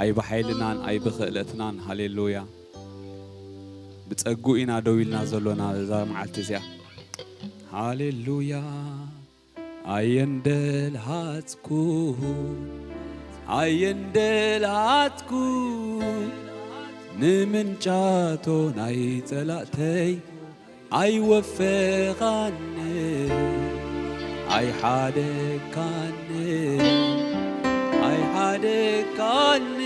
ኣይብሓይልናን ኣይብኽእለትናን። ሃሌሉያ። ብጸጉ ኢና ደው ኢልና ዘሎና እዛ መዓልቲ እዚኣ። ሃሌሉያ። ኣየንደልሃጽኩ፣ ኣየንደልሃጽኩ፣ ንምንጫቶ ናይ ጸላእተይ ኣይወፈኻኒ፣ ኣይሓደካኒ፣ ኣይሓደካኒ።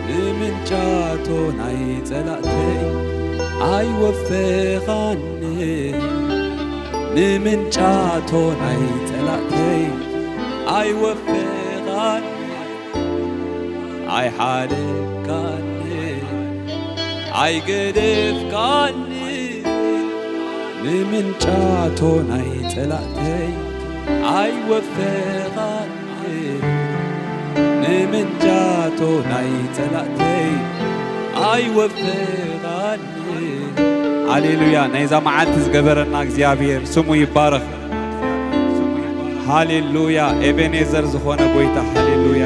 ንምንጫቶ ናይ ጸላእተይ ኣይወፈኻኒ፣ ንምንጫቶ ናይ ጸላእተይ ኣይወፈኻኒ። ኣይሓደካኒ፣ ኣይገደፍካኒ፣ ንምንጫቶ ናይ ጸላእተይ ኣይወፈኻኒ፣ ንምንጫቶ ናይ ጸላእተይ ኣይወፈኻኒ። ሃሌሉያ። ናይዛ መዓልቲ ዝገበረና እግዚኣብሔር ስሙ ይባረኽ። ሃሌሉያ። ኤቤኔዘር ዝኾነ ጎይታ፣ ሃሌሉያ።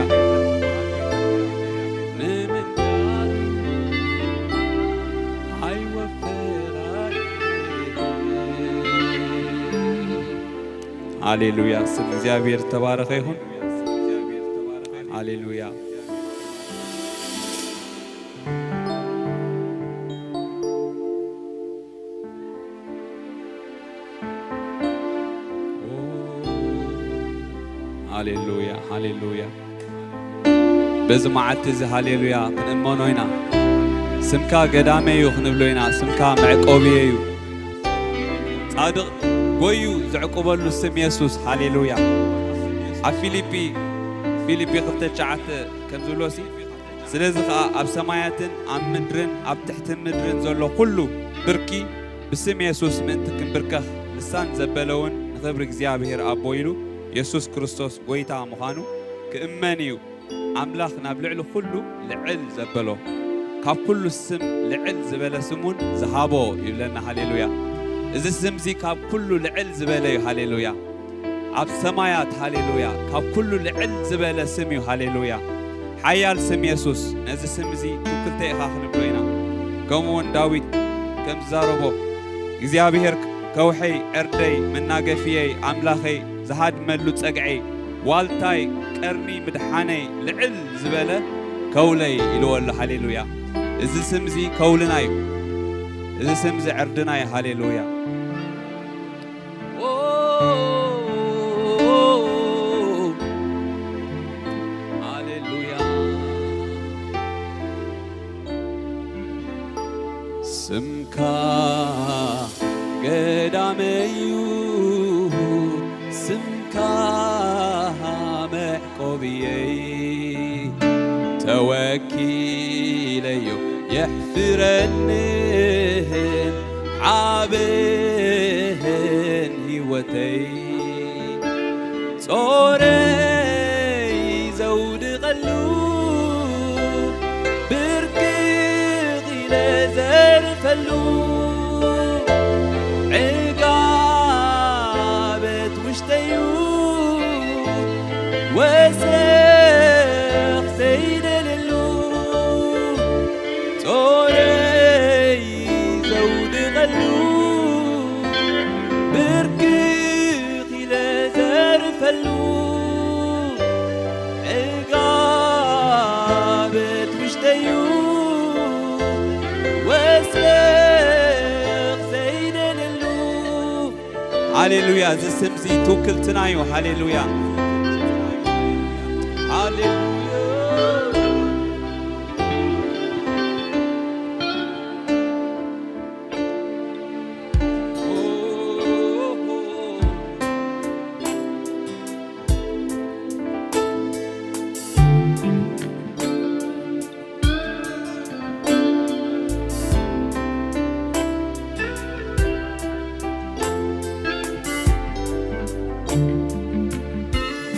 ሃሌሉያ። ስም እግዚኣብሔር ዝተባረኸ ይኹን። ሃሌሉያ። ሃሌሉያ፣ ሃሌሉያ። በዚ መዓልቲ እዚ ሃሌሉያ ክንእመኖ ኢና። ስምካ ገዳመ እዩ ክንብሎ ኢና። ስምካ መዕቆብየ እዩ። ጻድቕ ጎዩ ዘዕቁበሉ ስም የሱስ። ሃሌሉያ። ኣብ ፊልጲ፣ ፊልጲ ክልተ ትሽዓተ ከም ዝብሎ ሲ፣ ስለዚ ኸኣ ኣብ ሰማያትን ኣብ ምድርን ኣብ ትሕቲ ምድርን ዘሎ ኩሉ ብርኪ ብስም የሱስ ምእንቲ ክንብርከኽ፣ ልሳን ዘበለ እውን ንኽብሪ እግዚኣብሔር ኣቦ ኢሉ የሱስ ክርስቶስ ጐይታ ምዃኑ ክእመን እዩ። ኣምላኽ ናብ ልዕሊ ኩሉ ልዕል ዘበሎ፣ ካብ ኩሉ ስም ልዕል ዝበለ ስም እውን ዝሃቦ ይብለና። ሃሌሉያ። እዚ ስምዚ ካብ ኩሉ ልዕል ዝበለ እዩ። ሃሌሉያ። ኣብ ሰማያት፣ ሃሌሉያ፣ ካብ ኩሉ ልዕል ዝበለ ስም እዩ። ሃሌሉያ። ሓያል ስም የሱስ። ነዚ ስም እዚ ትውክልተይ ኢኻ ክንብሎ ኢና። ከምኡ እውን ዳዊት ከም ዝዛረቦ፣ እግዚኣብሔር ከውሐይ፣ ዕርደይ፣ መናገፍየይ፣ ኣምላኸይ፣ ዝሃድመሉ ጸግዐይ፣ ዋልታይ፣ ቀርኒ ምድሓነይ፣ ልዕል ዝበለ ከውለይ ኢልዎ ኣሎ። ሃሌሉያ። እዚ ስም እዚ ከውልና እዩ። እዚ ስም እዚ ዕርድና እዩ። ሃሌሉያ። ኦ፣ ሃሌሉያ። ስምካ ገዳመዩ፣ ስምካ መዕቆብየይ፣ ተወኪለዮ የሕፍረንን ዓብን ህይወተይ። ጾረይ ዘውድቐሉ፣ ብርክኽ ኢለ ዘርፈሉ፣ ዕጋበት ውሽጠዩ ወሰኽ ዘይደልሉ፣ ጾረይ ዘውድቐሉ፣ ብርክኽ ኢለ ዘርፈሉ፣ ዕጋበት ውሽጠዩ ወሰኽ ዘይደልሉ። ሃሌሉያ። እዚ ስም እዚ ትውክልትና እዩ። ሃሌሉያ። ሃሌሉያ።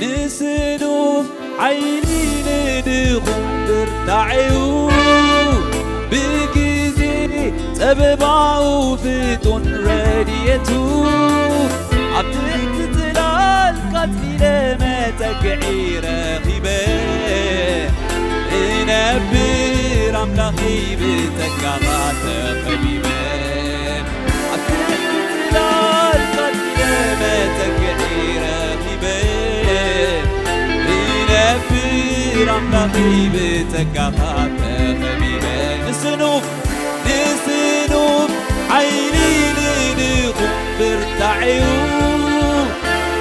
ንስኑፍ ሓይሊ ንድኹም ብርታዐዩ፣ ብግዜ ጸበባኡ ፍጡን ረድኤቱ፣ ኣብ ትሕቲ ጽላል ካጽሊለ መጸግዒ ረኺበ፣ ነብር ኣምላኺ ብጸጋኻ ተኸቢበ፣ ኣብ ትሕቲ ጽላል ቀጺለ መጸግዒ ረኺበ። ይነብር ኣምላኺ ብጸጋኻ ተኸቢበ፣ ንስኑፍ ንስኑፍ ሓይሊ ንድኹም ብርታዕ'ዩ፣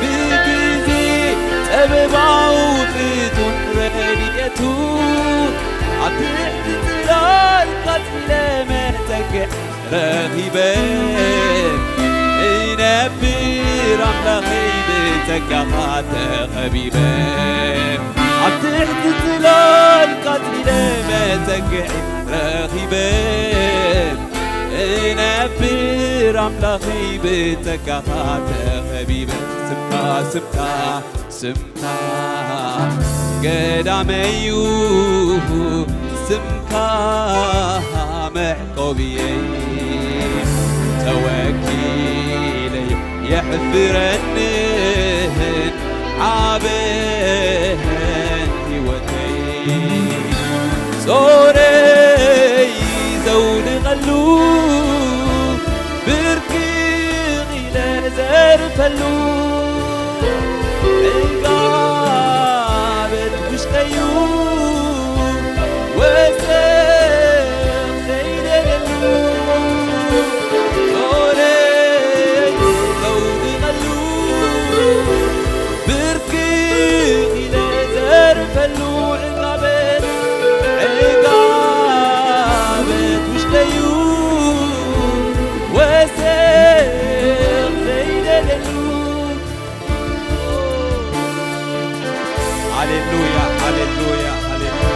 ብግዜ ጸበባኡ ፍቱን ረድኤቱ፣ ኣብ ትሕቲ ጽላል ቀጺለ መጸግዒ ረኺበ። እነብር ኣምላኸይ ብጸጋኻ ተኸቢበ፣ ኣብ ትሕቲ ጽላል ቀጺለ መጸግዒ ረኺበ። እነብር ኣምላኸይ ብጸጋኻ ተኸቢበ። ስምካ፣ ስምካ፣ ስምካ ገዳመዩ፣ ስምካ መዕቆብየይ፣ ተወኪለይ የሕፍረንን ዓበን ህይወተይ፣ ጾረይ ዘውድቐሉ፣ ብርክኽ ኢለ ዘርፈሉ፣ ዕጋበት ውሽጠዩ ወሰኽ ዘይደለሉ፣ ጾረይ ዘውድቐሉ፣ ብርክኽ ኢለ ዘርፈሉ፣ ዕጋበት፣ ዕጋበት ውሽጠዩ ወሰኽ ዘይደለሉ። ሃሌሉያ፣ ሃሌሉያ፣ ሃሌሉያ።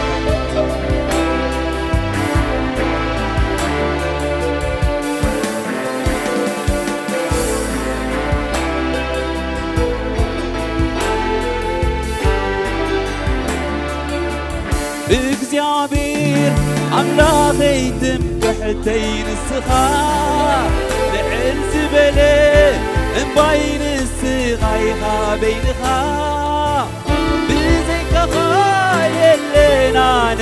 እግዚኣብሔር ኣምላኸይ ትምክሕተይ ንስኻ፣ ልዕል ዝበለ እምባይ ንስኻ ኢኻ በይንኻ። ብዘይካኻ የለን ኣነ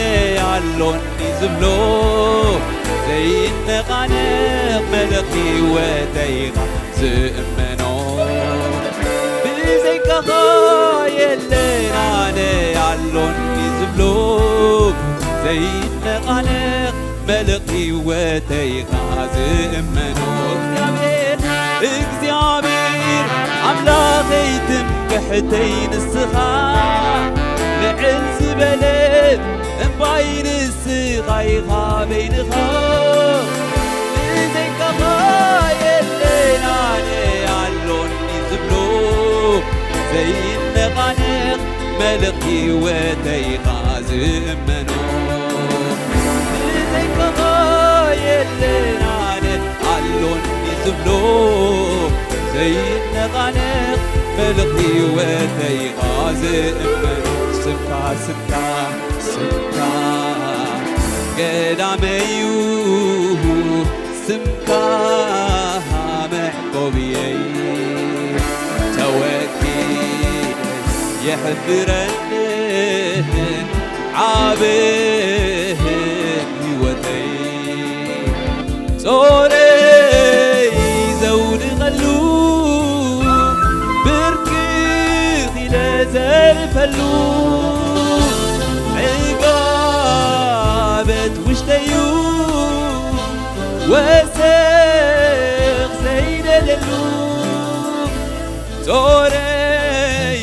ኣሎኒ ዝብሎ፣ ዘይነቓነቕ መልእኽ ህይወተይ ኢኻ ዝእመኖ። ብዘይካኻ የለን ኣነ ኣሎኒ ዝብሎ፣ ዘይነቓነቕ መልእኽ ህይወተይ ኢኻ ዝእመኖ። እግዚኣብሔር፣ እግዚኣብሔር ኣምላኸይ ትምክሕተይ ንስኻ፣ ልዕል ዝበለ እምባይ ንስኻ ኢኻ በይንኻ። ብዘይካኻ የለን ኣነ ኣሎኒ ዝብሎ፣ ዘይነቓነቕ መልእኽ ህይወተይ ኢኻ ዝእመኖ። ብዘይካኻ የለን ኣነ ኣሎኒ ዝብሎ፣ ዘይነቓነቕ መልእኽ ህይወተይ ኢኻ ዝእመኖ። ስምካ፣ ስምካ፣ ስምካ ገዳመዩ፣ ስምካ መዕቆብየይ፣ ተወኪለይ የሕፍረንን ዓብን ህይወተይ፣ ጾረይ ዘውድቐሉ፣ ብርክኽ ኢለ ዘርፈሉ፣ ዕጋበት ውሽጠዩ ወሰኽ ዘይደለሉ፣ ጾረይ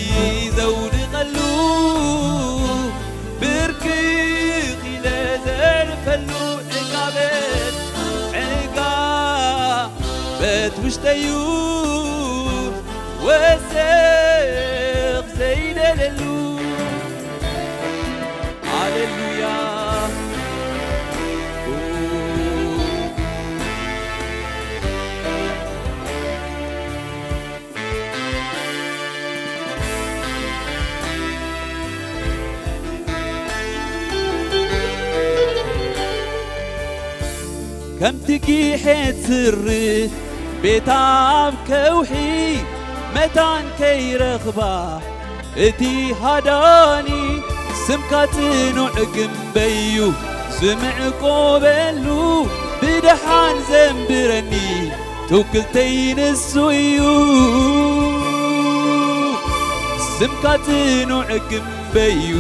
ዘውድቐሉ፣ ብርክኽ ኢለ ዘርፈሉ፣ ዕጋበት፣ ዕጋበት ውሽጠዩ ወሰኽ ዘይደለሉ። ሃሌሉያ። ከምቲ ጊሐት ስርህ ቤት ኣብ ከውሒ መታን ከይረኽባ፣ እቲ ሃዳኒ ስምካ ጽኑዕ ግንበዩ ዝምዕቆበሉ፣ ብደሓን ዘንብረኒ ትውክልተይ ንሱ እዩ። ስምካ ጽኑዕ ግንበዩ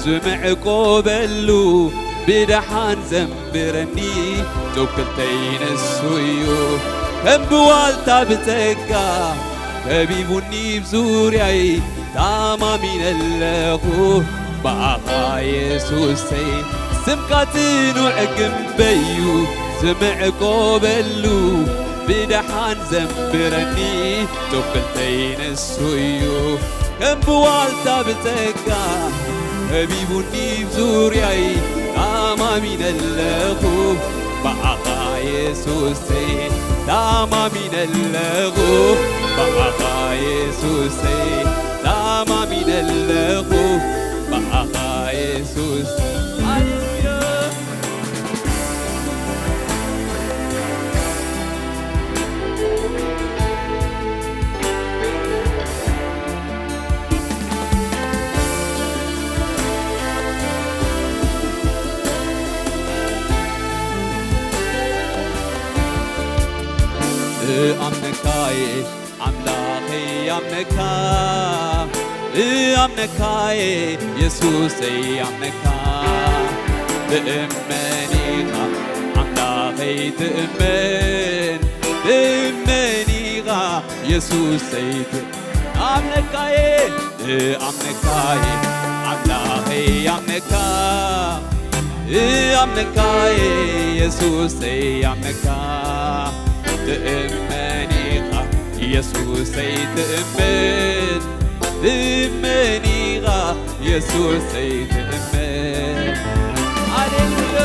ዝምዕቆበሉ፣ ብደሓን ዘንብረኒ ትውክልተይ ንሱ እዩ። ከም ብዋልታ ብጸጋ ከቢቡኒ ብዙርያይ፣ ተኣማሚነ ኣለኹ ብኣኻ የሱሰይ። ስምካ ጽኑዕ ግንበዩ ዝምዕቆበሉ፣ ብደሓን ዘንብረኒ ትውክልተይ ንሱ እዩ። ከም ብዋልታ ብጸጋ ከቢቡኒ ብዙርያይ፣ ተኣማሚነ ኣለኹ ብኣኻ የሱሰይ። ተኣማሚነ ኣለኹ ብኣኻ የሱሰይ። ተኣማሚነ ኣለኹ ብኣኻ የሱስ። ሃሌሉያ። እኣምነካየ ኣምላኸይ፣ እኣምነካ፣ እኣምነካየ የሱሰይ፣ እኣምነካ። ትእመን ኢኻ ኣምላኸይ፣ ትእመን፣ ትእመን ኢኻ የሱሰይ፣ ትእመን። እኣምነካየ፣ እኣምነካየ ኣምላኸይ፣ እኣምነካ፣ እኣምነካየ የሱሰይ፣ እኣምነካ። ትእመን ኢኻ የሱሰይ፣ ትእመን፣ ትእመን ኢኻ የሱሰይ፣ ትእመን። ሃሌሉያ።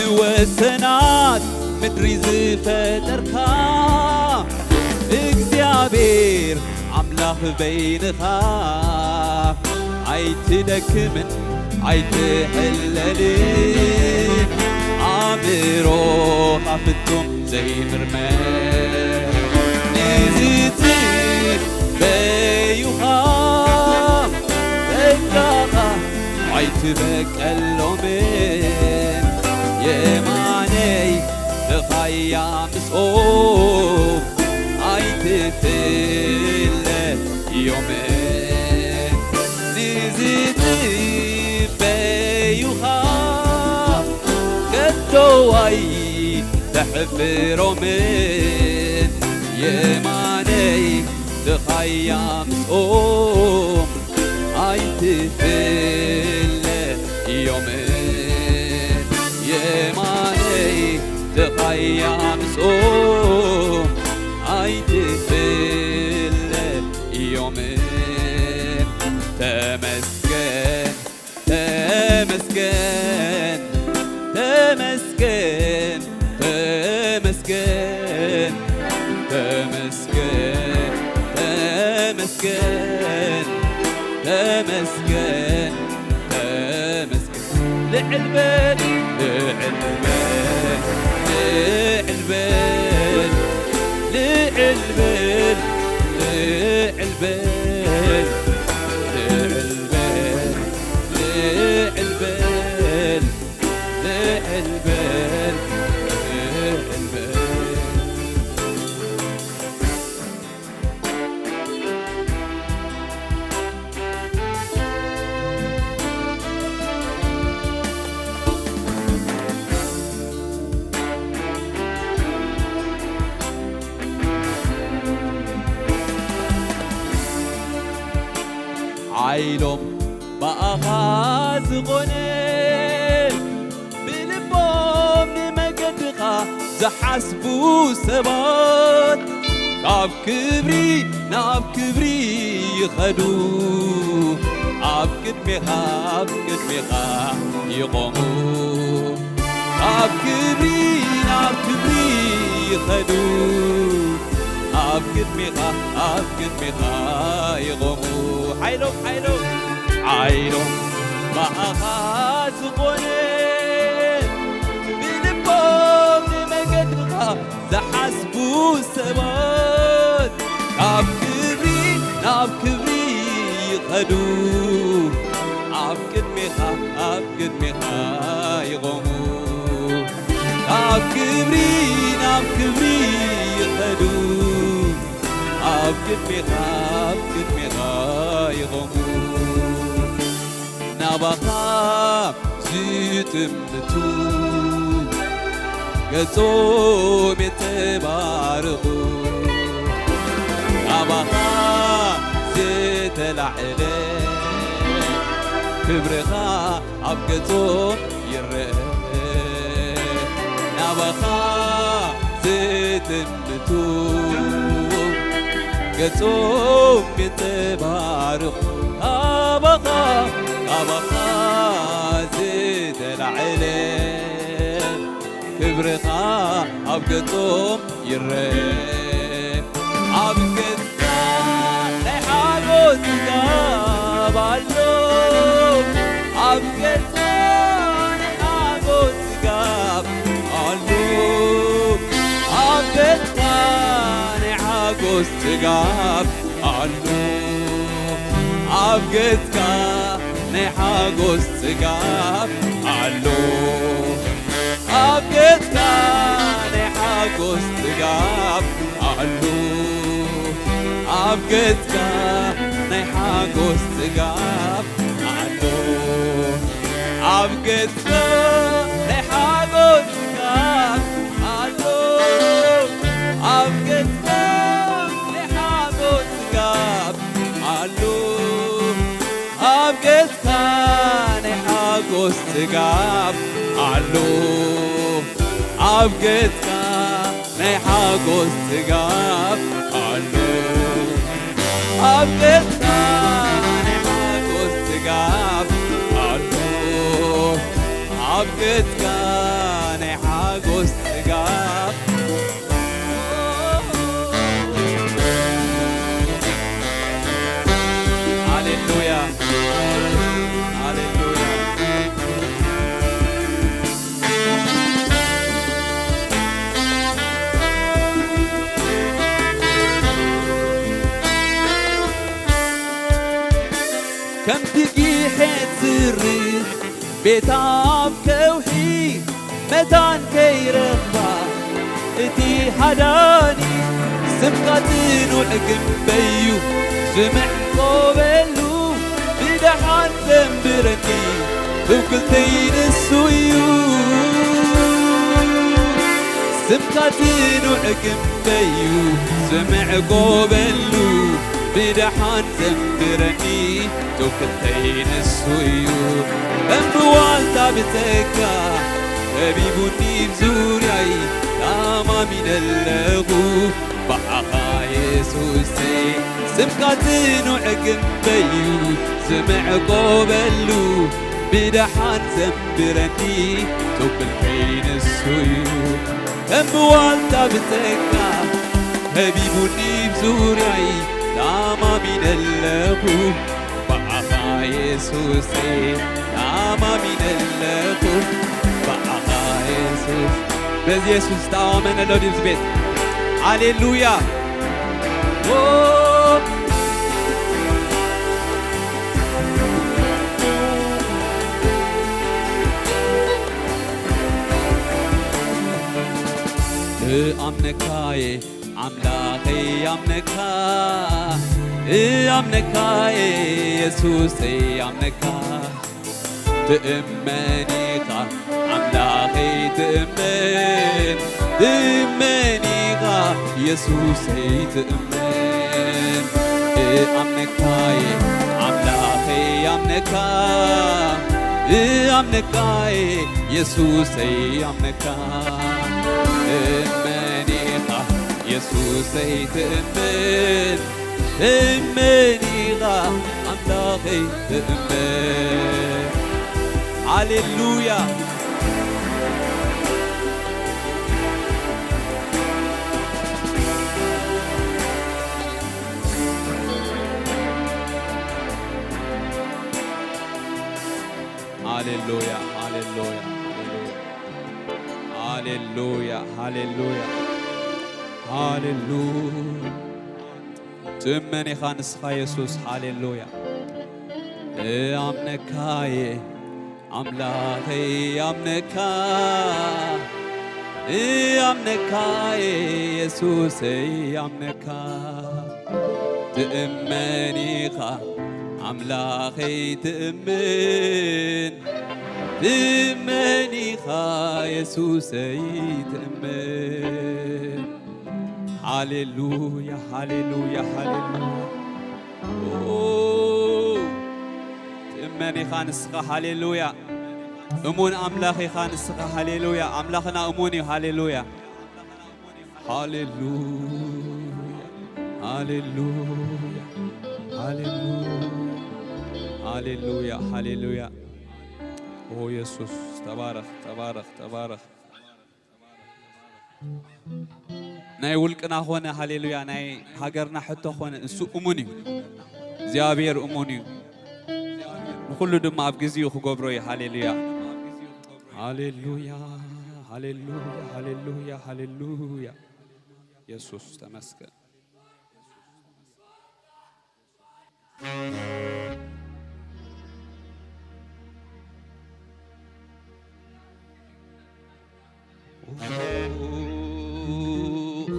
ንወሰናት ምድሪ ዝፈጠርካ እግዚኣብሔር ኣምላኽ በይንኻ፣ ኣይትደክምን ኣይትሕለልን፣ ኣእምሮኻ ፍጹም ዘይምርመር። ንዝጽበዩኻ ጸጋኻ ኣይትበቀሎምን፣ የማነይ ተኻያ ምስኦም ኣይትፍለዮምን። ንዝጽበዩኻ ከቶ ኣይተሕፍሮምን፣ የማነይ ተኻያ ምስኦም ኣይትፍለዮምን። የማነይ ተኻያ ምስኦም ኣይትፍለዮምን። ተመስገን፣ ተመስገን፣ ተመስገን፣ ተመስገን፣ ተመስገን፣ ተመስገን፣ ተመስገን፣ ተመስገን። ልዕል በል፣ ልዕል በል፣ ልዕል በል፣ ልዕል በል፣ ልዕል በል፣ ልዕል በል፣ ልዕል በል፣ ልዕል በል፣ ልዕል በል። ሓይሎም ብኣኻ ዝኾነ፣ ብልቦም ንመገድኻ ዝሓስቡ ሰባት፣ ካብ ክብሪ ናብ ክብሪ ይኸዱ፣ ኣብ ቅድሜኻ፣ ኣብ ቅድሜኻ ይቖሙ። ካብ ክብሪ ናብ ክብሪ ይኸዱ፣ ኣብ ቅድሜኻ፣ ኣብ ቅድሜኻ ይቖሙ። ሓይሎም፣ ሓይሎም፣ ሓይሎም ብኣኻ ዝኾነ፣ ብልቦም ንመገድኻ ዝሓስቡ ሰባት፣ ካብ ክብሪ ናብ ክብሪ ይኸዱ። ኣብ ቅድሜኻ፣ ኣብ ቅድሜኻ ይቖሙ። ካብ ክብሪ ናብ ክብሪ ይኸዱ። ኣብ ቅድሜኻ፣ ኣብ ቅድሜኻ ይቖሙ። ናባኻ ዝጥምቱ፣ ገጾም የተባረኹ። ናባኻ ዝተላዕለ ክብርኻ ኣብ ገጾም ይረአ። ናባኻ ዝጥምቱ፣ ገጾም የተባረኹ። ካባኻ፣ ካባኻ ዝተላዕለ ክብርኻ ኣብ ገጾም ይረአ። ኣብ ገጽካ ናይ ሓጎስ ጽጋብ ኣሎ። ኣብ ገጽካ ናይ ሓጎስ ጽጋብ ኣሎ። ኣብ ገጽካ ናይ ሓጎስ ጽጋብ ኣሎ። ኣብ ገጽካ ናይ ሓጎስ ጽጋብ ኣሎ። ኣብ ገጽካ ናይ ሓጎስ ጽጋብ ኣሎ። ኣብ ገጽካ ናይ ሓጎስ ጽጋብ ኣሎ። ኣብ ገጽካ ናይ ሓጎስ ጽጋብ ኣሎ። ኣብ ገጽካ ናይ ሓጎስ ጽጋብ ኣሎ። ኣብ ገጽካ ናይ ሓጎስ ጽጋብ ኣሎ። ኣብ ገጽካ ናይ ሓጎስ ጽጋብ ኣሎ። ኣብ ገጽካ ናይ ሓጎስ ጽጋብ ኣሎ። ኣብ ገጽካ ናይ ሓጎስ ጽጋብ። ሃሌሉያ፣ ሃሌሉያ። ከምቲ ጊሐት ዝርህ ቤት ኣብ ከውሒ መታን ከይረኽባ፣ እቲ ሃዳኒ ስምካ ጽኑዕ ግንበዩ ዝምዕቆበሉ፣ ብደሓን ዘንብረኒ ትውክልተይ ንሱ እዩ። ስምካ ጽኑዕ ግንበዩ ዝምዕቆበሉ፣ ብደሓን ዘንብረኒ ትውክልተይ ንሱ እዩ። ከም ብዋልታ ብጸጋ ከቢቡኒ ብዙርያይ፣ ተኣማሚነ ኣለኹ ብኣኻ የሱሰይ። ስምካ ጽኑዕ ግንበዩ ዝምዕቆበሉ፣ ብደሓን ዘንብረኒ ትውክልተይ ንሱ እዩ። ከም ብዋልታ ብጸጋ ከቢቡኒ ብዙርያይ፣ ተኣማሚነ ኣለኹ ብኣኻ የሱሰይ፣ ተኣማሚነ ኣለኹ ብኣኻ የሱስ። በዚ የሱስ ዝተኣማመነ ኣሎ ድዩ ኣብዚ ቤት? ሃሌሉያ። ኦ፣ እኣምነካየ ኣምላኸይ፣ ኣምነካ፣ እኣምነካየ የሱሰይ፣ ኣምነካ። ትእመን ኢኻ ኣምላኸይ፣ ትእመን፣ ትእመን ኢኻ የሱሰይ፣ ትእመን። እኣምነካየ ኣምላኸይ፣ ኣምነካ፣ እኣምነካየ የሱሰይ፣ ኣምነካ። ትእመን ኢኻ የሱሰይ፣ ትእመን፣ ትእመን ኢኻ ኣምላኸይ፣ ትእመን። ሃሌሉያ። ሃሌሉያ፣ ሃሌሉያ፣ ሃሌሉያ። ትእመን ኢኻ ንስኻ የሱስ። ሃሌሉያ። እኣምነካ እየ ኣምላኸይ፣ እኣምነካ፣ እኣምነካ እየ የሱሰይ፣ እኣምነካ። ትእመን ኢኻ ኣምላኸይ፣ ትእምን፣ ትእመን ኢኻ የሱሰይ፣ ትእምን። ሃሌሉያ፣ ሃሌሉያ፣ ሃሌሉያ። ኦ፣ ትእመን ኢኻ ንስኻ። ሃሌሉያ። እሙን ኣምላኽ ኢኻ ንስኻ። ሃሌሉያ። ኣምላኽና እሙን እዩ። ሃሌሉያ። ሃሌሉያ፣ ሃሌሉያ፣ ሃሌሉያ፣ ሃሌሉያ፣ ሃሌሉያ። ኦ የሱስ፣ ተባረኽ፣ ተባረኽ፣ ተባረኽ። ናይ ውልቅና ኾነ፣ ሃሌሉያ፣ ናይ ሃገርና ሕቶ ኾነ፣ እሱ እሙን እዩ። እግዚኣብሔር እሙን እዩ። ንኹሉ ድማ ኣብ ግዚኡ ክገብሮ እዩ። ሃሌሉያ፣ ሃሌሉያ፣ ሃሌሉያ፣ ሃሌሉያ፣ ሃሌሉያ። የሱስ ተመስገን።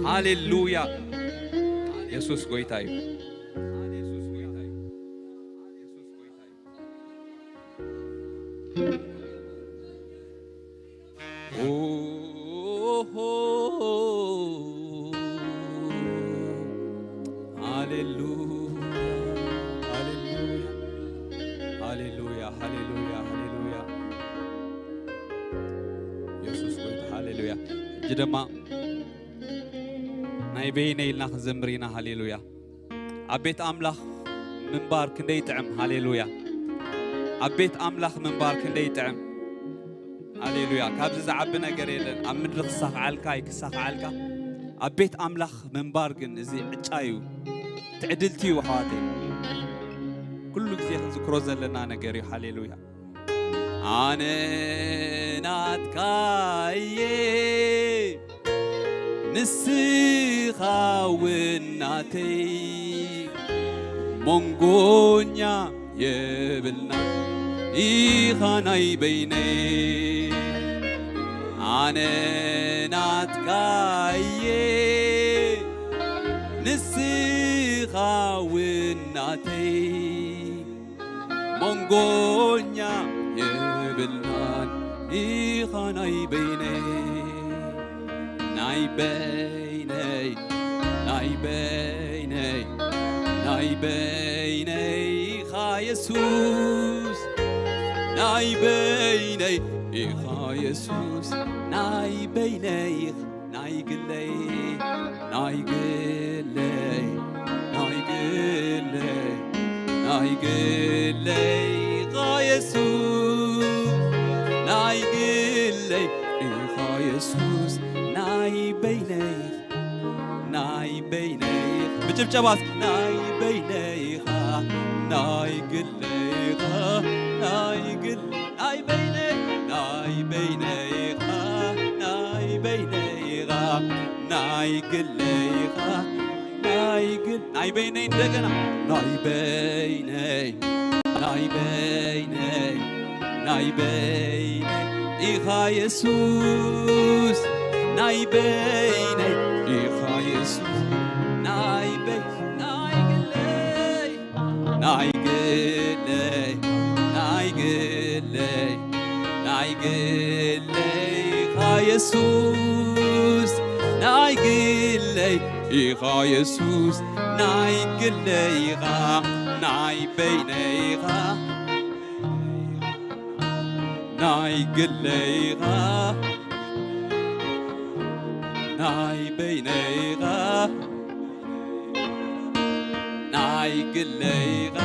ሃሌሉያ። የሱስ ጎይታ እዩ። ኦሆ። ሃሌሉያ፣ ሃሌሉያ፣ ሃሌሉያ፣ ሃሌሉያ፣ ሃሌሉያ። የሱስ ጎይታ፣ ሃሌሉያ። ሕጂ ድማ ናይ በይነይ ኢልና ክንዘምር ኢና። ሃሌሉያ። ኣብ ቤት ኣምላኽ ምንባር ክንደይ ይጥዕም። ሃሌሉያ። ኣብ ቤት ኣምላኽ ምንባር ክንደይ ይጥዕም። ሃሌሉያ። ካብዚ ዝዓቢ ነገር የለን። ኣብ ምድሪ ክሳኽዓልካ ይክሳኽዓልካ። ኣብ ቤት ኣምላኽ ምንባር ግን እዚ ዕጫ እዩ። ትዕድልቲ እዩ ኣሕዋተይ። ኩሉ ግዜ ክንዝክሮ ዘለና ነገር እዩ። ሃሌሉያ። ኣነ ናትካ እየ፣ ንስኻ እውን ናተይ፣ መንጎኛ የብልና፣ ኢኻ ናይ በይነይ። ኣነ ናትካ እየ፣ ንስኻ እውን ናተይ፣ መንጎኛ የብልናን፣ ኢኻ ናይ በይነይ፣ ናይ በይነይ፣ ናይ በይነይ፣ ናይ በይነይ ኢኻ የሱስ፣ ናይ በይነይ ኢኻ የሱስ፣ ናይ በይነይ ኢኻ ናይ ግለይ፣ ናይ ግለይ፣ ናይ ግለይ፣ ናይ ግለይ ኢኻ የሱስ፣ ናይ ግለይ ኢኻ የሱስ፣ ናይ በይነይ፣ ናይ በይነይ ኢኻ። ብጭብጨባ እስኪ። ናይ በይነይ ኢኻ፣ ናይ ግለይ ኢኻ፣ ናይ ግል-፣ ናይ በይነይ፣ ናይ በይነይ ኢኻ፣ ናይ በይነይ ኢኻ፣ ናይ ግለይ ኢኻ፣ ናይ ግል-፣ ናይ በይነይ እንደገና፣ ናይ በይነይ፣ ናይ በይነይ፣ ናይ በይነይ ኢኻ የሱስ፣ ናይ በይነይ ኢኻ የሱስ፣ ናይ በይ-፣ ናይ ግለይ፣ ናይ ግለይ፣ ናይ ግለይ፣ ናይ ግለይ ኢኻ የሱስ፣ ናይ ግለይ ኢኻ የሱስ፣ ናይ ግለይ ኢኻ፣ ናይ በይነይ ኢኻ፣ ናይ ግለይ ኢኻ፣ ናይ በይነይ ኢኻ፣ ናይ ግለይ ኢኻ።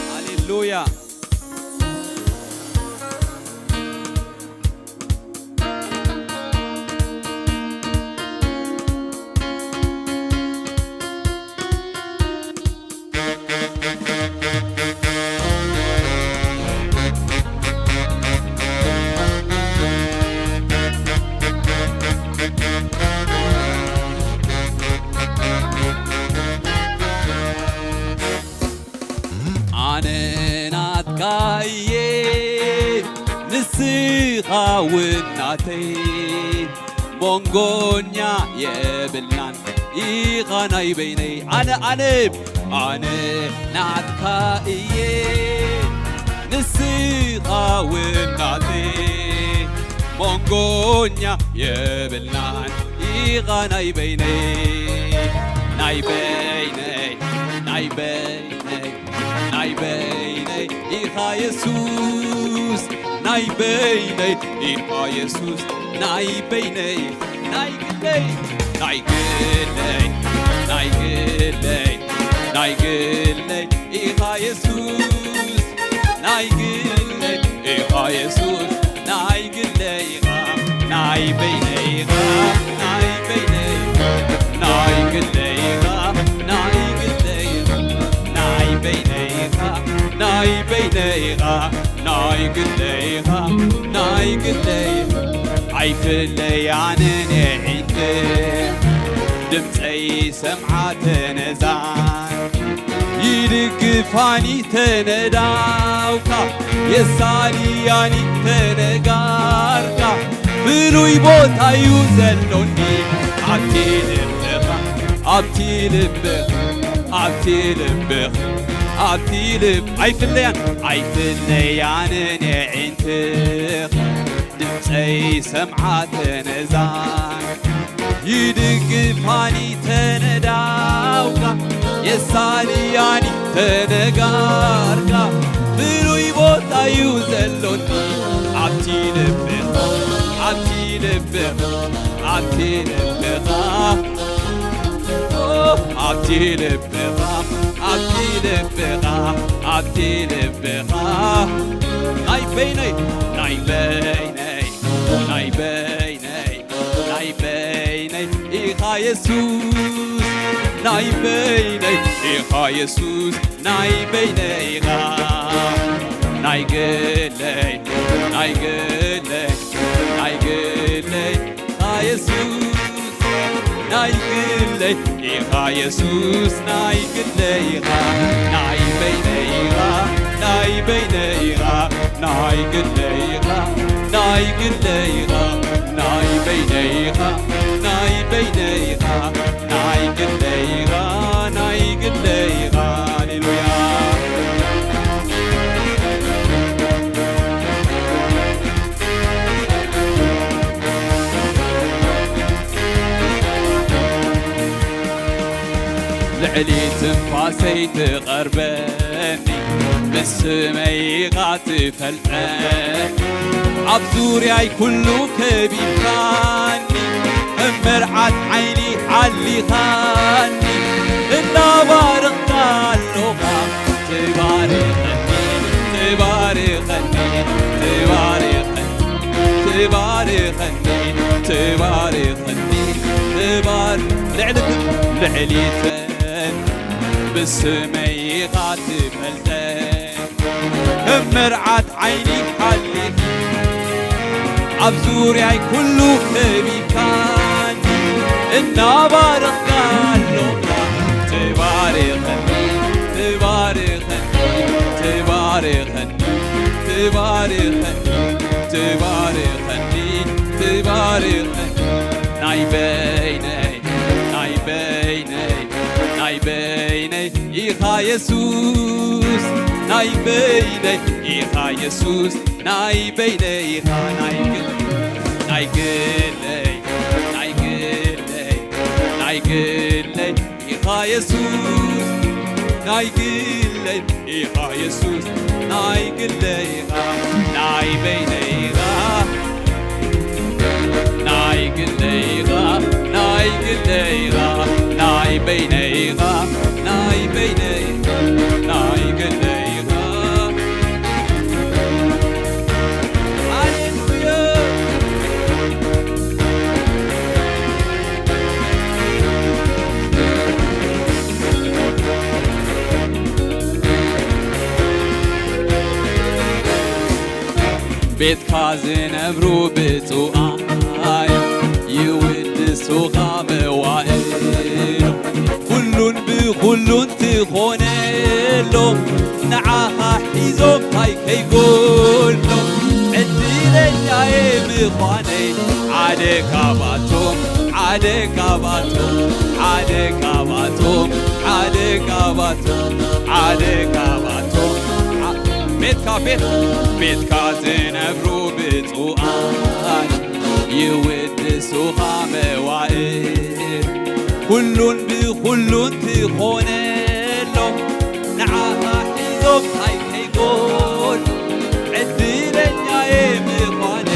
ሃሌሉያ። ንስኻ እውን ናተይ፣ መንጎኛ የብልናን፣ ኢኻ ናይ በይነይ። ኣነ፣ ኣነ፣ ኣነ ናትካ እየ፣ ንስኻ እውን ናተይ፣ መንጎኛ የብልናን፣ ኢኻ ናይ በይነይ፣ ናይ በይነይ፣ ናይ በይነይ፣ ናይ በይነይ ኢኻ የሱስ፣ ናይ በይነይ ኢኻ የሱስ፣ ናይ በይነይ፣ ናይ ግለይ፣ ናይ ግለይ፣ ናይ ግለይ፣ ናይ ግለይ ኢኻ የሱስ፣ ናይ ግለይ ኢኻ የሱስ፣ ናይ ግለይ ኢኻ፣ ናይ በይነይ ኢኻ፣ ናይ በይነይ፣ ናይ ግለይ ኢኻ፣ ናይ ግለይ ኢኻ፣ ናይ በይነይ ኢኻ፣ ናይ በይነይ ኢኻ፣ ናይ ግለይ ኢኻ፣ ናይ ግለይ ኢኻ። ኣይትለይ ኣነ ንዒንት ድምፀይ ሰምዓ ተነዛን ይድግፋኒ ተነዳውካ የሳልያኒ ተነጋርካ ፍሉይ ቦታ እዩ ዘሎኒ ኣብቲ ልብኻ ኣብቲ ልብኻ ኣብቲ ልብኻ ኣብቲ ልብ ኣይፍለያን ኣይፍለያን ንዕንትኻ ድምፀይ ሰምዓ ተነዛን ይድግፋኒ ተነዳውካ የሳልያኒ ተነጋርካ ፍሉይ ቦታ እዩ ዘሎኒ ኣብቲ ልብኻ ኣብቲ ልብኻ ኣብቲ ልብኻ ኣብቲ ልብኻ ኣብቲ ልብኻ ኣብቲ ልብኻ ናይ በይነይ ናይ በይነይ ናይ በይነይ ናይ በይነይ ኢኻ የሱስ ናይ በይነይ ኢኻ የሱስ ናይ በይነይ ኢኻ ናይ ግለይ ናይ ግለይ ናይ ግለይ ኢኻ የሱስ ናይ ግለይ ኢኻ የሱስ ናይ ግለይ ኢኻ ናይ በይነይ ኢኻ ናይ በይነይ ኢኻ ናይ ግለይ ኢኻ ናይ ግለይ ኢኻ ናይ በይነይ ኢኻ ናይ በይነይ ኢኻ ናይ ግለይ ኢኻ ናይ ግለይ ኢኻ ሃሌሉያ ልዕሊ ትንፋሰይ ትቐርበኒ ምስ ስመይ ኢኻ ትፈልጠኒ ኣብ ዙርያይ ኩሉ ከቢብካኒ እመርዓት ዓይኒ ሓሊኻኒ እናባረኽካ ኣለኻ ትባርኸኒ ትባርኸኒ ትባርኸኒ ትባርኸኒ ትባርኸኒ ትባር ልዕሊ ልዕሊተን ብስመይ ኢኻ ትፈልጠን ከም መርዓት ዓይኒ ሓሊፍ ኣብ ዙርያይ ኩሉ ከቢብካኒ እናባረኽካ ኣለኻ ትባርኸኒ ትባርኸኒ ትባርኸኒ ትባርኸኒ ትባርኸኒ ትባርኸኒ ናይ በይነይ ናይ በይነይ ናይ በይነይ ኢኻ የሱስ ናይ በይነይ ኢኻ የሱስ ናይ በይነይ ኢኻ ናይ ግል ናይ ግለይ ናይ ግለይ ናይ ግለይ ኢኻ የሱስ ናይ ግለይ ኢኻ የሱስ ናይ ግለይ ኢኻ ናይ በይነይ ኢኻ ናይ ግለይ ኢኻ ናይ ግለይ ኢኻ ናይ በይነይ ኢኻ ናይ በይነይ ኢኻ ናይ ግለይ ኢኻ ሃሌሉያ ቤትካ ዝነብሩ ብፁዓን ይውድሱኻ መዋእሎም ኩሉን ብኹሉን ትኾነሎም ንዓኻ ሒዞም ታይ ከይጎሎም ዕድለ ምዃነይ ሓደ ካብኣቶም ሓደ ካብኣቶም ሓደ ካብኣቶም ሓደ ካብኣቶም ሓደ ካብኣቶም ዓ- ቤትካ ቤት ቤትካ ዝነብሩ ብፁዓን ይውድሱኻ መዋእል ኩሉን ብኹሉን ትኾነሎም ንዓኻ ሒዞም ኣይከይጎል ዕድለኛየ ምዃነ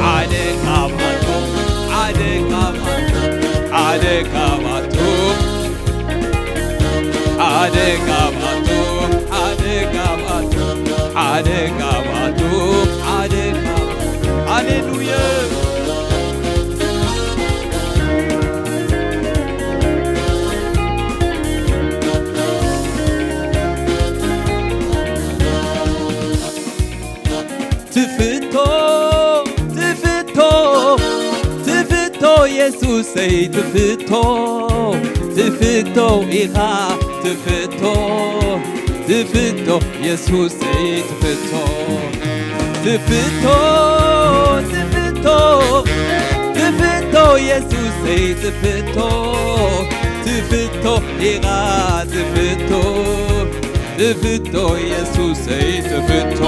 ሓደ ካብኣቶም ሓደ ካብኣቶም ሓደ ካብኣቶም ሓደ ካብኣቶም ሓደ ካብኣቶም ሓደ ካብኣቶም ሓደ ካብ ሃሌሉያ ትፍቶ ትፍቶ ትፍቶ የሱሰይ ትፍቶ ትፍቶ ኢኻ ትፍቶ ትፍቶ የሱሰይ ትፍቶ ትፍቶ ትፍቶ ትፍቶ የሱሰይ ትፍቶ ትፍቶ ኢኻ ትፍቶ ትፍቶ የሱሰይ ትፍቶ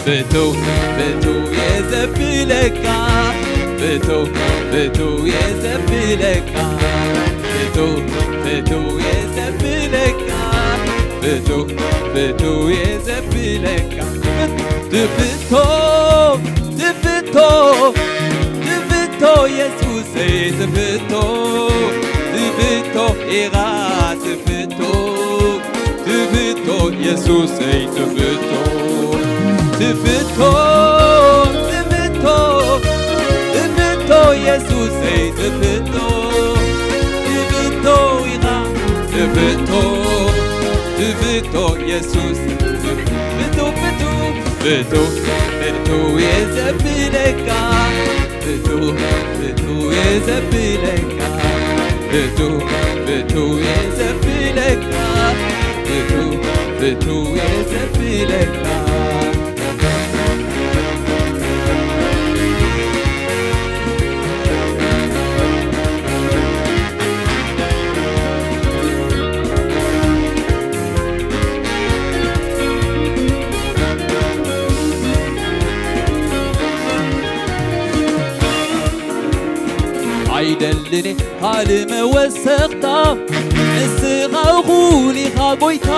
ፍትው ፍትው የዘብለካ ፍትው ፍትው የዘብለካ ፍትው ፍትው የዘብለካ ፍትው ፍትው የዘብለካ ትፍቶ ትፍቶ ትፍቶ የሱሰይ ትፍቶ ትፍቶ ኢኻ ትፍቶ ትፍቶ የሱሰይ ትፍቶ ትፍቶ ትፍቶ ትፍቶ የሱሰይ ትፍቶ ትፍቶ ኢኻ ትፍቶ ትፍቶ የሱስ ፍቱ ፍቱ ፍቱ ፍቱ የዘብለካ ፍቱ ፍቱ የዘብለካ ፍቱ ፍቱ የዘብለካ ፍቱ ፍቱ የዘብለካ ኣይደልን ካልእ መወሰኽታ ንስኻ እኹል ኢኻ ጎይታ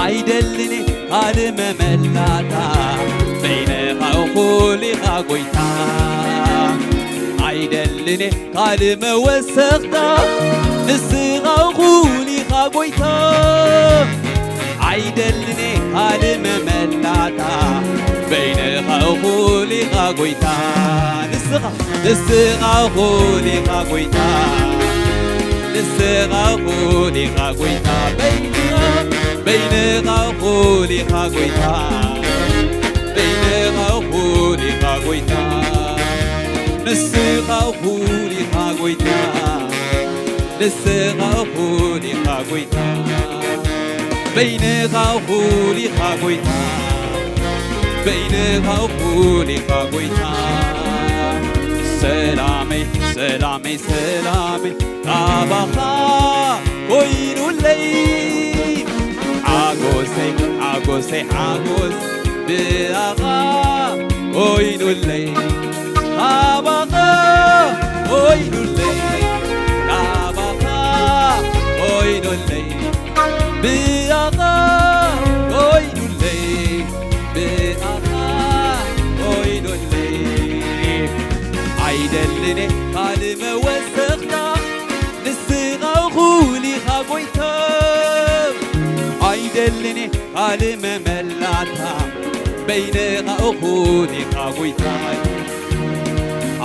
ኣይደልን ካልእ መመላታ በይንኻ እኹል ኢኻ ጎይታ ኣይደልን ካልእ መወሰኽታ ንስኻ እኹል ኢኻ ጎይታ ኣይደልን ካልእ መመላታ በይንኻ እኹል ኢኻ ጎይታ ንስኻ ንስኻ እኹል ኢኻ ጎይታ ንስኻ እኹል ኢኻ ጎይታ በይንኻ በይንኻ እኹል ኢኻ ጎይታ በይንኻ እኹል ኢኻ ጎይታ ንስኻ እኹል ኢኻ ጎይታ ንስኻ እኹል ኢኻ ጎይታ በይንኻ እኹል ኢኻ ጎይታ በይንኻ እኹል ኢኻ ጎይታ ሰላመይ ሰላመይ ሰላመይ ካባኻ ኮይኑለይ ሓጎሰይ ሓጎሰይ ሓጎስ ብኣኻ ኮይኑለይ ካባኻ ኮይኑለይ ካባኻ ኮይኑለይ ብኣኻ ኮይኑለይ ብኣኻ ኮይኑለይ ኣይደልን ካልእ መወሰኽታ ንስኻ እኹል ኢኻ ጎይታ ኣይደልን ካልእ መመላታ በይንኻ እኹል ኢኻ ጎይታ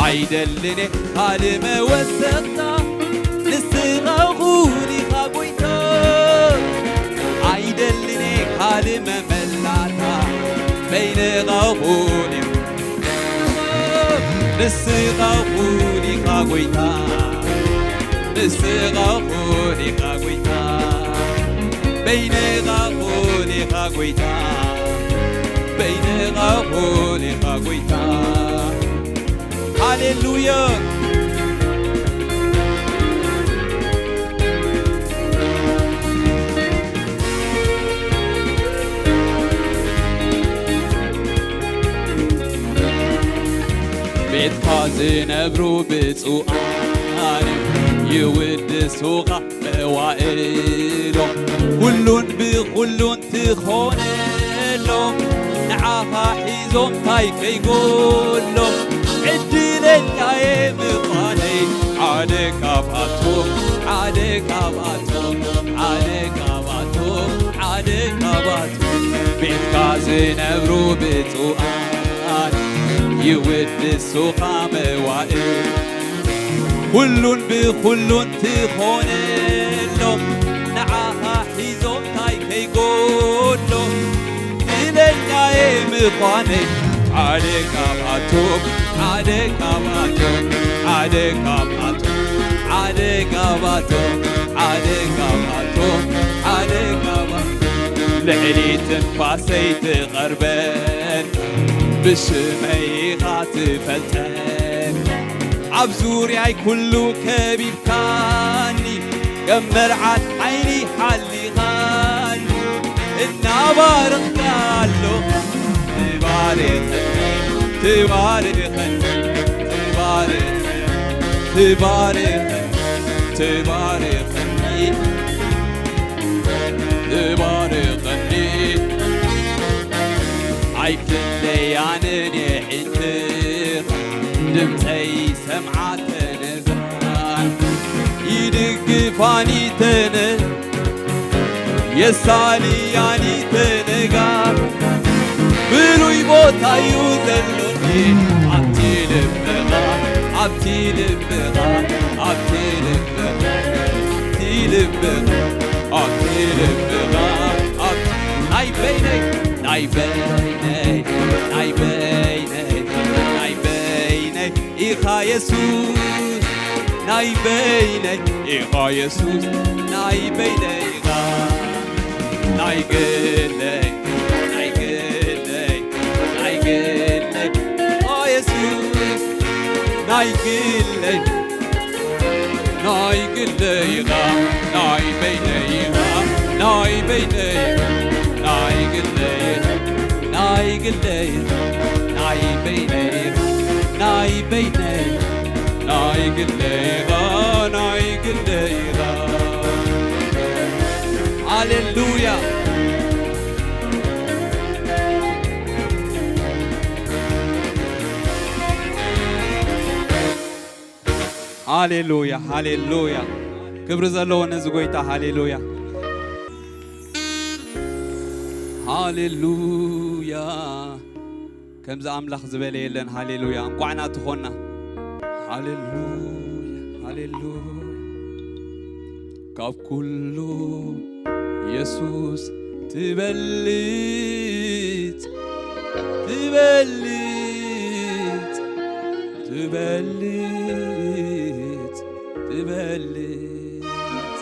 ኣይደልን ካልእ መወሰኽታ ንስኻ እኹል ኢኻ ጎይታ ኣይደልን ካልእ መመላታ በይንኻ እኹል ኢኻ ንስኻ እኹል ኢኻ ጎይታ ንስኻ እኹል ኢኻ ጎይታ በይንኻ እኹል ኢኻ ጎይታ በይንኻ እኹል ሌኻ ጎይታ። ሃሌሉያ። ቤትካ ዝነብሩ ብፁዓን ይውድሱኻ መዋእሎም፣ ኩሉን ብኹሉን ትኾነሎም፣ ንዓኻ ሒዞም ታይ ከይጎሎም። ዕድለኛየ ምዃነይ ሓደ ካብኣቶም፣ ሓደ ካብኣቶም፣ ሓደ ካብኣቶም፣ ሓደ ካብኣቶም። ቤትካ ዝነብሩ ብፁዓን ይውድሱኻ መዋእል፣ ኩሉን ብኹሉን ትኾነሎም፣ ንዓኻ ሒዞም ታይ ከይጎድሎም። ዕድለኛየ ምዃነይ ሓደ ካብኣቶም፣ ሓደ ካብኣቶም፣ ሓደ ካብኣቶም፣ ሓደ ካብኣቶም፣ ሓደ ካብኣቶም፣ ሓደ ካብኣቶም። ልዕሊ ትንፋሰይ ትቐርበን፣ ብሽመይ ኢኻ ትፈልጠን። ኣብ ዙርያይ ኩሉ ከቢብካኒ፣ ከም መርዓት ዓይኒ ሓሊኻኒ፣ እናባረኽካ ኣለኹ። ትባርኸኒ፣ ትባርኸኒ፣ ትባርኸኒ፣ ትባርኸኒ፣ ትባርኸኒ፣ ትባርኸኒ። ኣይትለያንን የዒንትኻ፣ ድምፀይ ሰምዓ ተነጋ፣ ይድግፋኒ ተነ-፣ የሳልያኒ ተነጋ። ብሉይ ቦታ እዩ ዘሎኒ፣ ኣብቲ ልብኻ፣ ኣብቲ ልብኻ፣ ኣብቲ ልብኻ፣ ኣብቲ ልብኻ፣ ኣብቲ ልብኻ፣ ኣብ-፣ ናይ በይነይ፣ ናይ በይነይ፣ ናይ በይነይ፣ ናይ በይነይ ኢኻ የሱስ፣ ናይ በይነይ ኢኻ የሱስ፣ ናይ በይነይ ኢኻ፣ ናይ ግለይ፣ ናይ ግለይ፣ ናይ ግለይ ኢኻ የሱስ፣ ናይ ግለይ፣ ናይ ግለይ ኢኻ፣ ናይ በይነይ ኢኻ፣ ናይ በይነይ፣ ናይ ግለይ ኢኻ፣ ናይ ግለይ ኢኻ፣ ናይ በይነይ ኢኻ፣ ናይ በይነይ፣ ናይ ግለይ ኢኻ፣ ናይ ግለይ ኢኻ። ሃሌሉያ። ሃሌሉያ፣ ሃሌሉያ። ክብሪ ዘለዎ ነዚ ጎይታ፣ ሃሌሉያ፣ ሃሌሉያ። ከምዚ ኣምላኽ ዝበለ የለን። ሃሌሉያ። እንቋዕ ናቱ ኾንና። ሃሌሉያ፣ ሃሌሉያ። ካብ ኩሉ የሱስ ትበልጽ፣ ትበልጽ፣ ትበልጽ፣ ትበልጽ።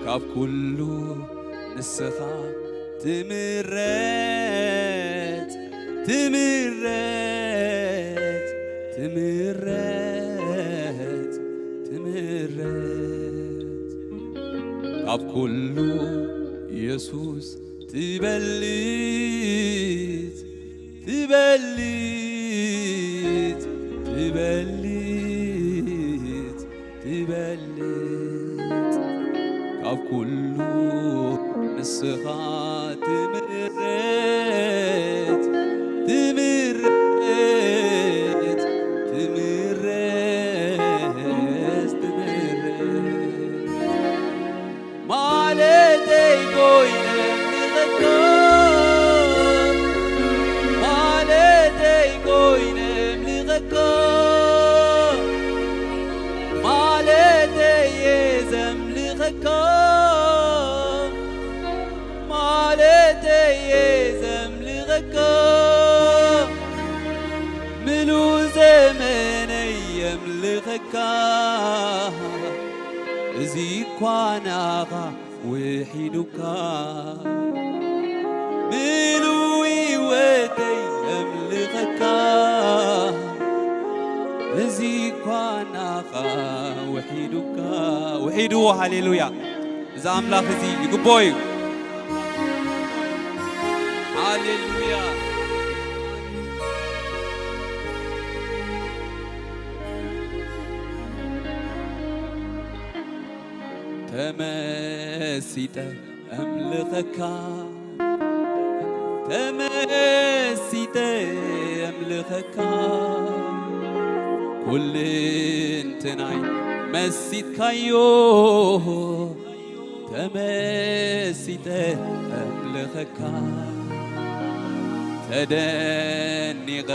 ካብ ኩሉ ንስኻ ትምረጽ፣ ትምረጽ፣ ትምረጽ፣ ትምረጽ። ካብ ኩሉ የሱስ ትበልጽ፣ ትበልጽ፣ ትበልጽ፣ ትበልጽ። ካብ ኩሉ ንስኻ ትምረጽ፣ ትምረጽ፣ ትምረጽ፣ ትምረጽ። ማለተይ ኮይነ ምልኸካ፣ ማለተይ ኮይነ ምልኸካ፣ ማለተይ እየ ዘምልኸካ፣ ማለተይ እየ ዘምልኸካ፣ ምሉእ ዘመነይ የምልኸካ። እዚ እኳ ናኻ ውሒዱካ፣ ምሉእ ህይወተይ የምልኸካ፣ ኳናኻ ውሒዱካ ውሒድዎ። ሃሌሉያ። እዚ ኣምላኽ እዚ ይግብኦ እዩ። ሃሌሉያ። ተመሲጠ እምልኸካ፣ ተመሲጠ እምልኸካ፣ ኩልንትናይ መሲጥካዮ፣ ተመሲጠ እምልኸካ፣ ተደኒቐ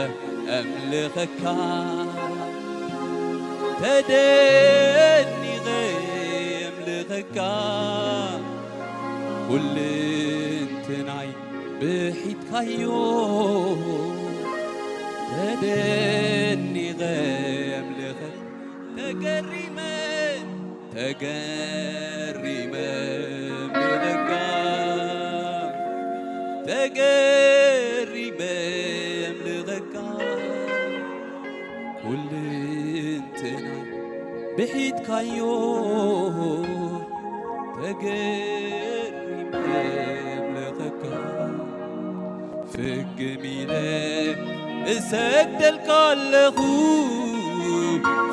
እምልኸካ፣ ተደኒቐ እምልኸካ፣ ኩልንትናይ ብሒትካዮ፣ ተደኒቐ እምልኸካ፣ ተገሪመ፣ ተገሪመ እምልኸካ፣ ተገሪመ እምልኸካ፣ ኩልንትናይ ብሒትካዮ፣ ተገሪመ እምልኸካ፣ ፍግም ኢለ እሰግደልካ ኣለኹ፣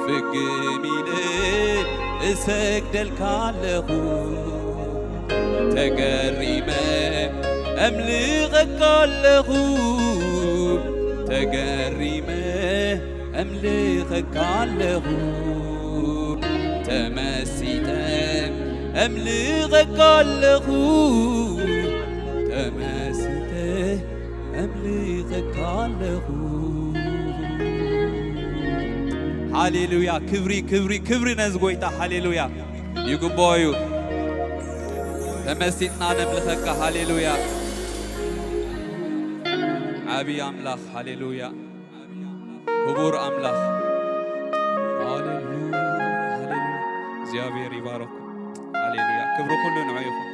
ፍግም ኢለ እሰግደልካ ኣለኹ፣ ተገሪመ እምልኸካ ኣለኹ፣ ተገሪመ እምልኸካ ኣለኹ፣ ተመሲጠ እምልኸካ ኣለኹ፣ ተመሲጠ እምልኸካ ኣለኹ። ሃሌሉያ። ክብሪ፣ ክብሪ፣ ክብሪ ነዚ ጎይታ። ሃሌሉያ። ይግብኦ እዩ። ተመሲጥና ነምልኸካ። ሃሌሉያ። ዓብዪ ኣምላኽ። ሃሌሉያ። ክቡር ኣምላኽ። ሃሌሉያ፣ ሃሌሉያ። እግዚኣብሔር ይባረኩም። ሃሌሉያ። ክብሪ ኩሉ ንዑ ይኹን።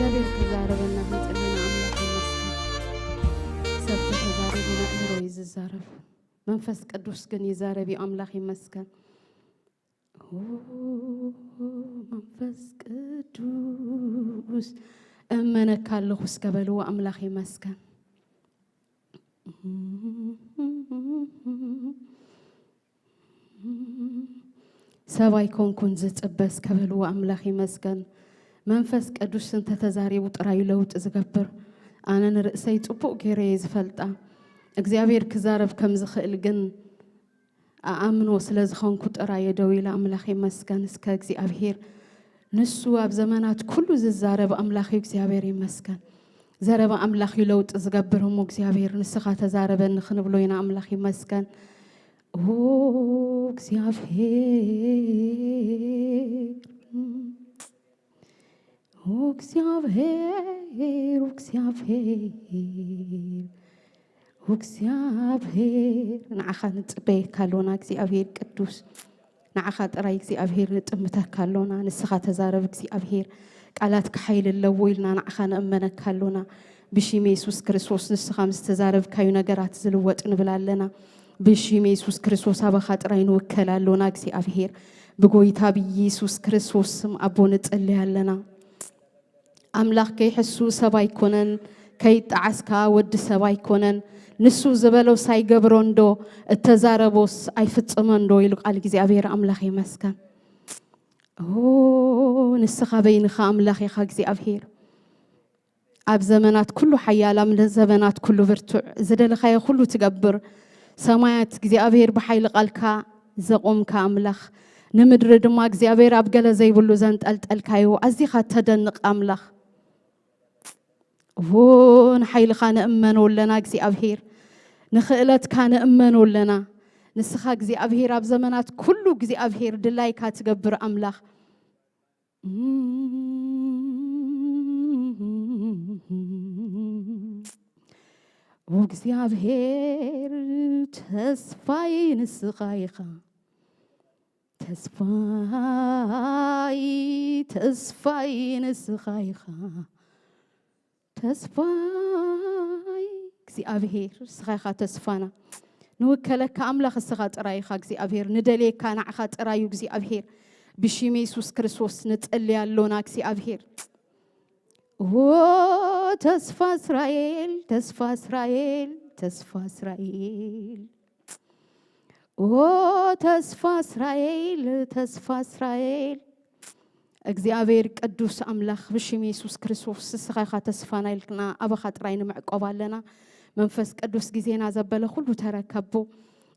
እግዚኣብሔር ክዛረበና ክንጽሊ ንኣምላኽ ይመስገን። ሰብ ተተዛሪቡ ንኣእምሮ እዩ ዝዛረብ። መንፈስ ቅዱስ ግን ይዛረብ እዩ። ኣምላኽ ይመስገን። ኦ መንፈስ ቅዱስ እመነካ ኣለኹ እስከ በልዎ። ኣምላኽ ይመስገን። ሰብ ኣይኮንኩን ዝጽበ እስከ በልዎ። ኣምላኽ ይመስገን። መንፈስ ቅዱስ እንተተዛሪቡ ጥራዩ ለውጢ ዝገብር። ኣነ ንርእሰይ ጽቡቕ ገይረ እየ ዝፈልጣ። እግዚኣብሔር ክዛረብ ከም ዝኽእል ግን ኣኣምኖ ስለ ዝኾንኩ ጥራየ ደው ኢለ። ኣምላኽ ይመስገን። እስከ እግዚኣብሔር ንሱ ኣብ ዘመናት ኩሉ ዝዛረብ ኣምላኽ እዩ። እግዚኣብሔር ይመስገን። ዘረባ ኣምላኽ እዩ ለውጢ ዝገብር። እሞ እግዚኣብሔር ንስኻ ተዛረበኒ ክንብሎ ኢና። ኣምላኽ ይመስገን። ኦ እግዚኣብሔር፣ ኦ እግዚኣብሔር፣ ኦ እግዚኣብሔር፣ ኦ እግዚኣብሔር፣ ንዓኻ ንጽበየካ ኣሎና እግዚኣብሔር ቅዱስ። ንዓኻ ጥራይ እግዚኣብሔር ንጥምተካ ኣሎና። ንስኻ ተዛረብ እግዚኣብሔር። ቃላትካ ሓይሊ ኣለዎ ኢልና ንዓኻ ንእመነካ ኣሎና። ብሽም የሱስ ክርስቶስ ንስኻ ምስ ተዛረብካዩ ነገራት ዝልወጥ ንብል ኣለና። ብሽም የሱስ ክርስቶስ ኣባኻ ጥራይ ንውከል ኣሎና እግዚኣብሔር። ብጎይታ ብየሱስ ክርስቶስ ስም ኣቦ ንጽሊ ኣለና። ኣምላኽ ከይሕሱ ሰብ ኣይኮነን፣ ከይጠዓስ ከኣ ወዲ ሰብ ኣይኮነን። ንሱ ዝበሎስ ኣይገብሮን ዶ፣ እተዛረቦስ ኣይፍጽሞን ዶ ኢሉ ቃል እግዚኣብሔር ኣምላኽ ይመስገን። ኦ ንስኻ በይንኻ ኣምላኽ ኢኻ እግዚኣብሔር። ኣብ ዘመናት ኩሉ ሓያል፣ ኣብ ዘመናት ኩሉ ብርቱዕ፣ ዝደለኻዮ ኩሉ ትገብር። ሰማያት እግዚኣብሔር ብሓይሊ ቃልካ ዘቆምካ ኣምላኽ፣ ንምድሪ ድማ እግዚኣብሔር ኣብ ገለ ዘይብሉ ዘንጠልጠልካዮ ኣዚኻ ተደንቕ ኣምላኽ። ዎ ንሓይልኻ ንእመኖ ኣለና እግዚኣብሔር፣ ንኽእለትካ ንእመኖ ኣለና። ንስኻ እግዚኣብሔር ኣብ ዘመናት ኩሉ እግዚኣብሔር ድላይካ ትገብር ኣምላኽ። እግዚኣብሔር ተስፋይ ንስኻ ኢኻ። ተስፋይ፣ ተስፋይ ንስኻ ኢኻ። ተስፋይ እግዚኣብሔር፣ ንስኻ ኢኻ ተስፋና። ንውከለካ ኣምላኽ ንስኻ ጥራይ ኢኻ እግዚኣብሔር። ንደልየካ ንዓኻ ጥራይ እዩ እግዚኣብሔር። ብሽም የሱስ ክርስቶስ ንጸሊ ኣሎና እግዚኣብሔር። ኦ ተስፋ እስራኤል፣ ተስፋ እስራኤል፣ ተስፋ እስራኤል። ኦ ተስፋ እስራኤል፣ ተስፋ እስራኤል። እግዚኣብሔር ቅዱስ ኣምላኽ ብሽም የሱስ ክርስቶስ ንስኻ ኢኻ ተስፋና ኢልክና ኣባኻ ጥራይ ንምዕቆብ ኣለና። መንፈስ ቅዱስ ግዜና ዘበለ ኩሉ ተረከቦ።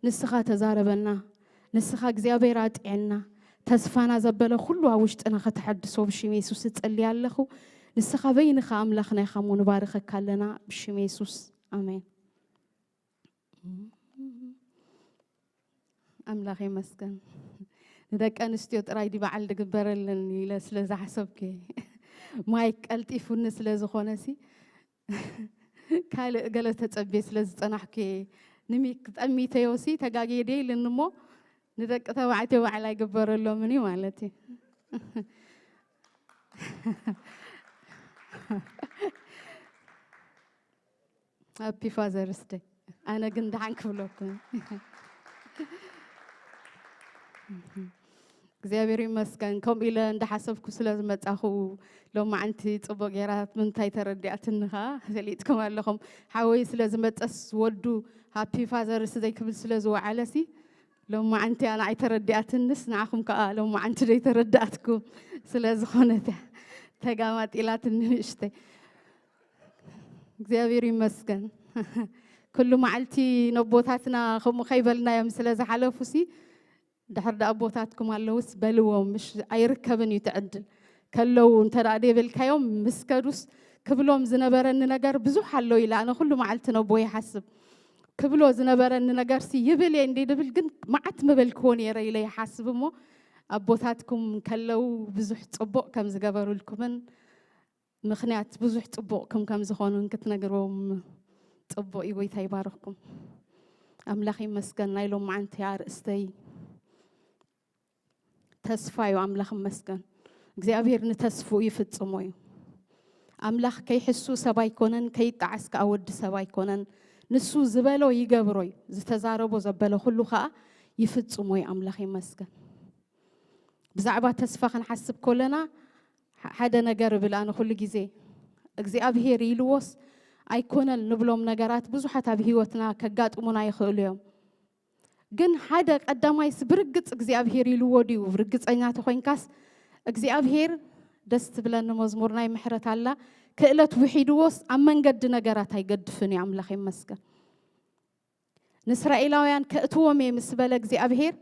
ንስኻ ተዛረበና። ንስኻ እግዚኣብሔር ኣጥዕና። ተስፋና ዘበለ ኩሉ ኣብ ውሽጥና ከተሐድሶ ብሽም የሱስ እጸሊ ኣለኹ። ንስኻ በይንኻ ኣምላኽና ኢኻ እሞ ንባርኸካ ኣለና ብሽም የሱስ። ኣሜን። ኣምላኽ ይመስገን። ንደቂ ኣንስትዮ ጥራይ ድዩ በዓል ድግበረለን ኢለ ስለ ዝሓሰብኩ እየ። ማይክ ቀልጢፉኒ ስለ ዝኾነ ሲ ካልእ ገለ ተጸብየ ስለ ዝጸናሕኩ እየ። ንሚክ ጠሚተዮ ሲ ተጋግየ ድየ ኢልኒ እሞ ንደቂ ተባዕትዮ በዓል ኣይግበረሎምን እዩ ማለት እዩ። ሃፒ ፋዘርስ ደይ። ኣነ ግን ደሓን ክብለኩም እግዚኣብሔር ይመስገን። ከምኡ ኢለ እንዳሓሰብኩ ስለ ዝመጻኹ ሎማዓንቲ ጽቡቅ ገይራ ምንታይ ተረዲኣትኒ ከኣ ፈሊጥኩም ኣለኹም። ሓወይ ስለ ዝመጸስ ወዱ ሃፒ ፋዘርስ ዘይክብል ስለ ዝወዓለሲ ሎማዓንቲ ኣነ ኣይተረዲኣትንስ ንዓኹም ከኣ ሎማዓንቲ ዘይተረዳኣትኩም ስለ ዝኾነት እያ ተጋማጢላትኒ ንእሽተይ። እግዚኣብሔር ይመስገን። ኩሉ መዓልቲ ነቦታትና ከምኡ ከይበልናዮም ስለ ዝሓለፉሲ ድሕር ደኣ ኣቦታትኩም ኣለውስ በልዎም፣ ምሽ ኣይርከብን እዩ ትዕድል። ከለዉ እንተ ደኣ ደይበልካዮም ምስ ከዱስ ክብሎም ዝነበረኒ ነገር ብዙሕ ኣሎ ኢለ ኣነ ኩሉ መዓልቲ ነቦ ይሓስብ። ክብሎ ዝነበረኒ ነገርሲ ይብል እየ እንዲ ድብል ግን መዓት ምበልክዎ ነይረ ኢለ ይሓስብ እሞ ኣቦታትኩም ከለዉ ብዙሕ ጽቡቕ ከም ዝገበሩልኩምን ምኽንያት ብዙሕ ጽቡቕ ከም ከም ዝኾኑን ክትነግርዎም ጽቡቕ እዩ። ጎይታ ይባርኽኩም። ኣምላኽ ይመስገን። ናይ ሎማዓንቲ ኣርእስተይ ተስፋ እዩ። ኣምላኽ ይመስገን። እግዚኣብሔር ንተስፍኡ ይፍጽሞ እዩ። ኣምላኽ ከይሕሱ ሰብ ኣይኮነን፣ ከይጠዓስ ከኣ ወዲ ሰብ ኣይኮነን። ንሱ ዝበሎ ይገብሮ እዩ፣ ዝተዛረቦ ዘበለ ኩሉ ከኣ ይፍጽሞ እዩ። ኣምላኽ ይመስገን። ብዛዕባ ተስፋ ክንሓስብ ከለና፣ ሓደ ነገር እብል ኣነ ኩሉ ግዜ፣ እግዚኣብሄር ኢልዎስ ኣይኮነን ንብሎም ነገራት ብዙሓት ኣብ ህይወትና ከጋጥሙና ይኽእሉ እዮም። ግን ሓደ ቀዳማይስ ብርግጽ እግዚኣብሄር ኢልዎ ድዩ? ርግጸኛ ተኾይንካስ እግዚኣብሄር፣ ደስ ትብለኒ መዝሙር ናይ ምሕረት ኣላ፣ ክእለት ውሒድዎስ ኣብ መንገዲ ነገራት ኣይገድፍን እዩ። ኣምላኽ ይመስገን። ንእስራኤላውያን ከእትዎም እየ ምስ በለ እግዚኣብሄር፣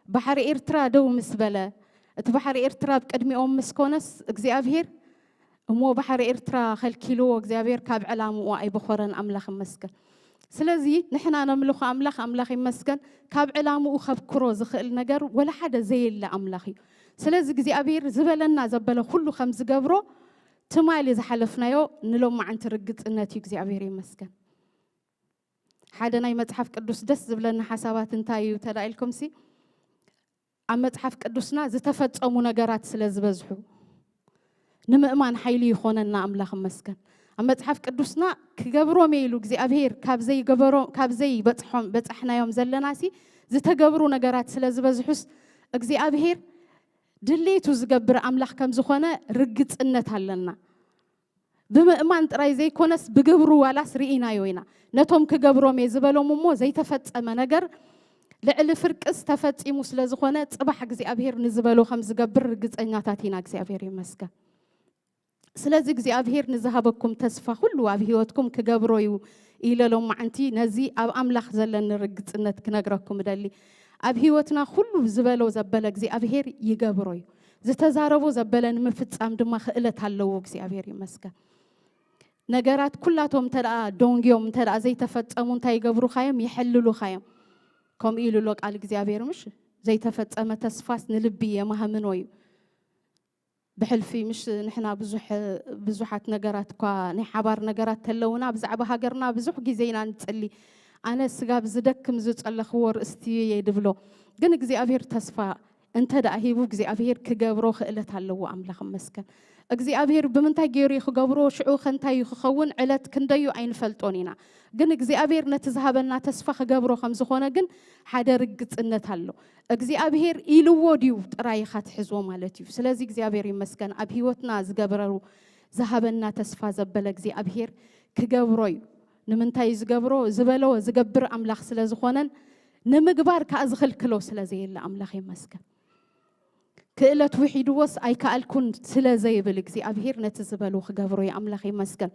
ባሕሪ ኤርትራ ደው ምስ በለ፣ እቲ ባሕሪ ኤርትራ ኣብ ቅድሚኦም ምስ ኮነስ እግዚኣብሄር፣ እሞ ባሕሪ ኤርትራ ከልኪልዎ እግዚኣብሄር ካብ ዕላምኡ ኣይበኾረን። ኣምላኽ ይመስገን። ስለዚ ንሕና ነምልኾ ኣምላኽ፣ ኣምላኽ ይመስገን፣ ካብ ዕላምኡ ከብክሮ ዝኽእል ነገር ወላ ሓደ ዘየለ ኣምላኽ እዩ። ስለዚ እግዚኣብሄር ዝበለና ዘበለ ኩሉ ከም ዝገብሮ ትማሊ ዝሓለፍናዮ ንሎማዓንቲ ርግጽነት እዩ። እግዚኣብሄር ይመስገን። ሓደ ናይ መጽሓፍ ቅዱስ ደስ ዝብለኒ ሓሳባት እንታይ እዩ ተላኢልኩም ሲ፣ ኣብ መጽሓፍ ቅዱስና ዝተፈጸሙ ነገራት ስለ ዝበዝሑ ንምእማን ሓይሊ ይኾነና። ኣምላኽ ይመስገን። ኣብ መጽሓፍ ቅዱስና ክገብሮም እየ ኢሉ እግዚኣብሄር ካብ ዘይገበሮ፣ ካብ ዘይበጽሖም በጻሕናዮም ዘለና ሲ፣ ዝተገብሩ ነገራት ስለ ዝበዝሑስ እግዚኣብሄር ድሌቱ ዝገብር ኣምላኽ ከም ዝኾነ ርግጽነት ኣለና። ብምእማን ጥራይ ዘይኮነስ ብግብሩ ዋላስ ርኢናዮ ኢና። ነቶም ክገብሮም እየ ዝበሎም እሞ ዘይተፈጸመ ነገር ልዕሊ ፍርቅስ ተፈጺሙ ስለ ዝኾነ ጽባሕ እግዚኣብሄር ንዝበሎ ከም ዝገብር ርግጸኛታት ኢና። እግዚኣብሄር ይመስገን። ስለዚ እግዚኣብሄር ንዝሃበኩም ተስፋ ኩሉ ኣብ ህይወትኩም ክገብሮ እዩ ኢለ ሎማዓንቲ ነዚ ኣብ ኣምላኽ ዘለኒ ርግጽነት ክነግረኩም እደሊ። ኣብ ህይወትና ኩሉ ዝበሎ ዘበለ እግዚኣብሄር ይገብሮ እዩ። ዝተዛረቦ ዘበለ ንምፍጻም ድማ ክእለት ኣለዎ። እግዚኣብሄር ይመስገን። ነገራት ኩላቶም እንተ ደኣ ደንግዮም፣ እንተ ደኣ ዘይተፈጸሙ እንታይ ይገብሩኻ እዮም? የሕልሉኻ እዮም። ከምኡ ኢሉ ኣሎ ቃል እግዚኣብሄር፣ ምሽ? ዘይተፈጸመ ተስፋስ ንልቢ የማህምኖ እዩ። ብሕልፊ ምሽ ንሕና ብዙሕ፣ ብዙሓት ነገራት እኳ ናይ ሓባር ነገራት ተለውና፣ ብዛዕባ ሃገርና ብዙሕ ግዜ ኢና ንጽሊ። ኣነ ስጋብ ዝደክም ዝጸለኽዎ ርእስቲ እየ ድብሎ። ግን እግዚኣብሄር ተስፋ እንተ ደኣ ሂቡ፣ እግዚኣብሄር ክገብሮ ክእለት ኣለዎ። ኣምላኽ ይመስገን። እግዚኣብሄር ብምንታይ ገይሩ እዩ ክገብሮ? ሽዑ ከ እንታይ እዩ ክኸውን? ዕለት ክንደዩ ኣይንፈልጦን ኢና። ግን እግዚኣብሄር ነቲ ዝሃበና ተስፋ ክገብሮ ከም ዝኾነ ግን ሓደ ርግጽነት ኣሎ። እግዚኣብሄር ኢልዎ ድዩ ጥራይ ኢኻ ትሕዝዎ ማለት እዩ። ስለዚ እግዚኣብሄር ይመስገን፣ ኣብ ህይወትና ዝገበረሩ ዝሃበና ተስፋ ዘበለ እግዚኣብሄር ክገብሮ እዩ። ንምንታይ እዩ ዝገብሮ? ዝበሎ ዝገብር ኣምላኽ ስለ ዝኾነን ንምግባር ከኣ ዝኽልክሎ ስለ ዘየለ ኣምላኽ ይመስገን። ክእለት ውሒድዎስ ኣይከኣልኩን ስለ ዘይብል እግዚኣብሄር ነቲ ዝበሎ ክገብሮ እዩ። ኣምላኽ ይመስገን።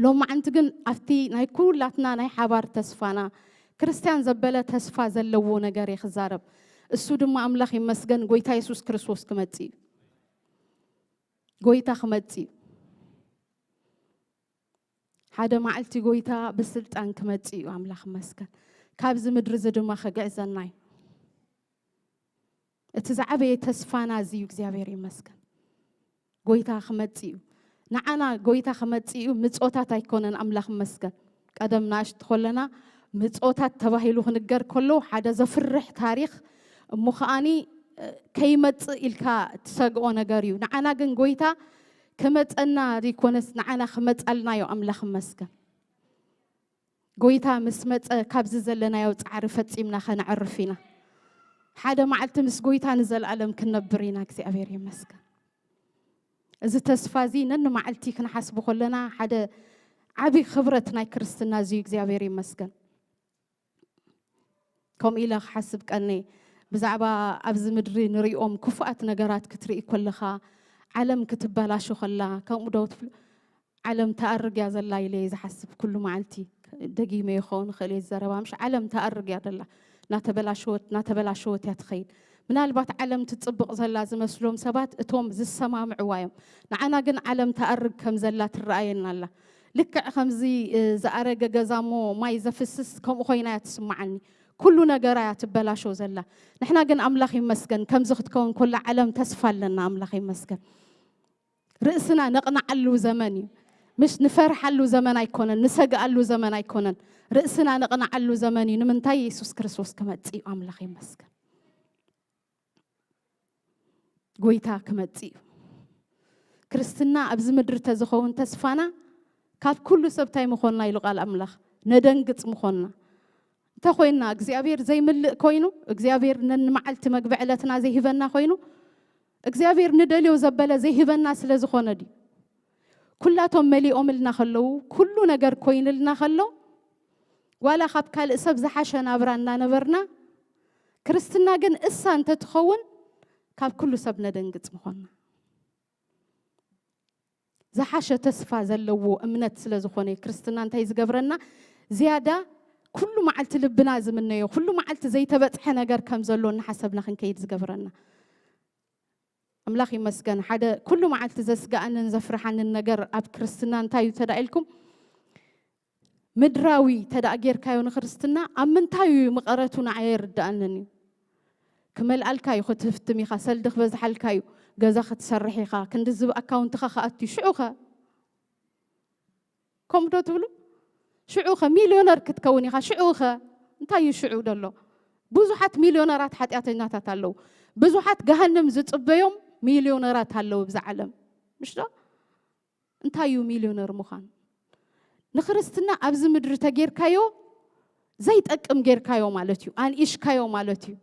ሎማዓንቲ ግን ኣብቲ ናይ ኩላትና ናይ ሓባር ተስፋና፣ ክርስትያን ዘበለ ተስፋ ዘለዎ ነገር እየ ክዛረብ። እሱ ድማ ኣምላኽ ይመስገን፣ ጎይታ የሱስ ክርስቶስ ክመጽእ እዩ። ጎይታ ክመጽእ እዩ። ሓደ መዓልቲ ጎይታ ብስልጣን ክመጽእ እዩ። ኣምላኽ ይመስገን። ካብዚ ምድሪ እዚ ድማ ክግዕዘና እዩ። እቲ ዝዓበየ ተስፋና እዚ እዩ። እግዚኣብሔር ይመስገን። ጎይታ ክመጽእ እዩ። ንዓና ጎይታ ክመጽእ እዩ፣ ምጾታት ኣይኮነን። ኣምላኽ ይመስገን። ቀደም ንኣሽቱ ከለና ምጾታት ተባሂሉ ክንገር ከሎ ሓደ ዘፍርሕ ታሪኽ፣ እሞ ከኣኒ፣ እ፣ ከይመጽእ ኢልካ ትሰግኦ ነገር እዩ። ንዓና ግን ጎይታ ክመጸና ዘይኮነስ ንዓና ክመጻልና እዩ። ኣምላኽ ይመስገን። ጎይታ ምስ መጸ ካብዚ ዘለናዮ ጻዕሪ ፈጺምና ከነዕርፍ ኢና። ሓደ መዓልቲ ምስ ጎይታ ንዘለኣለም ክንነብር ኢና። እግዚኣብሔር ይመስገን። እዚ ተስፋ እዚ ነንመዓልቲ ክንሓስቦ ከለና ሓደ ዓቢ ክብረት ናይ ክርስትና እዚ እዩ። እግዚኣብሔር ይመስገን። ከምኡ ኢለ ክሓስብ ቀንየ። ብዛዕባ ኣብዚ ምድሪ ንሪኦም ክፉኣት ነገራት ክትርኢ ከለኻ፣ ዓለም ክትበላሾ ከላ፣ ከምኡ ዶ ትብሉ? ዓለም ትኣርግ እያ ዘላ ኢለ እየ ዝሓስብ ኩሉ መዓልቲ። ደጊመ ይኸውን ይኽእል እየ ዝዘረባ፣ ምሽ? ዓለም ትኣርግ እያ ዘላ። እናተበላሸወት፣ እናተበላሸወት እያ ትኸይድ። ምናልባት ዓለም ትጽብቕ ዘላ ዝመስሎም ሰባት እቶም ዝሰማምዕዋ እዮም። ንዓና ግን ዓለም ትኣርግ ከም ዘላ ትረኣየና ኣላ። ልክዕ ከምዚ፣ እ፣ ዝኣረገ ገዛ እሞ ማይ ዘፍስስ ከምኡ ኮይና እያ ትስምዓኒ። ኩሉ ነገራ እያ ትበላሾ ዘላ። ንሕና ግን ኣምላኽ ይመስገን ከምዚ ክትከውን ከላ ዓለም ተስፋ ኣለና። ኣምላኽ ይመስገን። ርእስና ነቕንዓሉ ዘመን እዩ። ምሽ ንፈርሓሉ ዘመን ኣይኮነን፣ ንሰግኣሉ ዘመን ኣይኮነን። ርእስና ነቕንዓሉ ዘመን እዩ። ንምንታይ? የሱስ ክርስቶስ ክመጽእ እዩ። ኣምላኽ ይመስገን። ጎይታ ክመጽእ እዩ። ክርስትና ኣብዚ ምድሪ ተዝኸውን ተስፋና ካብ ኩሉ ሰብ ታይ ምኾንና ኢሉ ቃል ኣምላኽ፣ ነደንግጽ ምኾንና። እንተኾይንና እግዚኣብሔር ዘይምልእ ኮይኑ፣ እግዚኣብሔር ነንመዓልቲ መግቢ ዕለትና ዘይህበና ኮይኑ፣ እግዚኣብሔር ንደልዮ ዘበለ ዘይህበና ስለ ዝኾነ ድዩ? ኩላቶም መሊኦምልና ከለዉ፣ ኩሉ ነገር ኮይንልና ከሎ፣ ዋላ ካብ ካልእ ሰብ ዝሓሸ ናብራ እናነበርና፣ ክርስትና ግን እሳ እንተትኸውን ካብ ኩሉ ሰብ ነደንግጽ ምኾንና። ዝሓሸ ተስፋ ዘለዎ እምነት ስለ ዝኾነ ክርስትና እንታይ ዝገብረና? ዝያዳ ኩሉ መዓልቲ ልብና ዝምነዮ፣ ኩሉ መዓልቲ ዘይተበጽሐ ነገር ከም ዘሎ እናሓሰብና ክንከይድ ዝገብረና። ኣምላኽ ይመስገን። ሓደ ኩሉ መዓልቲ ዘስግኣንን ዘፍርሓንን ነገር ኣብ ክርስትና እንታይ እዩ ተዳኢልኩም? ምድራዊ ተዳኣ ጌርካዮ ንክርስትና ኣብ ምንታይ እዩ መቐረቱ ንዓይ ኣይርድኣንን እዩ። ክመልኣልካ እዩ፣ ክትህፍትም ኢኻ፣ ሰልዲ ክበዝሓልካ እዩ፣ ገዛ ክትሰርሕ ኢኻ፣ ክንዲ ዝብ ኣካውንትኻ ክኣቱ እዩ። ሽዑኸ ከምኡ ዶ ትብሉ? ሽዑኸ ሚልዮነር ክትከውን ኢኻ። ሽዑኸ እንታይ እዩ ሽዑ ደሎ? ብዙሓት ሚልዮነራት ሓጢኣተኛታት ኣለዉ። ብዙሓት ገሃንም ዝጽበዮም ሚልዮነራት ኣለዉ ብዛ ዓለም። ምሽ ዶ? እንታይ እዩ ሚልዮነር ምዃን? ንክርስትና ኣብዚ ምድሪ ተጌርካዮ ዘይጠቅም ጌርካዮ ማለት እዩ። ኣንኢሽካዮ ማለት እዩ።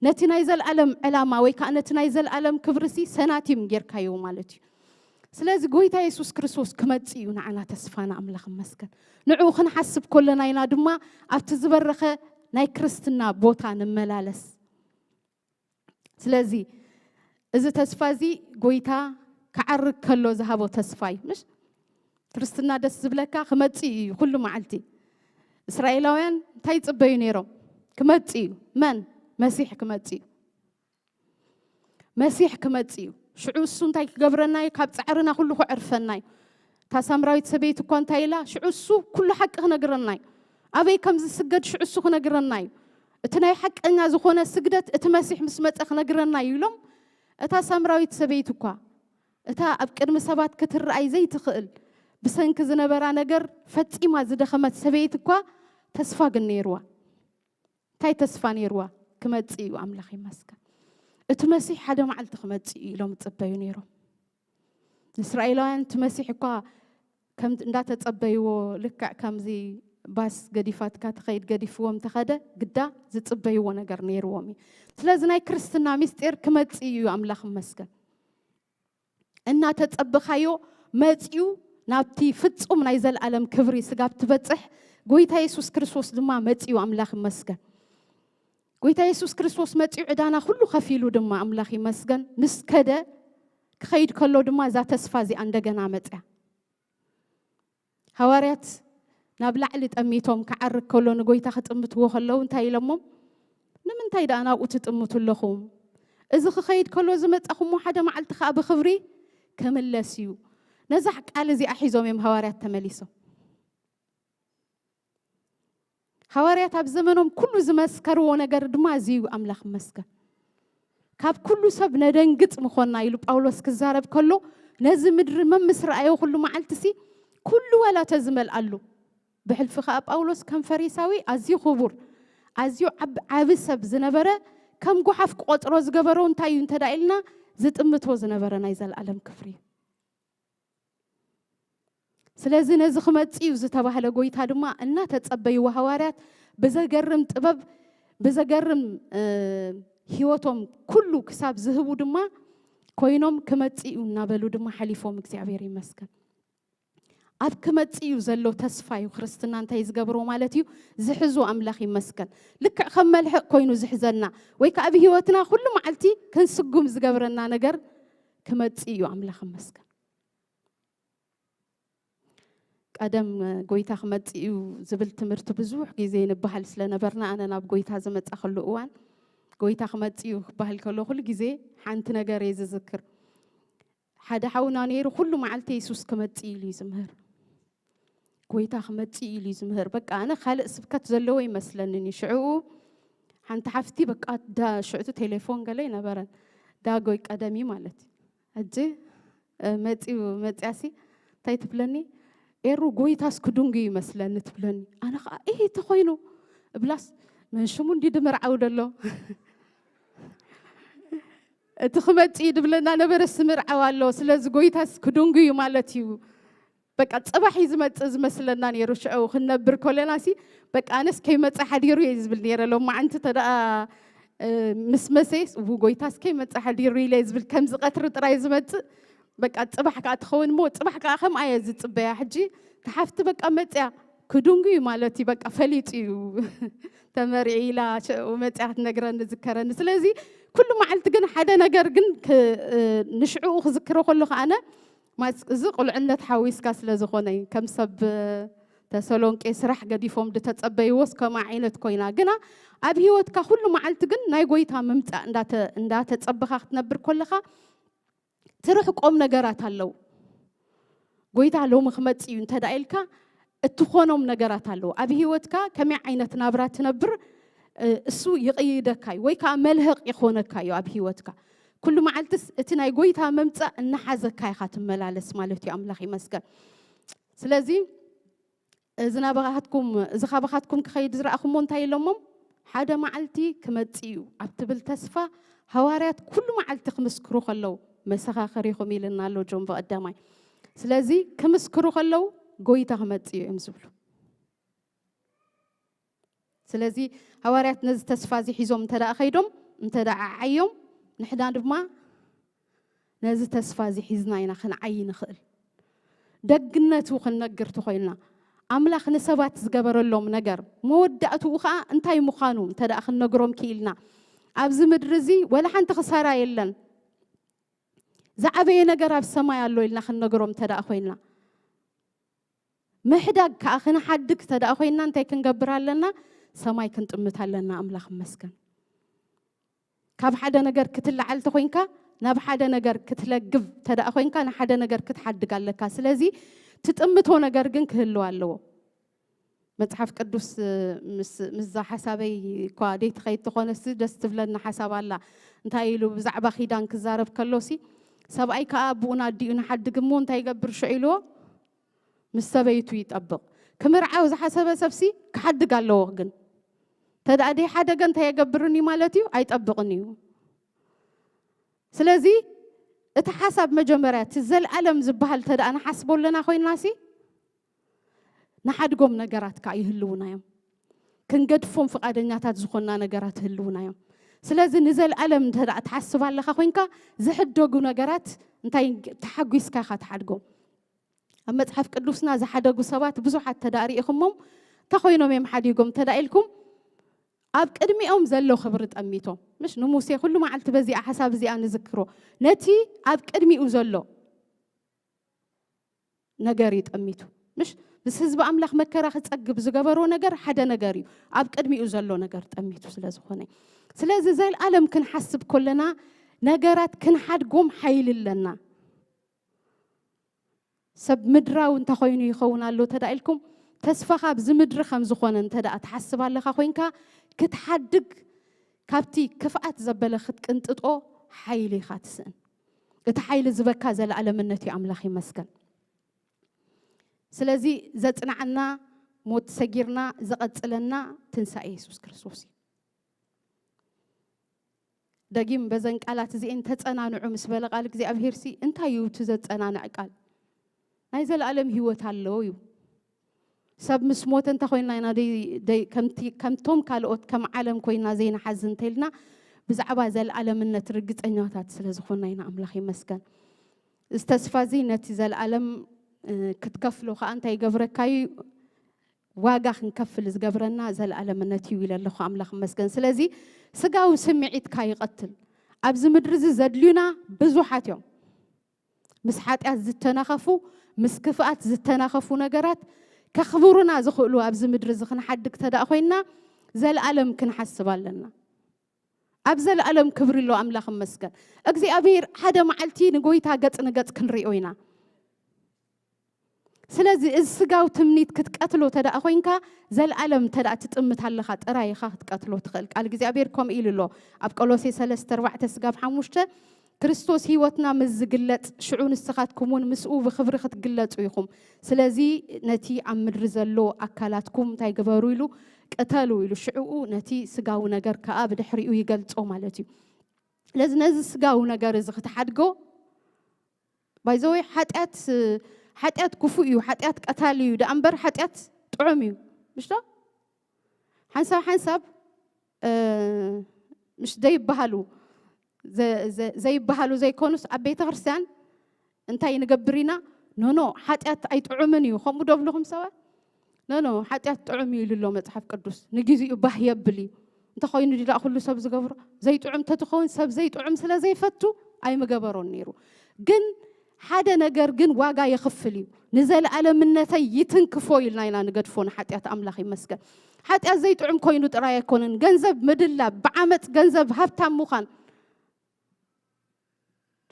ነቲ ናይ ዘልኣለም ዕላማ ወይ ከዓ ነቲ ናይ ዘልኣለም ክብርሲ ሰናቲም ጌርካዮ ማለት እዩ። ስለዚ ጎይታ የሱስ ክርስቶስ ክመጽእ እዩ ንዓና ተስፋና። ኣምላኽ ይመስገን። ንዕኡ ክንሓስብ ከለና ኢና ድማ ኣብቲ ዝበረኸ ናይ ክርስትና ቦታ ንመላለስ። ስለዚ እዚ ተስፋ እዚ ጎይታ ክዓርግ ከሎ ዝሃቦ ተስፋ እዩ። ምሽ ክርስትና ደስ ዝብለካ ክመጽእ እዩ ኩሉ መዓልቲ። እስራኤላውያን እንታይ ይጽበዩ ነይሮም? ክመጽእ እዩ። መን? መሲሕ ክመጽእ እዩ። መሲሕ ክመጽእ እዩ። ሽዑ እሱ እንታይ ክገብረና እዩ? ካብ ጻዕርና ኩሉ ክዕርፈና እዩ። እታ ሳምራዊት ሰበይቲ እኳ እንታይ ኢላ? ሽዑ እሱ ኩሉ ሓቂ ክነግረና እዩ። ኣበይ ከም ዝስገድ ሽዑ እሱ ክነግረና እዩ። እቲ ናይ ሓቀኛ ዝኾነ ስግደት እቲ መሲሕ ምስ መጸ ክነግረና እዩ ኢሎም። እታ ሳምራዊት ሰበይቲ እኳ እታ ኣብ ቅድሚ ሰባት ክትረኣይ ዘይትኽእል ብሰንኪ ዝነበራ ነገር ፈጺማ ዝደኸመት ሰበይቲ እኳ ተስፋ ግን ነይርዋ። እንታይ ተስፋ ነይርዋ? ክመጽእ እዩ፣ ኣምላኽ ይመስገን። እቲ መሲሕ ሓደ መዓልቲ ክመጽእ እዩ ኢሎም ይጽበዩ ነይሮም። ንእስራኤላውያን እቲ መሲሕ እኳ ከም እንዳተጸበይዎ፣ ልክዕ ከምዚ ባስ ገዲፋትካ ትኸይድ ገዲፍዎም ተኸደ፣ ግዳ ዝጽበይዎ ነገር ነይርዎም እዩ። ስለዚ ናይ ክርስትና ምስጢር ክመጽእ እዩ፣ ኣምላኽ ይመስገን። እናተጸበኻዮ መጺኡ ናብቲ ፍጹም ናይ ዘለኣለም ክብሪ ስጋብ ትበጽሕ፣ ጎይታ የሱስ ክርስቶስ ድማ መጺኡ፣ ኣምላኽ ይመስገን። ጎይታ የሱስ ክርስቶስ መጺኡ ዕዳና ኩሉ ከፊሉ ድማ፣ ኣምላኽ ይመስገን፣ ምስ ከደ ክኸይድ ከሎ ድማ እዛ ተስፋ እዚኣ እንደገና መጽያ። ሃዋርያት ናብ ላዕሊ ጠሚቶም ክዓርግ ከሎ ንጎይታ ክጥምትዎ ከለዉ እንታይ ኢሎሞም? ንምንታይ ደኣ ናብኡ ትጥምቱ ኣለኹም? እዚ ክኸይድ ከሎ ዝመጻኹሞ ሓደ መዓልቲ ከኣ ብኽብሪ ክምለስ እዩ። ነዛ ቃል እዚኣ ሒዞም እዮም ሃዋርያት ተመሊሶም። ሃዋርያት ኣብ ዘመኖም ኩሉ ዝመስከርዎ ነገር ድማ እዚ እዩ። ኣምላኽ ይመስገን። ካብ ኩሉ ሰብ ነደንግጽ ምኾንና ኢሉ ጳውሎስ ክዛረብ ከሎ፣ ነዚ ምድሪ መምስ ረኣዮ ኩሉ መዓልትሲ ኩሉ ዋላ ተዝመልኣሉ። ብሕልፊ ከኣ ጳውሎስ ከም ፈሪሳዊ ኣዝዩ ክቡር፣ ኣዝዩ ዓብ-፣ ዓቢ ሰብ ዝነበረ ከም ጓሓፍ ክቆጽሮ ዝገበሮ እንታይ እዩ እንተ ደኣ ኢልና፣ ዝጥምቶ ዝነበረ ናይ ዘለኣለም ክብሪ እዩ። ስለዚ ነዚ ክመጽእ እዩ ዝተባህለ ጎይታ ድማ እናተጸበይዎ ሃዋርያት ብዘገርም ጥበብ፣ ብዘገርም፣ እ፣ ህይወቶም ኩሉ ክሳብ ዝህቡ ድማ ኮይኖም ክመጽእ እዩ እናበሉ ድማ ሓሊፎም። እግዚኣብሔር ይመስገን። ኣብ ክመጽእ እዩ ዘሎ ተስፋ እዩ ክርስትና እንታይ ዝገብሮ ማለት እዩ? ዝሕዙ። ኣምላኽ ይመስገን። ልክዕ ከም መልሕቕ ኮይኑ ዝሕዘና ወይ ከኣ ኣብ ህይወትና ኩሉ መዓልቲ ክንስጉም ዝገብረና ነገር ክመጽእ እዩ። ኣምላኽ ይመስገን። ቀደም ጎይታ ክመጽእ እዩ ዝብል ትምህርቲ ብዙሕ ግዜ ንበሃል ስለ ነበርና፣ ኣነ ናብ ጎይታ ዝመጻኹሉ እዋን፣ ጎይታ ክመጽእ እዩ ክበሃል ከሎ ኩሉ ግዜ ሓንቲ ነገር እየ ዝዝክር። ሓደ ሓውና ነይሩ፣ ኩሉ መዓልቲ የሱስ ክመጽእ ኢሉ እዩ ዝምህር። ጎይታ ክመጽእ ኢሉ እዩ ዝምህር። በቃ ኣነ ካልእ ስብከት ዘለዎ ይመስለንን እዩ። ሽዕኡ ሓንቲ ሓፍቲ በቃ ዳ ሽዕቱ ቴሌፎን ገለ ይነበረን። ዳ ጎይ ቀደሚ ማለት እዩ። ሕጂ፣ እ፣ መጺኡ መጺኣሲ እንታይ ትብለኒ? "ኤሩ ጎይታስ ክድንጉ ይመስለኒ" ትብለኒ። ኣነ ኸኣ "እሂ ተኾይኑ" እብላስ መን ሽሙ እንዲ ድምርዓው ደሎ? እቲ ክመጽእ እዩ ድብለና ነበረ፣ ስምርዓው ኣሎ። ስለዚ ጎይታስ ክድንጉ እዩ ማለት እዩ። በቃ ጽባሕ እዩ ዝመጽእ ዝመስለና ነይሩ። ሽዑ ክንነብር ከለና ሲ በቃ ኣነስ ከይመጽእ ሓዲሩ እየ ዝብል ነይረ። ሎማዓንቲ ተደኣ ምስ መሰየስ እው ጎይታስ ከይመጽእ ሓዲሩ ኢለ ዝብል፣ ከምዚ ቀትሪ ጥራይ ዝመጽእ በቃ ጽባሕ ከዓ ትኸውን እሞ ጽባሕ ከዓ ከምኣ እየ ዝጽበያ። ሕጂ ተሓፍቲ በቃ መጽያ ክድንጉ እዩ ማለት እዩ። በቃ ፈሊጡ እዩ ተመሪዒ ኢላ ሽዑ መጽያ ክትነግረኒ ዝከረኒ። ስለዚ ኩሉ መዓልቲ ግን ሓደ ነገር ግን ክ- ንሽዕኡ ክዝክሮ ከለኹ ኣነ ማስ- እዚ ቁልዕነት ሓዊስካ ስለ ዝኾነ እዩ። ከም ሰብ ተሰሎንቄ ስራሕ ገዲፎም ዝተጸበይዎስ ከምኣ ዓይነት ኮይና። ግና ኣብ ህይወትካ ኩሉ መዓልቲ ግን ናይ ጎይታ ምምጻእ እንዳተ- እንዳተጸበኻ ክትነብር ከለኻ ትርሕቆም ነገራት ኣለዉ። ጎይታ ሎሚ ክመጽእ እዩ እንተ ደኣ ኢልካ እትኾኖም ነገራት ኣለዉ። ኣብ ህይወትካ ከመይ ዓይነት ናብራ ትነብር እሱ ይቕይደካ እዩ ወይ ከዓ መልህቕ ይኾነካ እዩ ኣብ ህይወትካ። ኩሉ መዓልትስ እቲ ናይ ጎይታ ምምጻእ እናሓዘካ ኢኻ ትመላለስ ማለት እዩ። ኣምላኽ ይመስገን። ስለዚ እዚ ናባኻትኩም እዚ ካባኻትኩም ክኸይድ ዝረኣኹሞ እንታይ ኢሎሞም? ሓደ መዓልቲ ክመጽእ እዩ ኣብ ትብል ተስፋ ሃዋርያት ኩሉ መዓልቲ ክምስክሩ ከለዉ መሰኻኽር ኢኹም ኢልና ኣሎ ጆን ብቐዳማይ። ስለዚ ክምስክሩ ከለዉ ጎይታ ክመጽእ እዩ እዮም ዝብሉ። ስለዚ ሃዋርያት ነዚ ተስፋ እዚ ሒዞም እንተ ደኣ ኸይዶም እንተ ደኣ ዓዓዮም ንሕና ድማ ነዚ ተስፋ እዚ ሒዝና ኢና ክንዓይ ንኽእል። ደግነቱ ክንነግር ተኾይንና ኣምላኽ ንሰባት ዝገበረሎም ነገር መወዳእትኡ ኸዓ እንታይ ምዃኑ እንተ ደኣ ክንነግሮም ክኢልና ኣብዚ ምድሪ እዚ ወላ ሓንቲ ክሳራ የለን ዝዓበየ ነገር ኣብ ሰማይ ኣሎ ኢልና ክንነግሮም እንተ ደኣ ኮይንና ምሕዳግ ከዓ ክንሓድግ እንተ ደኣ ኮይንና እንታይ ክንገብር ኣለና? ሰማይ ክንጥምት ኣለና። ኣምላኽ ይመስገን። ካብ ሓደ ነገር ክትለዓል ተኮይንካ ናብ ሓደ ነገር ክትለግብ እንተ ደኣ ኮይንካ ንሓደ ነገር ክትሓድግ ኣለካ። ስለዚ ትጥምቶ ነገር ግን ክህልው ኣለዎ። መጽሓፍ ቅዱስ ምስ ምስዛ ሓሳበይ እኳ ደይትኸይድ ተኾነሲ ደስ ትብለኒ ሓሳብ ኣላ። እንታይ ኢሉ ብዛዕባ ኪዳን ክዛረብ ከሎሲ ሰብኣይ ከኣ ኣቦኡን ኣዲኡን ሓድግ እሞ እንታይ ይገብር ሽዑ ኢልዎ? ምስ ሰበይቱ ይጠብቕ። ክምርዓው ዝሓሰበ ሰብሲ ክሓድግ ኣለዎ ግን ተደኣ ደይሓደገ እንታይ የገብርን እዩ ማለት እዩ? ኣይጠብቕን እዩ። ስለዚ እቲ ሓሳብ መጀመርያ እቲ ዘልኣለም ዝበሃል ተደኣ ንሓስቦ ኣለና ኮይንናሲ ንሓድጎም ነገራት ከዓ ይህልዉና እዮም። ክንገድፎም ፍቓደኛታት ዝኾንና ነገራት ይህልዉና እዮም። ስለዚ ንዘልኣለም እንተ ደኣ ትሓስብ ኣለኻ ኮይንካ ዝሕደጉ ነገራት እንታይ ተሓጒስካ ኢኻ ትሓድጎም። ኣብ መጽሓፍ ቅዱስና ዝሓደጉ ሰባት ብዙሓት ተዳእ ርኢኹሞም እንታይ ኮይኖም እዮም ሓዲጎም ተዳኢልኩም ኣብ ቅድሚኦም ዘሎ ክብሪ ጠሚቶም ምሽ ንሙሴ ኩሉ መዓልቲ በዚኣ ሓሳብ እዚኣ ንዝክሮ ነቲ ኣብ ቅድሚኡ ዘሎ ነገር እዩ ጠሚቱ ምሽ ምስ ህዝቢ ኣምላኽ መከራ ክጸግብ ዝገበሮ ነገር ሓደ ነገር እዩ ኣብ ቅድሚኡ ዘሎ ነገር ጠሚቱ ስለ ዝኾነ ስለዚ ዘልኣለም ክንሓስብ ከለና ነገራት ክንሓድጎም ሓይሊ ኣለና ሰብ ምድራዊ እንተኾይኑ ይኸውን ኣሎ ተዳኢልኩም ተስፋኻ ኣብዚ ምድሪ ከም ዝኾነ እንተ ደኣ ትሓስብ ኣለኻ ኮይንካ ክትሓድግ ካብቲ ክፍኣት ዘበለ ክትቅንጥጦ ሓይሊ ኢኻ ትስእን እቲ ሓይሊ ዝበካ ዘለኣለምነት እዩ ኣምላኽ ይመስገን ስለዚ ዘጽንዓና ሞት ሰጊርና ዘቐጽለና ትንሳኤ የሱስ ክርስቶስ እዩ ደጊም በዘን ቃላት እዚኤን ተጸናንዑ ምስ በለ ቃል እግዚኣብሄር ሲ እንታይ እዩ እቲ ዘጸናንዕ ቃል ናይ ዘለኣለም ህይወት ኣለዎ እዩ ሰብ ምስ ሞተ እንተ ኮይንና ኢና ከምቶም ካልኦት ከም ዓለም ኮይና ዘይንሓዝ እንተልና ብዛዕባ ዘለኣለምነት ርግፀኛታት ስለ ዝኾንና ኢና ኣምላኽ ይመስገን እዚ ተስፋ እዚ ነቲ ዘለኣለም ክትከፍሎ ከዓ እንታይ ይገብረካ እዩ ዋጋ ክንከፍል ዝገብረና ዘለኣለምነት እዩ ኢለ ኣለኹ ኣምላኽ መስገን ስለዚ ስጋዊ ስምዒትካ ይቐትል ኣብዚ ምድሪ እዚ ዘድልዩና ብዙሓት እዮም ምስ ሓጢኣት ዝተናኸፉ ምስ ክፍኣት ዝተናኸፉ ነገራት ከኽብሩና ዝኽእሉ ኣብዚ ምድሪ እዚ ክንሓድግ ተደኣ ኮይንና ዘለኣለም ክንሓስብ ኣለና ኣብ ዘለኣለም ክብሪ ኣሎ ኣምላኽ መስገን እግዚኣብሔር ሓደ መዓልቲ ንጎይታ ገጽ ንገጽ ክንሪኦ ኢና ስለዚ እዚ ስጋዊ ትምኒት ክትቀትሎ ተደኣ ኮይንካ ዘለኣለም ተደኣ ትጥምት ኣለኻ ጥራይ ኢኻ ክትቀትሎ ትኽእል ቃል እግዚኣብሔር ከምኡ ኢሉ ኣሎ ኣብ ቆሎሴ ሰለስተ ኣርባዕተ ስጋብ ሓሙሽተ ክርስቶስ ህይወትና ምስ ዝግለጽ ሽዑ ንስኻትኩም እውን ምስኡ ብኽብሪ ክትግለጹ ኢኹም ስለዚ ነቲ ኣብ ምድሪ ዘሎ ኣካላትኩም እንታይ ግበሩ ኢሉ ቅተሉ ኢሉ ሽዕኡ ነቲ ስጋዊ ነገር ከኣ ብድሕሪኡ ይገልጾ ማለት እዩ ስለዚ ነዚ ስጋዊ ነገር እዚ ክትሓድጎ፣ ባይዘወይ ሓጢኣት ሓጢኣት ክፉእ እዩ፣ ሓጢኣት ቀታሊ እዩ። ደኣ እምበር ሓጢኣት ጥዑም እዩ። ምሽቶ ሓንሳብ ሓንሳብ ምሽ ዘይበሃሉ ዘይበሃሉ ዘይኮኑስ ኣብ ቤተ ክርስቲያን እንታይ ንገብር ኢና? ኖኖ፣ ሓጢኣት ኣይጥዑምን እዩ። ከምኡ ዶ ብልኹም ሰባት? ኖኖ፣ ሓጢኣት ጥዑም እዩ ኢሉ ኣሎ መጽሓፍ ቅዱስ። ንግዚኡ ባህ የብል እዩ። እንተኾይኑ ድላ ኩሉ ሰብ ዝገብሮ ዘይጥዑም ተትኸውን ሰብ ዘይጥዑም ስለ ዘይፈቱ ኣይምገበሮን ነይሩ። ግን ሓደ ነገር ግን ዋጋ የኽፍል እዩ። ንዘለኣለምነተይ ይትንክፎ ኢልና ኢና ንገድፎ ንሓጢኣት። ኣምላኽ ይመስገን። ሓጢኣት ዘይጥዑም ኮይኑ ጥራይ ኣይኮነን። ገንዘብ ምድላብ፣ ብዓመፅ ገንዘብ ሃብታም ምዃን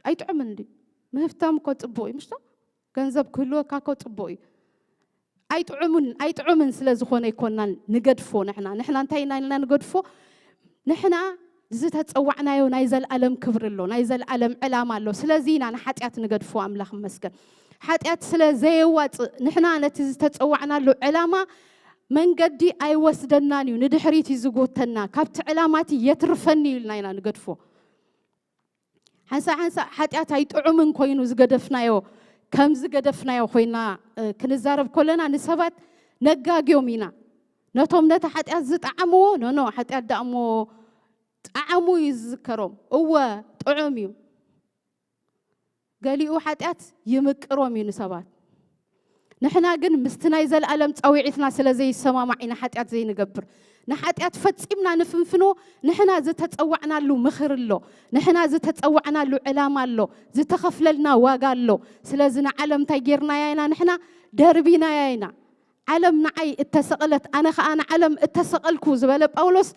ኣይጥዑምን እንዲ ምህብታም እኮ ፅቡቅ እዩ ምሽቶ? ገንዘብ ክህልወካ እኮ ፅቡቅ እዩ። ኣይጥዑምን ኣይጥዑምን ስለ ዝኾነ ኣይኮናን ንገድፎ። ንሕና ንሕና እንታይ ኢና ኢልና ንገድፎ? ንሕና ዝተፀዋዕናዮ ናይ ዘለኣለም ክብሪ ኣሎ፣ ናይ ዘለኣለም ዕላማ ኣሎ። ስለዚ ኢና ንሓጢኣት ንገድፎ። ኣምላኽ ይመስገን። ሓጢኣት ስለ ዘየዋፅእ ንሕና ነቲ ዝተፀዋዕናሉ ዕላማ መንገዲ ኣይወስደናን እዩ፣ ንድሕሪት እዩ ዝጎተና። ካብቲ ዕላማቲ የትርፈኒ እዩ ኢልና ኢና ንገድፎ። ሓንሳእ ሓንሳእ ሓጢኣት ኣይጥዑምን ኮይኑ ዝገደፍናዮ፣ ከም ዝገደፍናዮ ኮይና ክንዛረብ ከለና ንሰባት ነጋግዮም ኢና። ነቶም ነቲ ሓጢኣት ዝጠዓምዎ፣ ኖኖ፣ ሓጢኣት ደኣ እሞ ጣዕሙ እዩ ዝዝከሮም። እወ፣ ጥዑም እዩ። ገሊኡ ሓጢኣት ይምቅሮም እዩ ንሰባት። ንሕና ግን ምስቲ ናይ ዘለኣለም ጻውዒትና ስለ ዘይሰማማዕ ኢና ሓጢኣት ዘይንገብር። ንሓጢኣት ፈጺምና ንፍንፍኖ። ንሕና ዝተጸዋዕናሉ ምኽር ኣሎ። ንሕና ዝተጸዋዕናሉ ዕላማ ኣሎ። ዝተኸፍለልና ዋጋ ኣሎ። ስለዚ ንዓለም እንታይ ጌርናያ ኢና ንሕና? ደርቢናያ ኢና። ዓለም ንዓይ እተሰቕለት፣ ኣነ ኸኣ ንዓለም እተሰቐልኩ ዝበለ ጳውሎስ፣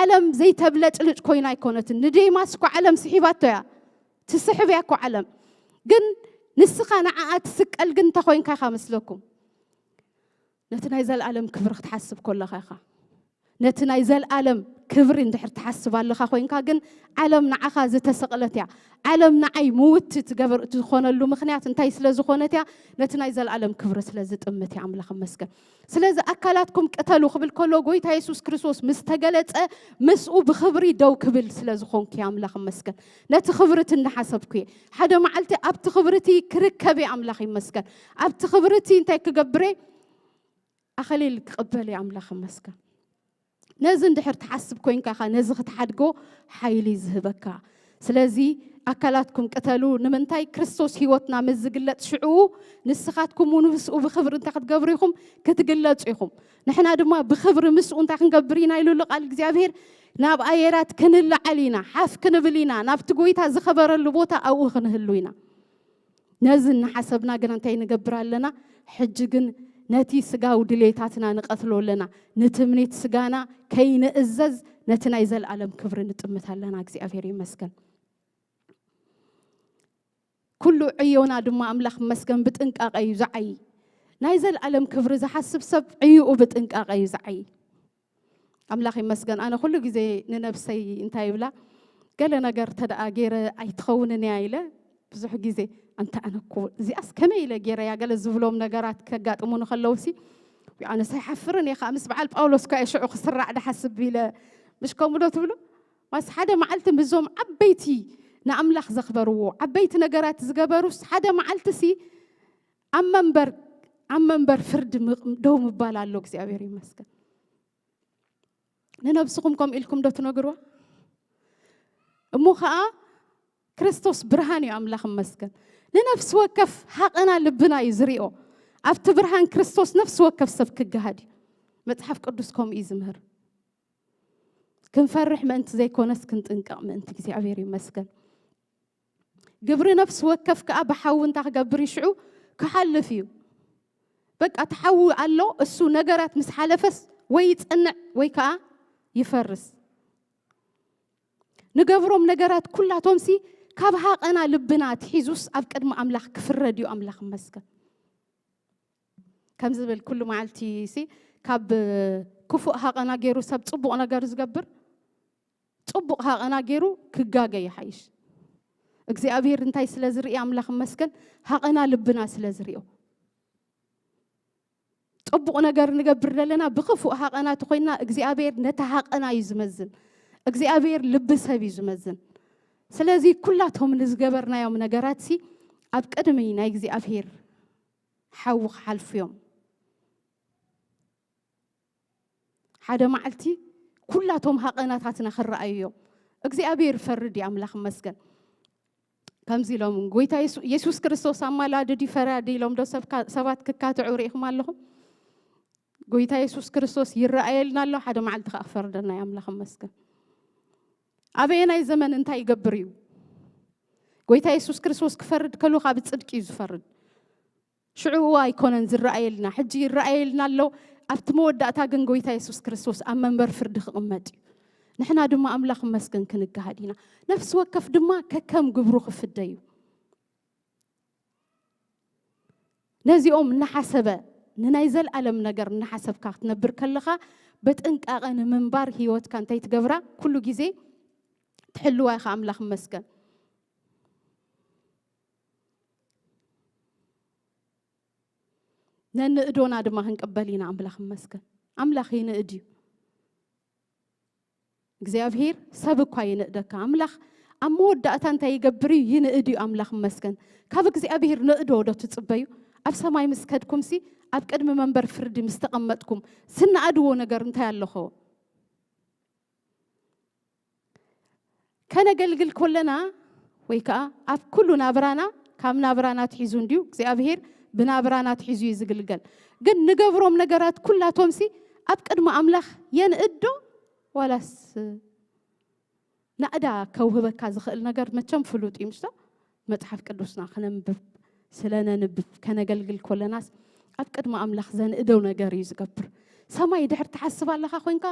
ዓለም ዘይተብለጭልጭ ኮይና ኣይኮነትን። ንዴማስ እኮ ዓለም ስሒባቶ እያ። ትስሕብ እያ እኮ ዓለም። ግን ንስኻ ንዓኣ ትስቀል ግን እንተ ኮይንካ ኢኻ መስለኩም። ነቲ ናይ ዘለኣለም ክብሪ ክትሓስብ ከለኻ ኢኻ። ነቲ ናይ ዘለኣለም ክብሪ እንድሕር ትሓስብ ኣለኻ ኮይንካ ግን ዓለም ንዓኻ ዝተሰቕለት እያ። ዓለም ንዓይ ምውቲ ትገበር ዝኾነሉ ምኽንያት እንታይ ስለ ዝኾነት እያ? ነቲ ናይ ዘለኣለም ክብሪ ስለ ዝጥምት እያ። ኣምላኽ ይመስገን። ስለዚ ኣካላትኩም ቅተሉ ክብል ከሎ ጎይታ የሱስ ክርስቶስ ምስ ተገለጸ ምስኡ ብኽብሪ ደው ክብል ስለ ዝኾንኩ እያ። ኣምላኽ ይመስገን። ነቲ ክብሪ እቲ እናሓሰብኩ እየ። ሓደ መዓልቲ ኣብቲ ክብሪ እቲ ክርከብ እየ። ኣምላኽ ይመስገን። ኣብቲ ክብሪ እቲ እንታይ ክገብር እየ? ኣኸሊል ክቕበል እየ። ኣምላኽ ይመስገን። ነዚ እንድሕር ትሓስብ ኮይንካ ኢኻ ነዚ ክትሓድጎ ሓይሊ ዝህበካ። ስለዚ ኣካላትኩም ቅተሉ። ንምንታይ? ክርስቶስ ህይወትና ምስ ዝግለጽ ሽዑ ንስኻትኩም እውን ምስኡ ብኽብሪ እንታይ ክትገብሩ ኢኹም? ክትግለጹ ኢኹም። ንሕና ድማ ብኽብሪ ምስኡ እንታይ ክንገብር ኢና ኢሉ ኣሎ ቃል እግዚኣብሔር? ናብ ኣየራት ክንለዓል ኢና፣ ሓፍ ክንብል ኢና፣ ናብቲ ጎይታ ዝኸበረሉ ቦታ ኣብኡ ክንህሉ ኢና። ነዚ እናሓሰብና ግን እንታይ ንገብር ኣለና? ሕጂ ግን ነቲ ስጋዊ ድሌታትና ንቐትሎ ኣለና። ንትምኒት ስጋና ከይንእዘዝ ነቲ ናይ ዘለኣለም ክብሪ ንጥምት ኣለና። እግዚኣብሔር ይመስገን። ኩሉ ዕዮና ድማ ኣምላኽ ይመስገን ብጥንቃቐ እዩ ዝዓዪ። ናይ ዘለኣለም ክብሪ ዝሓስብ ሰብ ዕዩኡ ብጥንቃቐ እዩ ዝዓዪ። ኣምላኽ ይመስገን። ኣነ ኩሉ ግዜ ንነብሰይ እንታይ ይብላ፣ ገለ ነገር ተደኣ ገይረ ኣይትኸውንን እያ ኢለ ብዙሕ ግዜ፣ ኣንታ ኣነ እኮ እዚኣስ ከመይ ኢለ ገይረያ፣ ገለ ዝብሎም ነገራት ከጋጥሙኒ ከለውሲ፣ "ውይ፣ ኣነስ ኣይሓፍርን እየ ከዓ፣ ምስ በዓል ጳውሎስ እኳ እየ ሽዑ ክስራዕ ድሓስብ" ኢለ። ምሽ ከምኡ ዶ ትብሉ? ማስ ሓደ መዓልቲ ምስዞም ዓበይቲ ንኣምላኽ ዘኽበርዎ ዓበይቲ ነገራት ዝገበሩስ ሓደ መዓልቲ ሲ ኣብ መንበር ኣብ መንበር ፍርዲ ም-፣ ደው ምባል ኣሎ። እግዚኣብሔር ይመስገን። ንነብስኹም ከምኡ ኢልኩም ዶ ትነግርዋ? እሞ ኸኣ ክርስቶስ ብርሃን እዩ። ኣምላኽ ይመስገን። ንነፍሲ ወከፍ ሃቐና ልብና እዩ ዝሪኦ። ኣብቲ ብርሃን ክርስቶስ ነፍሲ ወከፍ ሰብ ክገሃድ እዩ። መጽሓፍ ቅዱስ ከምኡ እዩ ዝምህር። ክንፈርሕ ምእንቲ ዘይኮነስ ክንጥንቀቕ ምእንቲ። እግዚኣብሔር ይመስገን። ግብሪ ነፍሲ ወከፍ ከኣ ብሓዊ እንታይ ክገብር እዩ? ሽዑ ክሓልፍ እዩ። በቃ እቲ ሓዊ ኣሎ፣ እሱ ነገራት ምስ ሓለፈስ ወይ ይጸንዕ ወይ ከኣ ይፈርስ። ንገብሮም ነገራት ኩላቶምሲ ካብ ሃቐና ልብና ኣትሒዙስ ኣብ ቅድሚ ኣምላኽ ክፍረድ እዩ። ኣምላኽ ይመስገን። ከም ዝብል ኩሉ መዓልቲ ሲ ካብ ክፉእ ሃቐና ገይሩ ሰብ ጽቡቕ ነገር ዝገብር፣ ጽቡቕ ሃቐና ገይሩ ክጋገ ይሓይሽ። እግዚኣብሔር እንታይ ስለ ዝርኢ ኣምላኽ ይመስገን፣ ሃቐና ልብና ስለ ዝሪኦ። ጽቡቕ ነገር ንገብር ዘለና ብክፉእ ሃቐና ተኾይንና እግዚኣብሔር ነቲ ሃቐና እዩ ዝመዝን። እግዚኣብሔር ልቢ ሰብ እዩ ዝመዝን። ስለዚ ኩላቶም ንዝገበርናዮም ነገራት ሲ ኣብ ቅድሚ ናይ እግዚኣብሔር ሓዊ ክሓልፉ እዮም። ሓደ መዓልቲ ኩላቶም ሃቐናታትና ክረኣዩ እዮም። እግዚኣብሔር ፈርድ እዩ፣ ኣምላኽ ይመስገን። ከምዚ ኢሎም፣ "ጎይታ የሱ-፣ የሱስ ክርስቶስ ኣማላዲ ድዩ ፈራዲ?" ኢሎም ዶ ሰብካ-፣ ሰባት ክካትዑ ርኢኹም ኣለኹም? ጎይታ የሱስ ክርስቶስ ይረኣየልና ኣሎ፣ ሓደ መዓልቲ ከኣ ክፈርደና እዩ፣ ኣምላኽ ይመስገን። ኣበየናይ ዘመን እንታይ ይገብር እዩ? ጎይታ የሱስ ክርስቶስ ክፈርድ ከሎ ካብ ጽድቂ እዩ ዝፈርድ። ሽዑ ኣይኮነን ዝረኣየልና፣ ሕጂ ይረኣየልና ኣሎ። ኣብቲ መወዳእታ ግን ጎይታ የሱስ ክርስቶስ ኣብ መንበር ፍርዲ ክቕመጥ እዩ። ንሕና ድማ ኣምላኽ ይመስገን ክንገሃድ ኢና። ነፍሲ ወከፍ ድማ ከከም ግብሩ ክፍደ እዩ። ነዚኦም እናሓሰበ፣ ንናይ ዘልኣለም ነገር እናሓሰብካ ክትነብር ከለኻ፣ ብጥንቃቐ ንምንባር ህይወትካ እንታይ ትገብራ? ኩሉ ግዜ ትሕልዋ ኢኻ፣ ኣምላኽ ይመስገን። ነንእዶና ድማ ክንቅበል ኢና፣ ኣምላኽ ይመስገን። ኣምላኽ ይንእድ እዩ። እግዚኣብሔር ሰብ እኳ ይንእደካ። ኣምላኽ ኣብ መወዳእታ እንታይ ይገብር እዩ? ይንእድ እዩ፣ ኣምላኽ ይመስገን። ካብ እግዚኣብሔር ንእዶ ዶ ትጽበዩ? ኣብ ሰማይ ምስ ከድኩምሲ፣ ኣብ ቅድሚ መንበር ፍርዲ ምስ ተቐመጥኩም፣ ዝነኣድዎ ነገር እንታይ ኣለኹ? ከነገልግል ኮለና ወይ ከኣ ኣብ ኩሉ ናብራና፣ ካብ ናብራና ትሒዙ እንድዩ እግዚኣብሔር ብናብራና ትሒዙ እዩ ዝግልገል። ግን ንገብሮም ነገራት ኩላቶምሲ ኣብ ቅድሚ ኣምላኽ የንእዶ? ዋላስ ናእዳ ከውህበካ ዝኽእል ነገር መቸም ፍሉጥ እዩ፣ ምሽቶ? መጽሓፍ ቅዱስና ክነንብብ፣ ስለ ነንብብ፣ ከነገልግል ኮለናስ ኣብ ቅድሚ ኣምላኽ ዘንእደው ነገር እዩ ዝገብር። ሰማይ ድሕር ትሓስብ ኣለኻ ኮይንካ፣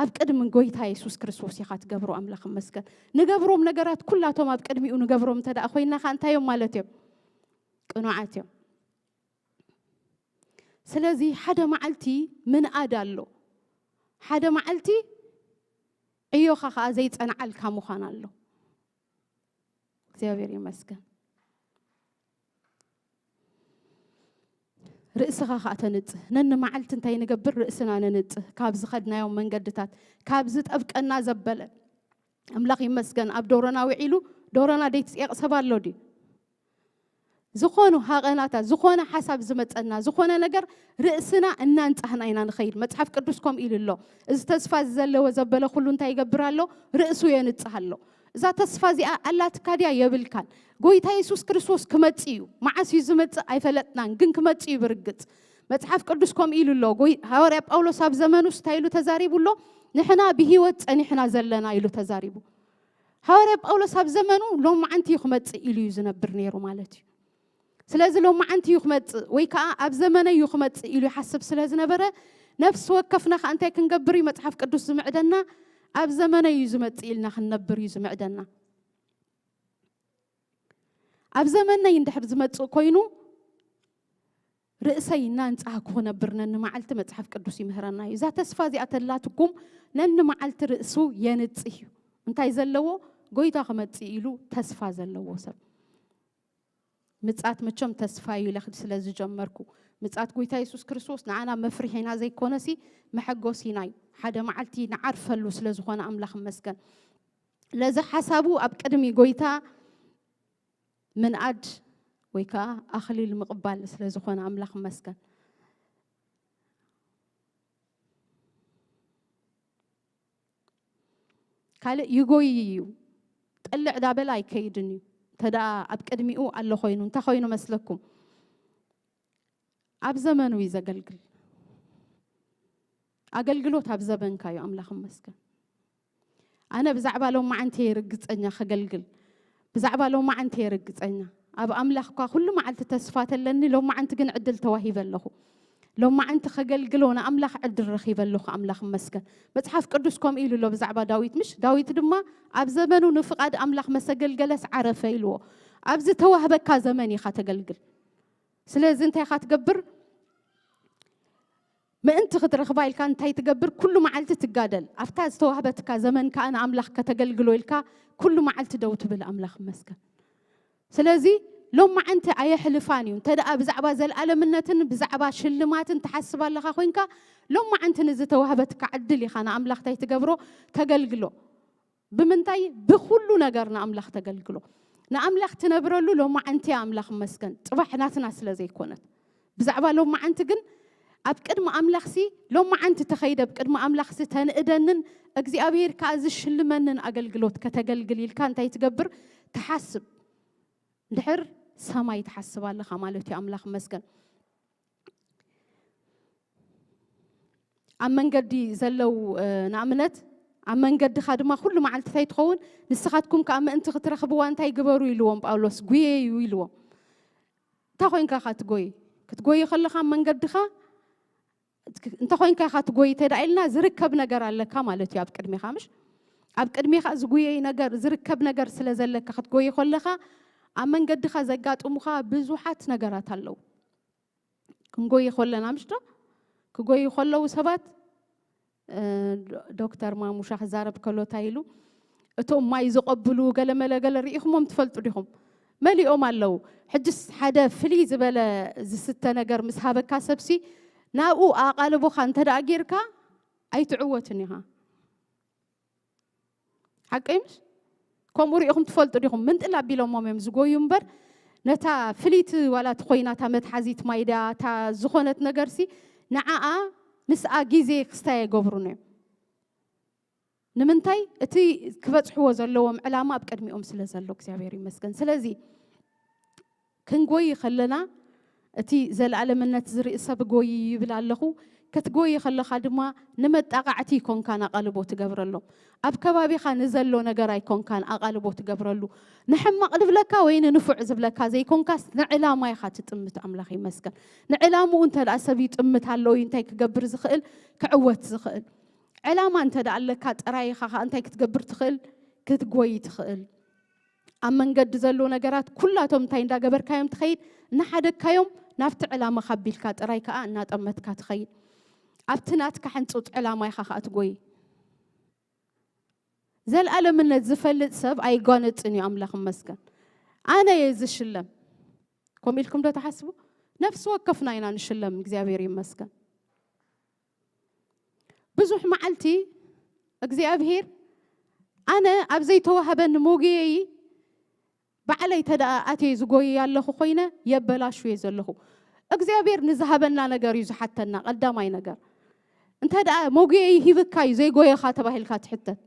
ኣብ ቅድሚ ጎይታ የሱስ ክርስቶስ ኢኻ ትገብሮ። ኣምላኽ ይመስገን። ንገብሮም ነገራት ኩላቶም ኣብ ቅድሚኡ ንገብሮም እንተ ደኣ ኮይንና ኸኣ እንታይ እዮም ማለት እዮም? ቅኑዓት እዮም። ስለዚ ሓደ መዓልቲ ምንኣድ ኣሎ። ሓደ መዓልቲ ዕዮኻ ኸኣ ዘይጸንዓልካ ምዃን ኣሎ። እግዚኣብሔር ይመስገን። ርእስኻ ኸኣ ተንጽህ። ነንመዓልቲ እንታይ ንገብር? ርእስና ነንጽህ። ካብ ዝኸድናዮም መንገድታት፣ ካብ ዝጠብቀና ዘበለ። ኣምላኽ ይመስገን፣ ኣብ ዶሮና ውዒሉ፣ ዶሮና ደይትጽየቕ ሰብ ኣሎ ድዩ? ዝኾኑ ሃቐናታት፣ ዝኾነ ሓሳብ ዝመጸና፣ ዝኾነ ነገር ርእስና እናንጻህና ኢና ንኸይድ። መጽሓፍ ቅዱስ ከምኡ ኢሉ ኣሎ። እዚ ተስፋ እዚ ዘለዎ ዘበለ ኩሉ እንታይ ይገብር ኣሎ? ርእሱ የንጽህ ኣሎ። እዛ ተስፋ እዚኣ ኣላትካ ድያ? የብልካን። ጎይታ የሱስ ክርስቶስ ክመጽእ እዩ። መዓስ እዩ ዝመጽእ? ኣይፈለጥናን፣ ግን ክመጽእ እዩ ብርግጽ። መጽሓፍ ቅዱስ ከምኡ ኢሉ ኣሎ። ጎይ-፣ ሃዋርያ ጳውሎስ ኣብ ዘመኑስ እንታይ ኢሉ ተዛሪቡ ኣሎ? "ንሕና ብህይወት ጸኒሕና ዘለና" ኢሉ ተዛሪቡ። ሃዋርያ ጳውሎስ ኣብ ዘመኑ ሎማዓንቲ እዩ ክመጽእ ኢሉ እዩ ዝነብር ነይሩ ማለት እዩ። ስለዚ ሎማዓንቲ እዩ ክመጽእ ወይ ከኣ ኣብ ዘመነይ እዩ ክመጽእ ኢሉ ይሓስብ ስለ ዝነበረ፣ ነፍሲ ወከፍና ከኣ እንታይ ክንገብር እዩ መጽሓፍ ቅዱስ ዝምዕደና? ኣብ ዘመነይ እዩ ዝመጽእ ኢልና ክንነብር እዩ ዝምዕደና። ኣብ ዘመነይ እንድሕር ዝመጽእ ኮይኑ፣ ርእሰይ እናንጻህኩ ክነብር ነንመዓልቲ መጽሓፍ ቅዱስ ይምህረና እዩ። እዛ ተስፋ እዚኣ ተላትኩም፣ ነንመዓልቲ ርእሱ የንጽህ እዩ። እንታይ ዘለዎ? ጎይታ ክመጽእ ኢሉ ተስፋ ዘለዎ ሰብ። ምጻት መቸም ተስፋ እዩ ኢለ ክድ ስለ ዝጀመርኩ፣ ምጻት ጎይታ የሱስ ክርስቶስ ንዓና መፍርሒና ዘይኮነሲ መሐጎሲና እዩ። ሓደ መዓልቲ ንዓርፈሉ ስለ ዝኾነ ኣምላኽ ይመስገን። ለዚ ሓሳቡ ኣብ ቅድሚ ጎይታ ምንኣድ ወይ ከኣ ኣኽሊል ምቕባል ስለ ዝኾነ ኣምላኽ ይመስገን። ካልእ ይጎይ እዩ። ጥልዕ ዳበለ ኣይከይድን እዩ። እንተ ደኣ ኣብ ቅድሚኡ ኣሎ ኮይኑ፣ እንታይ ኮይኑ መስለኩም? ኣብ ዘመኑ እዩ ዘገልግል። ኣገልግሎት ኣብ ዘበንካ እዩ፣ ኣምላኽ ይመስገን። ኣነ ብዛዕባ ሎማዓንቲ እየ ርግጸኛ ከገልግል። ብዛዕባ ሎማዓንቲ እየ ርግጸኛ። ኣብ ኣምላኽ እኳ ኩሉ መዓልቲ ተስፋ ተለኒ፣ ሎማዓንቲ ግን ዕድል ተዋሂበ ኣለኹ። ሎማዓንቲ ከገልግሎ ንኣምላኽ ዕድል ረኺበ ኣለኹ፣ ኣምላኽ ይመስገን። መጽሓፍ ቅዱስ ከምኡ ኢሉ ኣሎ ብዛዕባ ዳዊት፣ ምሽ? ዳዊት ድማ ኣብ ዘመኑ ንፍቓድ ኣምላኽ መሰገልገለስ ዓረፈ ኢልዎ። ኣብ ዝተዋህበካ ዘመን ኢኻ ተገልግል። ስለዚ እንታይ ኢኻ ትገብር? ምእንቲ ክትረኽባ ኢልካ እንታይ ትገብር? ኩሉ መዓልቲ ትጋደል። ኣብታ ዝተዋህበትካ ዘመን ከኣ ንኣምላኽ ከተገልግሎ ኢልካ ኩሉ መዓልቲ ደው ትብል፣ ኣምላኽ ይመስገን። ስለዚ ሎማዓንቲ ኣየሕልፋን እዩ። እንተ ደኣ ብዛዕባ ዘልኣለምነትን ብዛዕባ ሽልማትን ትሓስብ ኣለኻ ኮይንካ፣ ሎማዓንቲ ንዝተዋህበትካ ዕድል ኢኻ ንኣምላኽ እንታይ ትገብሮ? ተገልግሎ። ብምንታይ? ብኹሉ ነገር ንኣምላኽ ተገልግሎ። ንኣምላኽ ትነብረሉ ሎማዓንቲ ኣምላኽ መስገን። ጽባሕ ናትና ስለ ዘይኮነት። ብዛዕባ ሎማዓንቲ ግን ኣብ ቅድሚ ኣምላኽሲ ሎማዓንቲ ተኸይደ ኣብ ቅድሚ ኣምላኽሲ ተንእደንን እግዚኣብሔር ከኣ ዝሽልመንን ኣገልግሎት ከተገልግል ኢልካ እንታይ ትገብር? ትሓስብ። እንድሕር ሰማይ ትሓስብ ኣለኻ ማለት እዩ። ኣምላኽ መስገን። ኣብ መንገዲ ዘለው ንኣብነት ኣብ መንገድኻ ድማ ኩሉ መዓልትታይ ትኸውን። ንስኻትኩም ከዓ ምእንቲ ክትረኽብዋ እንታይ ግበሩ ኢልዎም ጳውሎስ? ጉየዩ ኢልዎም። እንታይ ኮይንካ ኢኻ ትጎይ? ክትጎይ ከለኻ ኣብ መንገድኻ እንተ ኮይንካ ኢኻ ትጎይ ተዳ ኢልና ዝርከብ ነገር ኣለካ ማለት እዩ ኣብ ቅድሜኻ ምሽ ኣብ ቅድሜኻ ዝጉየይ ነገር ዝርከብ ነገር ስለ ዘለካ ክትጎይ ከለኻ ኣብ መንገድኻ ዘጋጥሙኻ ብዙሓት ነገራት ኣለዉ። ክንጎይ ከለና ምሽ ዶ ክጎይ ከለዉ ሰባት ዶክተር ማሙሻ ክዛረብ ከሎ እንታይ ኢሉ? እቶም ማይ ዝቐብሉ ገለመለ ገለ ርኢኹሞም ትፈልጡ ዲኹም? መሊኦም ኣለዉ። ሕጅስ ሓደ ፍልይ ዝበለ ዝስተ ነገር ምስ ሃበካ ሰብሲ ናብኡ ኣቓልቦኻ እንተ ደኣ ጌርካ ኣይትዕወትን ኢኻ። ሓቀይ ምሽ? ከምኡ ርኢኹም ትፈልጡ ዲኹም? ምንጥል ኣቢሎሞም እዮም ዝጎዩ እምበር ነታ ፍልይቲ ዋላ እቲ ኮይና እታ መትሓዚት ማይ ድያ እታ ዝኾነት ነገርሲ ንዓኣ ምስኣ ግዜ ክስታይ ኣይገብሩን እዮም። ንምንታይ? እቲ ክበጽሕዎ ዘለዎም ዕላማ ኣብ ቅድሚኦም ስለ ዘሎ እግዚኣብሔር ይመስገን። ስለዚ ክንጎይ ከለና እቲ ዘለኣለምነት ዝርኢ ሰብ ጎይ ይብል ኣለኹ። ክትጎይ ከለኻ ድማ ንመጣቓዕቲ ይኮንካን ኣቓልቦ ትገብረሎም። ኣብ ከባቢኻ ንዘሎ ነገር ኣይኮንካን ኣቓልቦ ትገብረሉ። ንሕማቕ ዝብለካ ወይ ንንፉዕ ዝብለካ ዘይኮንካስ ንዕላማ ኢኻ ትጥምት። ኣምላኽ ይመስገን። ንዕላምኡ እንተ ደኣ ሰብ ይጥምት ኣሎ እዩ እንታይ ክገብር ዝኽእል ክዕወት ዝኽእል። ዕላማ እንተ ደኣ ኣለካ ጥራይ ኢኻ ኸኣ እንታይ ክትገብር ትኽእል? ክትጎይ ትኽእል። ኣብ መንገዲ ዘሎ ነገራት ኩላቶም እንታይ እንዳገበርካዮም ትኸይድ? እናሓደግካዮም ናብቲ ዕላማኻ ኣቢልካ ጥራይ ከኣ እናጠመትካ ትኸይድ። ኣብቲ ናትካ ሕንጹጽ ዕላማ ኢኻ ከኣ ትጎይ። ዘልኣለምነት ዝፈልጥ ሰብ ኣይጓነጽን እዩ። ኣምላኽ ይመስገን። ኣነ እየ ዝሽለም። ከምኡ ኢልኩም ዶ ትሓስቡ? ነፍሲ ወከፍና ኢና ንሽለም። እግዚኣብሔር ይመስገን። ብዙሕ መዓልቲ እግዚኣብሔር ኣነ ኣብ ዘይተዋህበኒ ሞግየይ ባዕለይ ተደኣ ኣትየ ዝጎይ ኣለኹ ኮይነ የበላሹ እየ ዘለኹ። እግዚኣብሔር ንዝሃበና ነገር እዩ ዝሓተና። ቀዳማይ ነገር እንተ ደኣ ሞግየይ ሂብካ እዩ ዘይጎየኻ ተባሂልካ ትሕተት።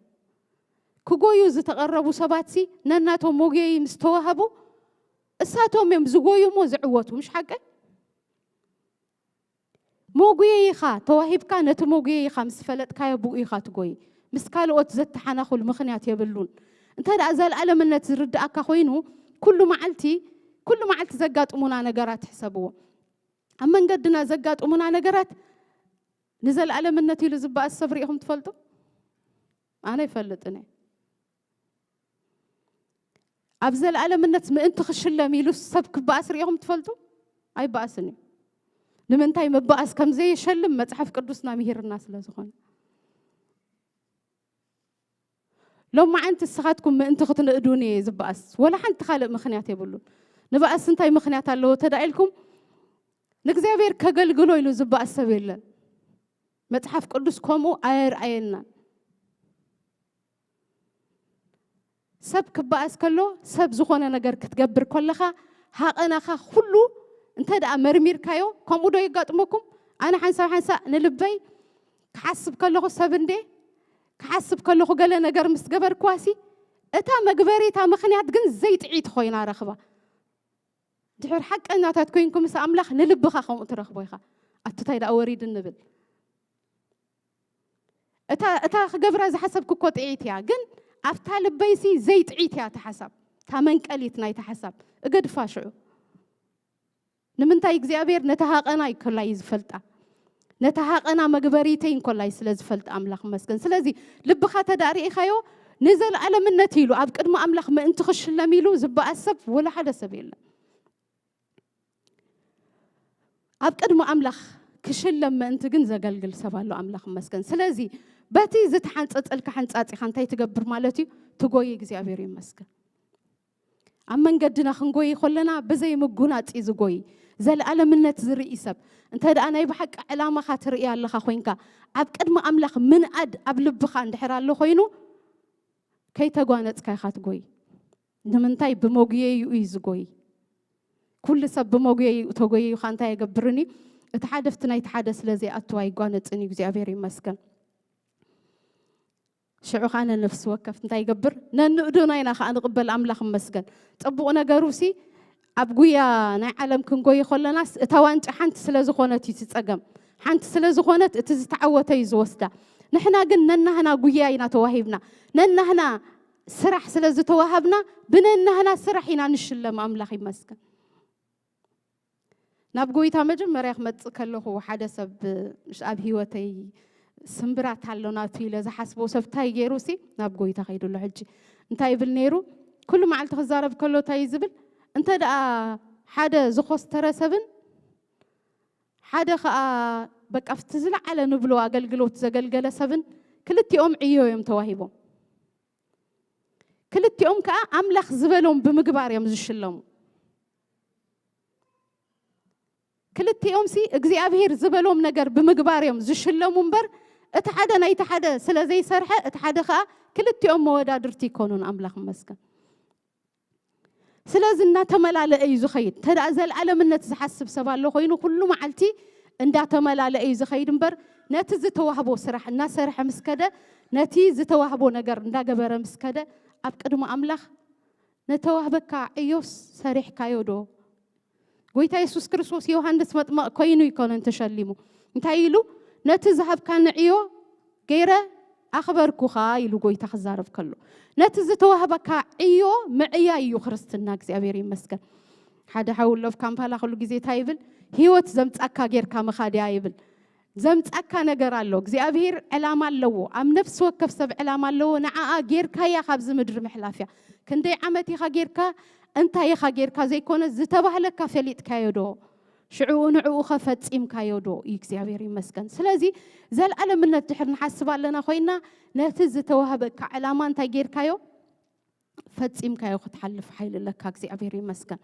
ክጎዩ ዝተቐረቡ ሰባትሲ ነናቶም ሞግየይ ምስ ተዋህቡ እሳቶም እዮም ዝጎዩ እሞ ዝዕወቱ። ምሽ ሓቀይ? መጉየይኻ ተዋሂብካ ነቲ መጉየይኻ ምስ ፈለጥካዮ ብኡ ኢኻ ትጎይ። ምስ ካልኦት ዘተሓናኹል ምኽንያት የብሉን። እንተ ደኣ ዘልኣለምነት ዝርድኣካ ኮይኑ ኩሉ መዓልቲ ኩሉ መዓልቲ ዘጋጥሙና ነገራት ሕሰብዎ። ኣብ መንገድና ዘጋጥሙና ነገራት ንዘልኣለምነት ኢሉ ዝበኣስ ሰብ ርኢኹም ትፈልጡ? ኣነ ይፈልጥን እየ። ኣብ ዘልኣለምነት ምእንቲ ክሽለም ኢሉ ሰብ ክበኣስ ርኢኹም ትፈልጡ? ኣይበኣስን እዩ። ንምንታይ ምበኣስ ከም ዘየሸልም መጽሓፍ ቅዱስና ምሂርና ስለ ዝኾነ። ሎማዓንቲ ንስኻትኩም ምእንቲ ክትንእዱን እየ ዝበኣስ። ወላ ሓንቲ ካልእ ምኽንያት የብሉን። ንበኣስ እንታይ ምኽንያት ኣለዎ ተዳ ኢልኩም ንእግዚኣብሔር ከገልግሎ ኢሉ ዝበኣስ ሰብ የለን። መጽሓፍ ቅዱስ ከምኡ ኣየርኣየናን። ሰብ ክበኣስ ከሎ ሰብ ዝኾነ ነገር ክትገብር ከለኻ ሃቐናኻ ኩሉ እንተ ደኣ መርሚርካዮ ከምኡ ዶ የጋጥመኩም? ኣነ ሓንሳብ ሓንሳእ ንልበይ ክሓስብ ከለኹ ሰብ እንዴ ክሓስብ ከለኹ ገለ ነገር ምስ ገበርክዋሲ እታ መግበሪታ ምኽንያት ግን ዘይጥዒት ኮይና ረኽባ። ድሕር ሓቀኛታት ኮይንኩ ምስ ኣምላኽ ንልብኻ ከምኡ ትረኽቦ ኢኻ። ኣቱታይ ደኣ ወሪድ እንብል እታ እታ ክገብራ ዝሓሰብኩ እኮ ጥዒት እያ፣ ግን ኣብታ ልበይሲ ዘይጥዒት እያ እታ ሓሳብ። እታ መንቀሊት ናይታ ሓሳብ እገድፋ ሽዑ። ንምንታይ እግዚኣብሔር ነታ ሃቐና ይኮላይ ዝፈልጣ ነታ ሃቐና መግበሪተይ እንኮላይ ስለ ዝፈልጥ ኣምላኽ መስገን። ስለዚ ልብኻ ተዳርእኻዮ ንዘለኣለምነት ኢሉ ኣብ ቅድሚ ኣምላኽ ምእንቲ ክሽለም ኢሉ ዝበኣስ ሰብ ወላ ሓደ ሰብ የለን። ኣብ ቅድሚ ኣምላኽ ክሽለም ምእንቲ ግን ዘገልግል ሰብ ኣሎ። ኣምላኽ ይመስገን። ስለዚ በቲ ዝተሓንጸጸልካ ሓንጻጺኻ እንታይ ትገብር ማለት እዩ? ትጎይ። እግዚኣብሔር ይመስገን። ኣብ መንገድና ክንጎይ ከለና ብዘይ ምጉናጽ እዩ ዝጎይ። ዘለኣለምነት ዝርኢ ሰብ እንተ ደኣ ናይ ብሓቂ ዕላማኻ ትርኢ ኣለኻ ኮይንካ ኣብ ቅድሚ ኣምላኽ ምንኣድ ኣብ ልብኻ እንድሕር ኣሎ ኮይኑ ከይተጓነጽካ ኢኻ ትጎይ። ንምንታይ? ብመጉየይኡ እዩ ዝጎይ። ኩሉ ሰብ ብመጉየይኡ ተጎይዩኻ እንታይ የገብርን እዩ? እቲ ሓደ ኣብቲ ናይቲ ሓደ ስለ ዘይኣቱ ኣይጓነጽን እዩ። እግዚኣብሔር ይመስገን። ሽዑ ኸኣ ነነፍሲ ወከፍ እንታይ ይገብር? ነንእዱና ኢና ኸኣ ንቕበል። ኣምላኽ ይመስገን። ጽቡቕ ነገሩ ሲ ኣብ ጉያ ናይ ዓለም ክንጎይ ከለናስ እታ ዋንጫ ሓንቲ ስለ ዝኾነት እዩ እቲ ጸገም። ሓንቲ ስለ ዝኾነት እቲ ዝተዓወተ እዩ ዝወስዳ። ንሕና ግን ነናህና ጉያ ኢና ተዋሂብና። ነናህና ስራሕ ስለ ዝተዋሃብና ብነናህና ስራሕ ኢና ንሽለም። ኣምላኽ ይመስገን። ናብ ጎይታ መጀመርያ ክመጽእ ከለኹ ሓደ ሰብ ኣብ ህይወተይ ስምብራት ኣሎ ናቱ ኢለ ዝሓስቦ ሰብ እንታይ ገይሩ ሲ ናብ ጎይታ ከይዱ ኣሎ። ሕጂ እንታይ ይብል ነይሩ? ኩሉ መዓልቲ ክዛረብ ከሎ እንታይ እዩ ዝብል? እንተ ደኣ ሓደ ዝኾስተረ ሰብን ሓደ ኸኣ በቃ ኣብቲ ዝለዓለ ንብሎ ኣገልግሎት ዘገልገለ ሰብን ክልቲኦም ዕዮ እዮም ተዋሂቦም። ክልቲኦም ከኣ ኣምላኽ ዝበሎም ብምግባር እዮም ዝሽለሙ። ክልቲኦም ሲ እግዚኣብሔር ዝበሎም ነገር ብምግባር እዮም ዝሽለሙ እምበር እቲ ሓደ ናይቲ ሓደ ስለ ዘይሰርሐ እቲ ሓደ ከኣ ክልቲኦም መወዳድርቲ ይኮኑን። ኣምላኽ ይመስገን። ስለዚ እናተመላለአ እዩ ዝኸይድ። እንተ ደኣ ዘልኣለምነት ዝሓስብ ሰብ ኣሎ ኮይኑ ኩሉ መዓልቲ እንዳተመላለአ እዩ ዝኸይድ እምበር ነቲ ዝተዋህቦ ስራሕ እናሰርሐ ምስ ከደ ነቲ ዝተዋህቦ ነገር እንዳገበረ ምስ ከደ ኣብ ቅድሚ ኣምላኽ ነተዋህበካ ዕዮስ ሰሪሕካዮ ዶ? ጎይታ የሱስ ክርስቶስ ዮሃንስ መጥመቕ ኮይኑ ኣይኮነን ተሸሊሙ። እንታይ ኢሉ? ነቲ ዝሃብካኒ ዕዮ ገይረ ኣኽበርኩኻ ኢሉ ጎይታ ክዛረብ ከሎ ነቲ ዝተዋህበካ ዕዮ ምዕያይ እዩ ክርስትና። እግዚኣብሔር ይመስገን። ሓደ ሓው ኣሎ ኣብ ካምፓላ ኩሉ ግዜ እንታይ ይብል? ህይወት ዘምጻካ ጌርካ ምኻድ እያ ይብል። ዘምጻካ ነገር ኣሎ። እግዚኣብሔር ዕላማ ኣለዎ። ኣብ ነፍሲ ወከፍ ሰብ ዕላማ ኣለዎ። ንዓኣ ጌርካያ ካብዚ ምድሪ ምሕላፍ እያ። ክንደይ ዓመት ኢኻ ጌርካ፣ እንታይ ኢኻ ጌርካ ዘይኮነ ዝተባህለካ ፈሊጥካዮ ዶ? ሽዑኡ ንዕኡ ኸ ፈጺምካዮ ዶ? እዩ እግዚኣብሔር ይመስገን። ስለዚ ዘልኣለምነት ድሕር ንሓስብ ኣለና ኮይና ነቲ ዝተዋህበካ ዕላማ እንታይ ጌርካዮ? ፈጺምካዮ ክትሓልፍ ሓይሊ ኣለካ። እግዚኣብሔር ይመስገን።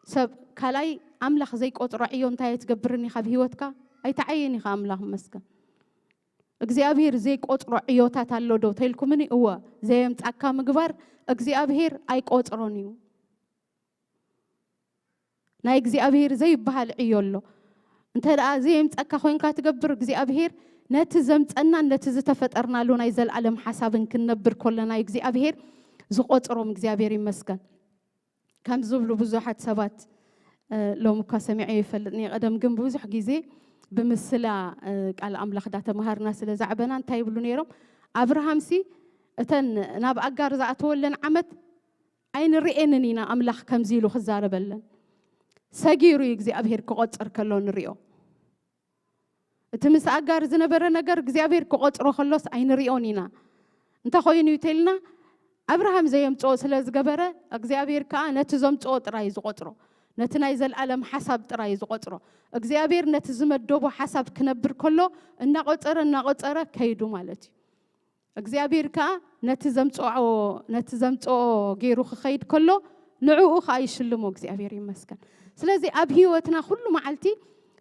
ሰብ ካልኣይ ኣምላኽ ዘይቆጽሮ ዕዮ እንታይ ኣይትገብርን ኢኻ ኣብ ህይወትካ? ኣይትዓይን ኢኻ ኣምላኽ ይመስገን። እግዚኣብሔር ዘይቆጽሮ ዕዮታት ኣሎ ዶ ተልኩምኒ? እወ፣ ዘየምጻካ ምግባር እግዚኣብሔር ኣይቆጽሮን እዩ። ናይ እግዚኣብሔር ዘይበሃል ዕዮ ኣሎ። እንተ ደኣ ዘየምጸካ ኮይንካ ትገብር እግዚኣብሔር ነቲ ዘምጸናን ነቲ ዝተፈጠርናሉ ናይ ዘልኣለም ሓሳብን ክንነብር ከለና እዩ እግዚኣብሔር ዝቆጽሮም። እግዚኣብሔር ይመስገን። ከም ዝብሉ ብዙሓት ሰባት እ፣ ሎም እኳ ሰሚዐ ይፈልጥ ናይ ቀደም ግን ብዙሕ ግዜ ብምስላ እ፣ ቃል ኣምላኽ ዳተምሃርና ስለ ዛዕበና እንታይ ይብሉ ነይሮም? ኣብርሃምሲ እተን ናብ ኣጋር ዝኣተወለን ዓመት ኣይንርእየንን ኢና ኣምላኽ ከምዚ ኢሉ ክዛረበለን። ሰጊሩ እዩ እግዚኣብሔር ክቆጽር ከሎ ንሪኦ። እቲ ምስ ኣጋር ዝነበረ ነገር እግዚኣብሔር ክቆጽሮ ከሎስ ኣይንሪኦን ኢና። እንታይ ኮይኑ እዩ ተልና? ኣብርሃም ዘየምጽኦ ስለ ዝገበረ እግዚኣብሔር ከኣ ነቲ ዘምጽኦ ጥራይ እዩ ዝቆጽሮ። ነቲ ናይ ዘልኣለም ሓሳብ ጥራይ እዩ ዝቆጽሮ። እግዚኣብሔር ነቲ ዝመደቦ ሓሳብ ክነብር ከሎ እናቆጸረ እናቆጸረ ከይዱ ማለት እዩ። እግዚኣብሔር ከኣ ነቲ ዘምጽኦ ነቲ ዘምጽኦ ገይሩ ክኸይድ ከሎ ንዕኡ ከኣ ይሽልሞ። እግዚኣብሔር ይመስገን። ስለዚ ኣብ ህይወትና ኩሉ መዓልቲ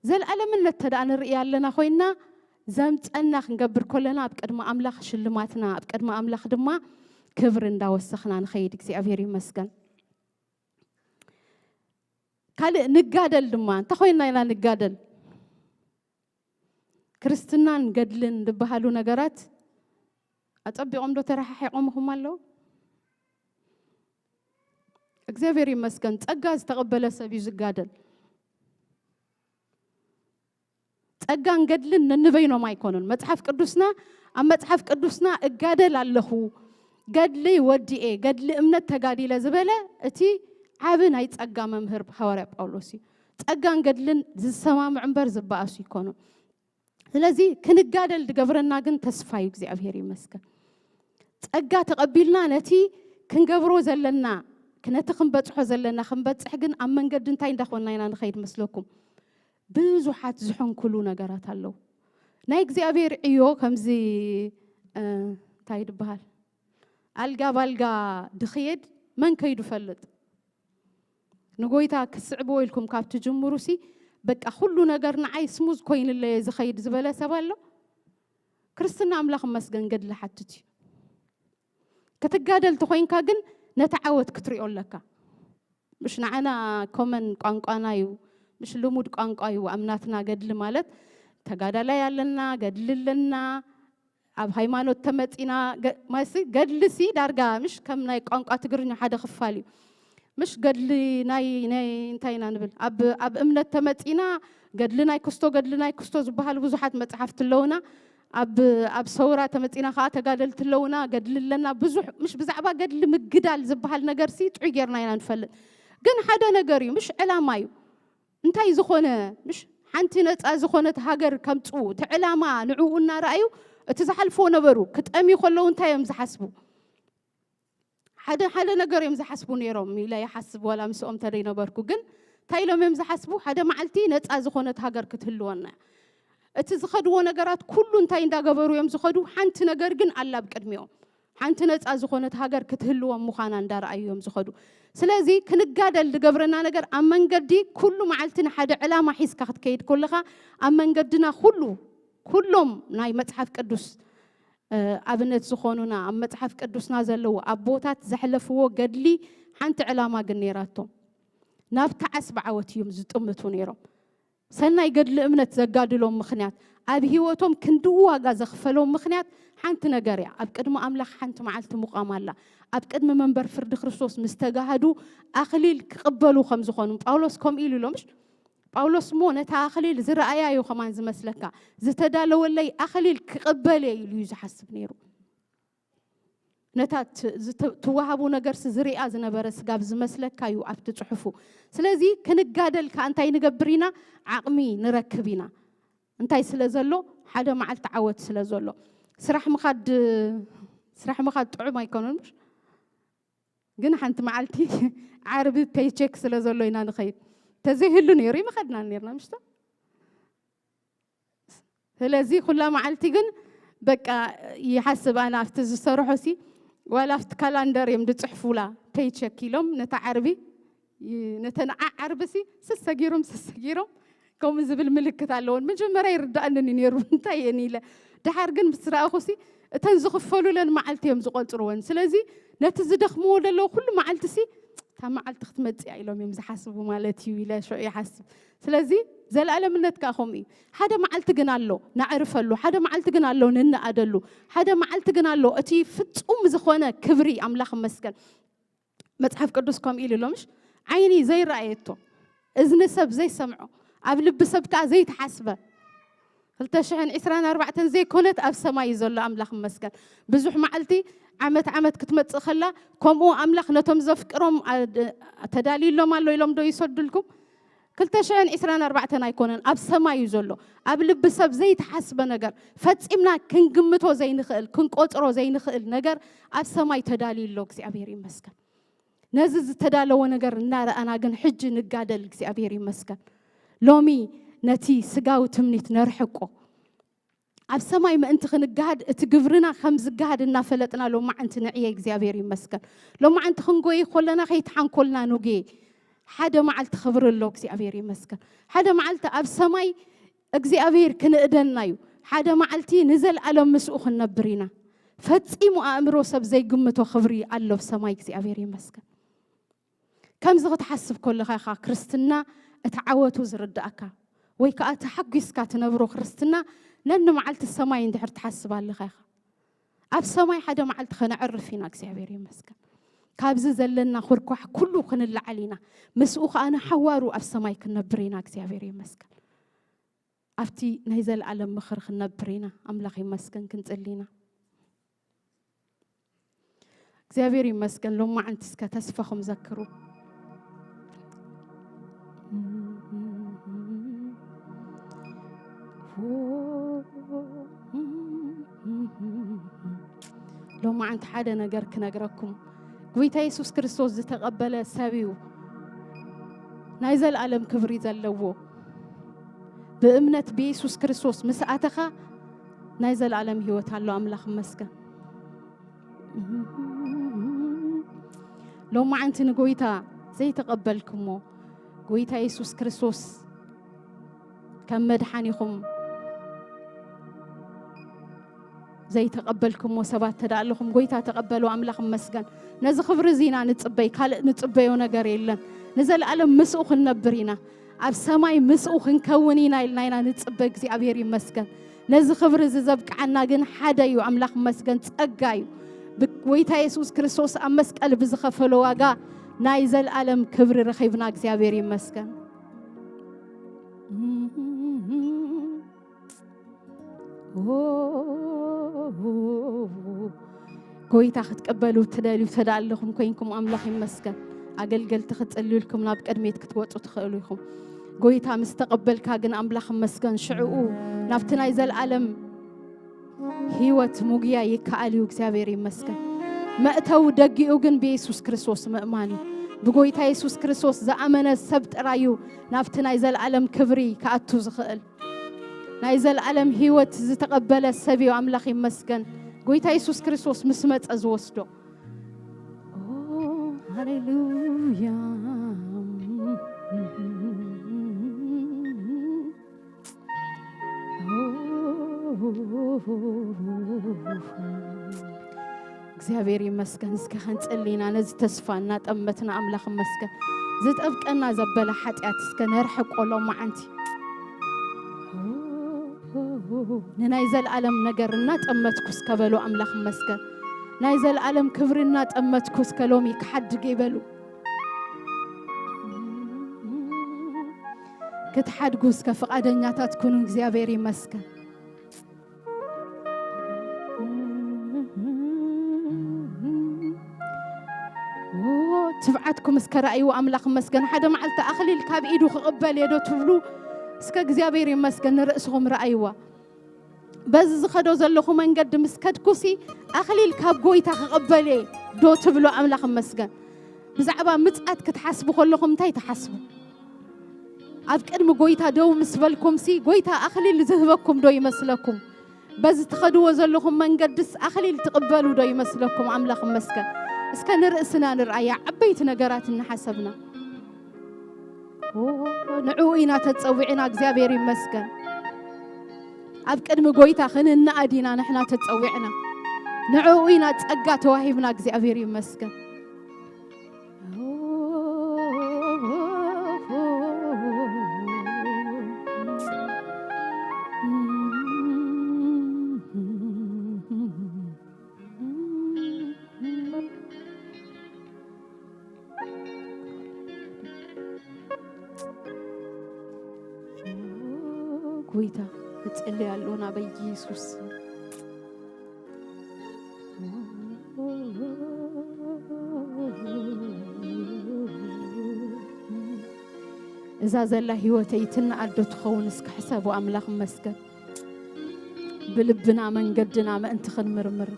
ዘልኣለምነት ተደኣ ንርኢ ኣለና ኮይና ዘምጸና ክንገብር ከለና ኣብ ቅድሚ ኣምላኽ ሽልማትና ኣብ ቅድሚ ኣምላኽ ድማ ክብሪ እንዳወሰኽና ንኸይድ። እግዚኣብሔር ይመስገን። ካልእ ንጋደል ድማ እንተኾይንና ኢና ንጋደል። ክርስትናን ገድልን ዝበሃሉ ነገራት ኣጸቢቖም ዶ ተረሓሒቖምኹም ኣለዉ? እግዚኣብሔር ይመስገን፣ ጸጋ ዝተቐበለ ሰብ እዩ ዝጋደል። ጸጋን ገድልን ነንበይኖም ኣይኮኑን። መጽሓፍ ቅዱስና ኣብ መጽሓፍ ቅዱስና እጋደል ኣለኹ፣ ገድሊ ወዲኤ፣ ገድሊ እምነት ተጋዲለ ዝበለ እቲ ዓቢ ናይ ጸጋ መምህር ሃዋርያ ጳውሎስ እዩ። ጸጋን ገድልን ዝሰማምዑ እምበር ዝበኣሱ ይኮኑ። ስለዚ ክንጋደል ዝገብረና ግን ተስፋ እዩ። እግዚኣብሔር ይመስገን። ጸጋ ተቐቢልና ነቲ ክንገብሮ ዘለና ነቲ ክንበጽሖ ዘለና ክንበጽሕ ግን ኣብ መንገዲ እንታይ እንዳኾንና ኢና ንኸይድ መስለኩም? ብዙሓት ዝሕንኩሉ ነገራት ኣለዉ። ናይ እግዚኣብሔር ዕዮ ከምዚ እንታይ ድበሃል ኣልጋ ባልጋ ድኽየድ መን ከይዱ ፈልጥ? ንጎይታ ክስዕብዎ ኢልኩም ካብ ትጅምሩ ሲ በቃ ኩሉ ነገር ንዓይ ስሙዝ ኮይንለየ ዝኸይድ ዝበለ ሰብ ኣሎ? ክርስትና ኣምላኽ መስገን ገድሊ ሓትት እዩ። ክትጋደል ተኾይንካ ግን ነቲ ዓወት ክትሪኦ ኣለካ። ምሽ ንዓና ኮመን ቋንቋና እዩ፣ ምሽ ልሙድ ቋንቋ እዩ። ኣብ ናትና ገድሊ ማለት ተጋዳላይ ኣለና፣ ገድሊ ኣለና። ኣብ ሃይማኖት ተመጺና ገ- ማሲ ገድሊ ሲ ዳርጋ ምሽ ከም ናይ ቋንቋ ትግርኛ ሓደ ክፋል እዩ። ምሽ ገድሊ ናይ ናይ እንታይ ኢና ንብል፣ ኣብ ኣብ እምነት ተመጺና ገድሊ ናይ ክስቶ፣ ገድሊ ናይ ክስቶ ዝበሃሉ ብዙሓት መጽሓፍቲ ኣለውና። ኣብ ኣብ ሰውራ ተመጺና ከዓ ተጋደልቲ ኣለውና፣ ገድሊ ኣለና። ብዙሕ ምሽ ብዛዕባ ገድሊ ምግዳል ዝበሃል ነገር ሲ ጥዑይ ጌርና ኢና ንፈልጥ። ግን ሓደ ነገር እዩ፣ ምሽ ዕላማ እዩ። እንታይ ዝኾነ ምሽ ሓንቲ ነፃ ዝኾነት ሃገር ከምፅኡ እቲ ዕላማ ንዕኡ እናረኣዩ እቲ ዝሓልፍዎ ነበሩ ክጠምዩ ከለዉ እንታይ እዮም ዝሓስቡ? ሓደ ሓደ ነገር እዮም ዝሓስቡ ነይሮም ኢለ ይሓስብ፣ ዋላ ምስኦም ተደይነበርኩ። ግን እንታይ ኢሎም እዮም ዝሓስቡ? ሓደ መዓልቲ ነፃ ዝኾነት ሃገር ክትህልወና እያ። እቲ ዝኸድዎ ነገራት ኩሉ እንታይ እንዳገበሩ እዮም ዝኸዱ? ሓንቲ ነገር ግን ኣላ ኣብ ቅድሚኦም። ሓንቲ ነፃ ዝኾነት ሃገር ክትህልዎም ምዃና እንዳረኣዩ እዮም ዝኸዱ። ስለዚ ክንጋደል ዝገብረና ነገር ኣብ መንገዲ ኩሉ መዓልቲ ንሓደ ዕላማ ሒዝካ ክትከይድ ከለኻ ኣብ መንገድና ኩሉ ኩሎም ናይ መጽሓፍ ቅዱስ እ፣ ኣብነት ዝኾኑና ኣብ መጽሓፍ ቅዱስና ዘለዉ ኣቦታት ዘሕለፍዎ ገድሊ ሓንቲ ዕላማ ግን ነይራቶም። ናብቲ ዓስቢ ዓወት እዮም ዝጥምቱ ነይሮም። ሰናይ ገድሊ እምነት ዘጋድሎም ምኽንያት፣ ኣብ ህይወቶም ክንድኡ ዋጋ ዘኽፈሎም ምኽንያት ሓንቲ ነገር እያ። ኣብ ቅድሚ ኣምላኽ ሓንቲ መዓልቲ ምቋም ኣላ። ኣብ ቅድሚ መንበር ፍርዲ ክርስቶስ ምስ ተጋህዱ ኣኽሊል ክቕበሉ ከም ዝኾኑ ጳውሎስ ከምኡ ኢሉ ኢሎ ምሽ? ጳውሎስ እሞ ነታ ኣኽሊል ዝረኣያ እዩ ከማን ዝመስለካ፣ ዝተዳለወለይ ኣኽሊል ክቕበል እየ ኢሉ እዩ ዝሓስብ ነይሩ። ነታ ት- ዝተ- ትወሃቡ ነገርሲ ዝሪኣ ዝነበረ ስጋብ ዝመስለካ እዩ ኣብቲ ጽሑፉ። ስለዚ ክንጋደል ከኣ እንታይ ንገብር ኢና? ዓቕሚ ንረክብ ኢና። እንታይ ስለ ዘሎ? ሓደ መዓልቲ ዓወት ስለ ዘሎ። ስራሕ ምኻድ ስራሕ ምኻድ ጥዑም ኣይኮነን ምሽ? ግን ሓንቲ መዓልቲ ዓርቢ ፔይቸክ ስለ ዘሎ ኢና ንኸይድ። ተዘይህሉ ነይሩ ይመኸድና ነርና ምሽቶ። ስለዚ ኩላ መዓልቲ ግን በቃ ይሓስብ ኣነ ኣብቲ ዝሰርሖ ሲ ዋላ ኣብቲ ካላንደር እዮም ዝፅሕፉላ ፔይቸክ ኢሎም ነታ ዓርቢ ይ- ነተን ዓ ዓርቢ ሲ ስሰጊሮም ስሰጊሮም ከምኡ ዝብል ምልክት ኣለዎን። መጀመርያ ይርዳእንን እዩ ነይሩ እንታይ እየን ኢለ። ድሓር ግን ምስ ረኣኹ ሲ እተን ዝኽፈሉለን መዓልቲ እዮም ዝቆፅርወን። ስለዚ ነቲ ዝደኽምዎ ዘለዉ ኩሉ መዓልቲ ሲ እታ መዓልቲ ክትመፅእ እያ ኢሎም እዮም ዝሓስቡ ማለት እዩ ኢለ ሽዑ ይሓስብ። ስለዚ ዘለኣለምነት ከዓ ከምኡ እዩ። ሓደ መዓልቲ ግን ኣሎ ነዕርፈሉ፣ ሓደ መዓልቲ ግን ኣሎ ንነኣደሉ፣ ሓደ መዓልቲ ግን ኣሎ እቲ ፍፁም ዝኾነ ክብሪ ኣምላኽ መስገን። መጽሓፍ ቅዱስ ከምኡ ኢሉ ኣሎ ምሽ? ዓይኒ ዘይረኣየቶ፣ እዝኒ ሰብ ዘይሰምዖ፣ ኣብ ልቢ ሰብ ከኣ ዘይተሓስበ፣ ክልተ ሽሕን ዕስራን ኣርባዕተን ዘይኮነት ኣብ ሰማይ እዩ ዘሎ ኣምላኽ ይመስገን። ብዙሕ መዓልቲ ዓመት ዓመት ክትመጽእ ከላ ከምኡ ኣምላኽ ነቶም ዘፍቅሮም ኣ- ድ- ተዳልዩሎም ኣሎ ኢሎም ዶ ይሰዱልኩም? ክልተ ሽሕን ዕስራን ኣርባዕተን ኣይኮነን ኣብ ሰማይ እዩ ዘሎ። ኣብ ልቢ ሰብ ዘይተሓስበ ነገር፣ ፈጺምና ክንግምቶ ዘይንኽእል ክንቆጽሮ ዘይንኽእል ነገር ኣብ ሰማይ ተዳልዩ ኣሎ። እግዚኣብሔር ይመስገን። ነዚ ዝተዳለወ ነገር እናረኣና ግን ሕጂ ንጋደል እግዚኣብሔር ይመስገን። ሎሚ ነቲ ስጋዊ ትምኒት ነርሕቆ። ኣብ ሰማይ ምእንቲ ክንጋሃድ እቲ ግብርና ከም ዝጋሃድ እናፈለጥና ሎማዓንቲ ንዕየ እግዚኣብሔር ይመስገን። ሎማዓንቲ ክንጎይ ኮለና ከይተሓንኮልና ንጉየ። ሓደ መዓልቲ ክብሪ ኣሎ እግዚኣብሔር ይመስገን። ሓደ መዓልቲ ኣብ ሰማይ እግዚኣብሔር ክንእደና እዩ። ሓደ መዓልቲ ንዘለኣለም ምስኡ ክንነብር ኢና። ፈጺሙ ኣእምሮ ሰብ ዘይግምቶ ክብሪ ኣሎ ኣብ ሰማይ እግዚኣብሔር ይመስገን። ከምዚ ክትሓስብ ከለኻ ኢኻ ክርስትና እቲ ዓወቱ ዝርዳእካ ወይ ከዓ ተሓጒስካ ትነብሮ ክርስትና ነኒ መዓልቲ ሰማይ እንድሕር ትሓስብ ኣለኻ ኢኻ። ኣብ ሰማይ ሓደ መዓልቲ ከነዕርፍ ኢና እግዚኣብሔር ይመስገን። ካብዚ ዘለና ኩርኳሕ ኩሉ ክንለዓል ኢና። ምስኡ ከዓ ንሓዋሩ ኣብ ሰማይ ክንነብር ኢና እግዚኣብሔር ይመስገን። ኣብቲ ናይ ዘለኣለም ምኽሪ ክንነብር ኢና። ኣምላኽ ይመስገን ክንጽሊ ኢና። እግዚኣብሔር ይመስገን ሎማዓንቲ እስከ ተስፋኹም ዘክሩ። ሎማዓንቲ ሓደ ነገር ክነግረኩም። ጎይታ የሱስ ክርስቶስ ዝተቐበለ ሰብ እዩ ናይ ዘለኣለም ክብሪ ዘለዎ። ብእምነት ብየሱስ ክርስቶስ ምስ ኣተኻ ናይ ዘለኣለም ህይወት ኣሎ። ኣምላኽ ይመስገን። ሎማዓንቲ ንጎይታ ዘይተቐበልኩሞ፣ ጎይታ የሱስ ክርስቶስ ከም መድሓኒኹም ዘይተቐበልኩሞ ሰባት ተዳ ኣለኹም፣ ጎይታ ተቐበሉ። ኣምላኽ ይመስገን። ነዚ ክብሪ እዚ ኢና ንጽበይ፣ ካልእ ንጽበዮ ነገር የለን። ንዘለኣለም ምስኡ ክንነብር ኢና። ኣብ ሰማይ ምስኡ ክንከውን ኢና ኢልና ኢና ንጽበ። እግዚኣብሔር ይመስገን። ነዚ ክብሪ እዚ ዘብቅዓና ግን ሓደ እዩ። ኣምላኽ ይመስገን፣ ጸጋ እዩ። ብጎይታ የሱስ ክርስቶስ ኣብ መስቀል ብዝኸፈሎ ዋጋ ናይ ዘልኣለም ክብሪ ረኺብና። እግዚኣብሔር ይመስገን። ጎይታ ክትቀበሉ ትደልዩ ተዳ ኣለኹም ኮይንኩም፣ ኣምላኽ ይመስገን። ኣገልገልቲ ክትጽልዩልኩም ናብ ቅድሜት ክትወጹ ትኽእሉ ኢኹም። ጎይታ ምስ ተቐበልካ ግን፣ ኣምላኽ ይመስገን፣ ሽዕኡ ናብቲ ናይ ዘልኣለም ህይወት ምጉያ ይከኣል እዩ። እግዚኣብሔር ይመስገን። መእተዊ ደጊኡ ግን ብየሱስ ክርስቶስ ምእማን እዩ። ብጎይታ የሱስ ክርስቶስ ዝኣመነ ሰብ ጥራይ እዩ ናብቲ ናይ ዘልኣለም ክብሪ ክኣቱ ዝኽእል። ናይ ዘልኣለም ህይወት ዝተቐበለ ሰብ እዩ። ኣምላኽ ይመስገን። ጎይታ የሱስ ክርስቶስ ምስ መጸ ዝወስዶ። ኦ፣ ሃሌሉያ። እግዚኣብሔር ይመስገን። እስከ ኸንጽሊ ኢና፣ ነዚ ተስፋ እናጠመትና፣ ኣምላኽ ይመስገን። ዝጠብቀና ዘበለ ሓጢኣት እስከ ነርሕቆ ሎማዓንቲ። ንናይ ዘልኣለም ነገር እናጠመትኩ እስከ በሉ፣ ኣምላኽ ይመስገን። ናይ ዘልኣለም ክብሪ እናጠመትኩ እስከ ሎሚ ክሓድግ ይበሉ። ክትሓድጉ እስከ ፍቓደኛታት ኩኑ። እግዚኣብሔር ይመስገን። ኦ፣ ትብዓትኩም እስከ ረኣይዎ፣ ኣምላኽ ይመስገን። ሓደ መዓልቲ ኣኽሊል ካብ ኢዱ ክቕበል እየ ዶ ትብሉ? እስከ እግዚኣብሔር ይመስገን፣ ንርእስኹም ረኣይዋ። በዚ ዝኸዶ ዘለኹ መንገዲ ምስ ከድኩሲ፣ ኣኽሊል ካብ ጎይታ ክቕበል እየ ዶ ትብሉ? ኣምላኽ ይመስገን። ብዛዕባ ምጽኣት ክትሓስቡ ከለኹም እንታይ ትሓስቡ? ኣብ ቅድሚ ጎይታ ደው ምስ በልኩምሲ፣ ጎይታ ኣኽሊል ዝህበኩም ዶ ይመስለኩም? በዚ ትኸድዎ ዘለኹም መንገድስ ኣኽሊል ትቕበሉ ዶ ይመስለኩም? ኣምላኽ ይመስገን። እስከ ንርእስና ንርኣያ፣ ዓበይቲ ነገራት እናሓሰብና። ኦ፣ ንዕኡ ኢና ተጸዊዕና፣ እግዚኣብሔር ይመስገን። ኣብ ቅድሚ ጎይታ ክንነኣድ ኢና ንሕና ተጸዊዕና። ንዕኡ ኢና ጸጋ ተዋሂብና፣ እግዚኣብሔር ይመስገን። ጎይታ፣ ንጽሊ ኣሎና በኢየሱስ። እዛ ዘላ ህይወተይ ትነኣድ ዶ ትኸውን? እስኪ ሕሰቡ። ኣምላኽ ይመስገን። ብልብና መንገድና ምእንቲ ክንምርምር።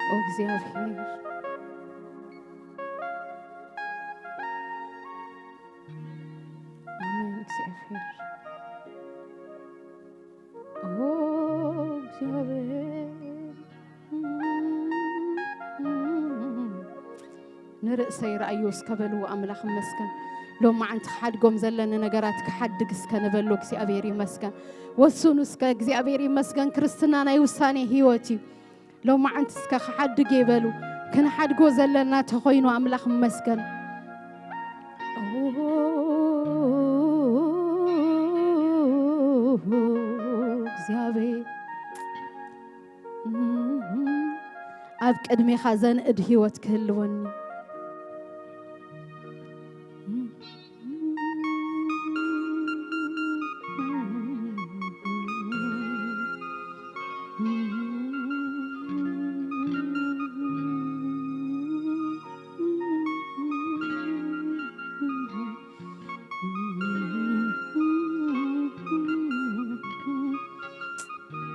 ኦ እግዚኣብሔር፣ ኣሜን። እግዚኣብሔር፣ ኦ እግዚኣብሔር፣ ንርእሰይ ረኣዮ እስከ በልዎ። ኣምላኽ ይመስገን። ሎማዓንቲ ክሓድጎም ዘለኒ ነገራት ክሓድግ እስከ ንበሎ። እግዚኣብሔር ይመስገን። ወስኑ እስከ። እግዚኣብሔር ይመስገን። ክርስትና ናይ ውሳኔ ህይወት እዩ። ሎማዓንቲ እስከ ክሓድግ እየ በሉ። ክንሓድጎ ዘለና ተኾይኑ ኣምላኽ ይመስገን። ኦ እግዚኣብሔር፣ ኣብ ቅድሜኻ ዘንእድ ህይወት ክህልወኒ።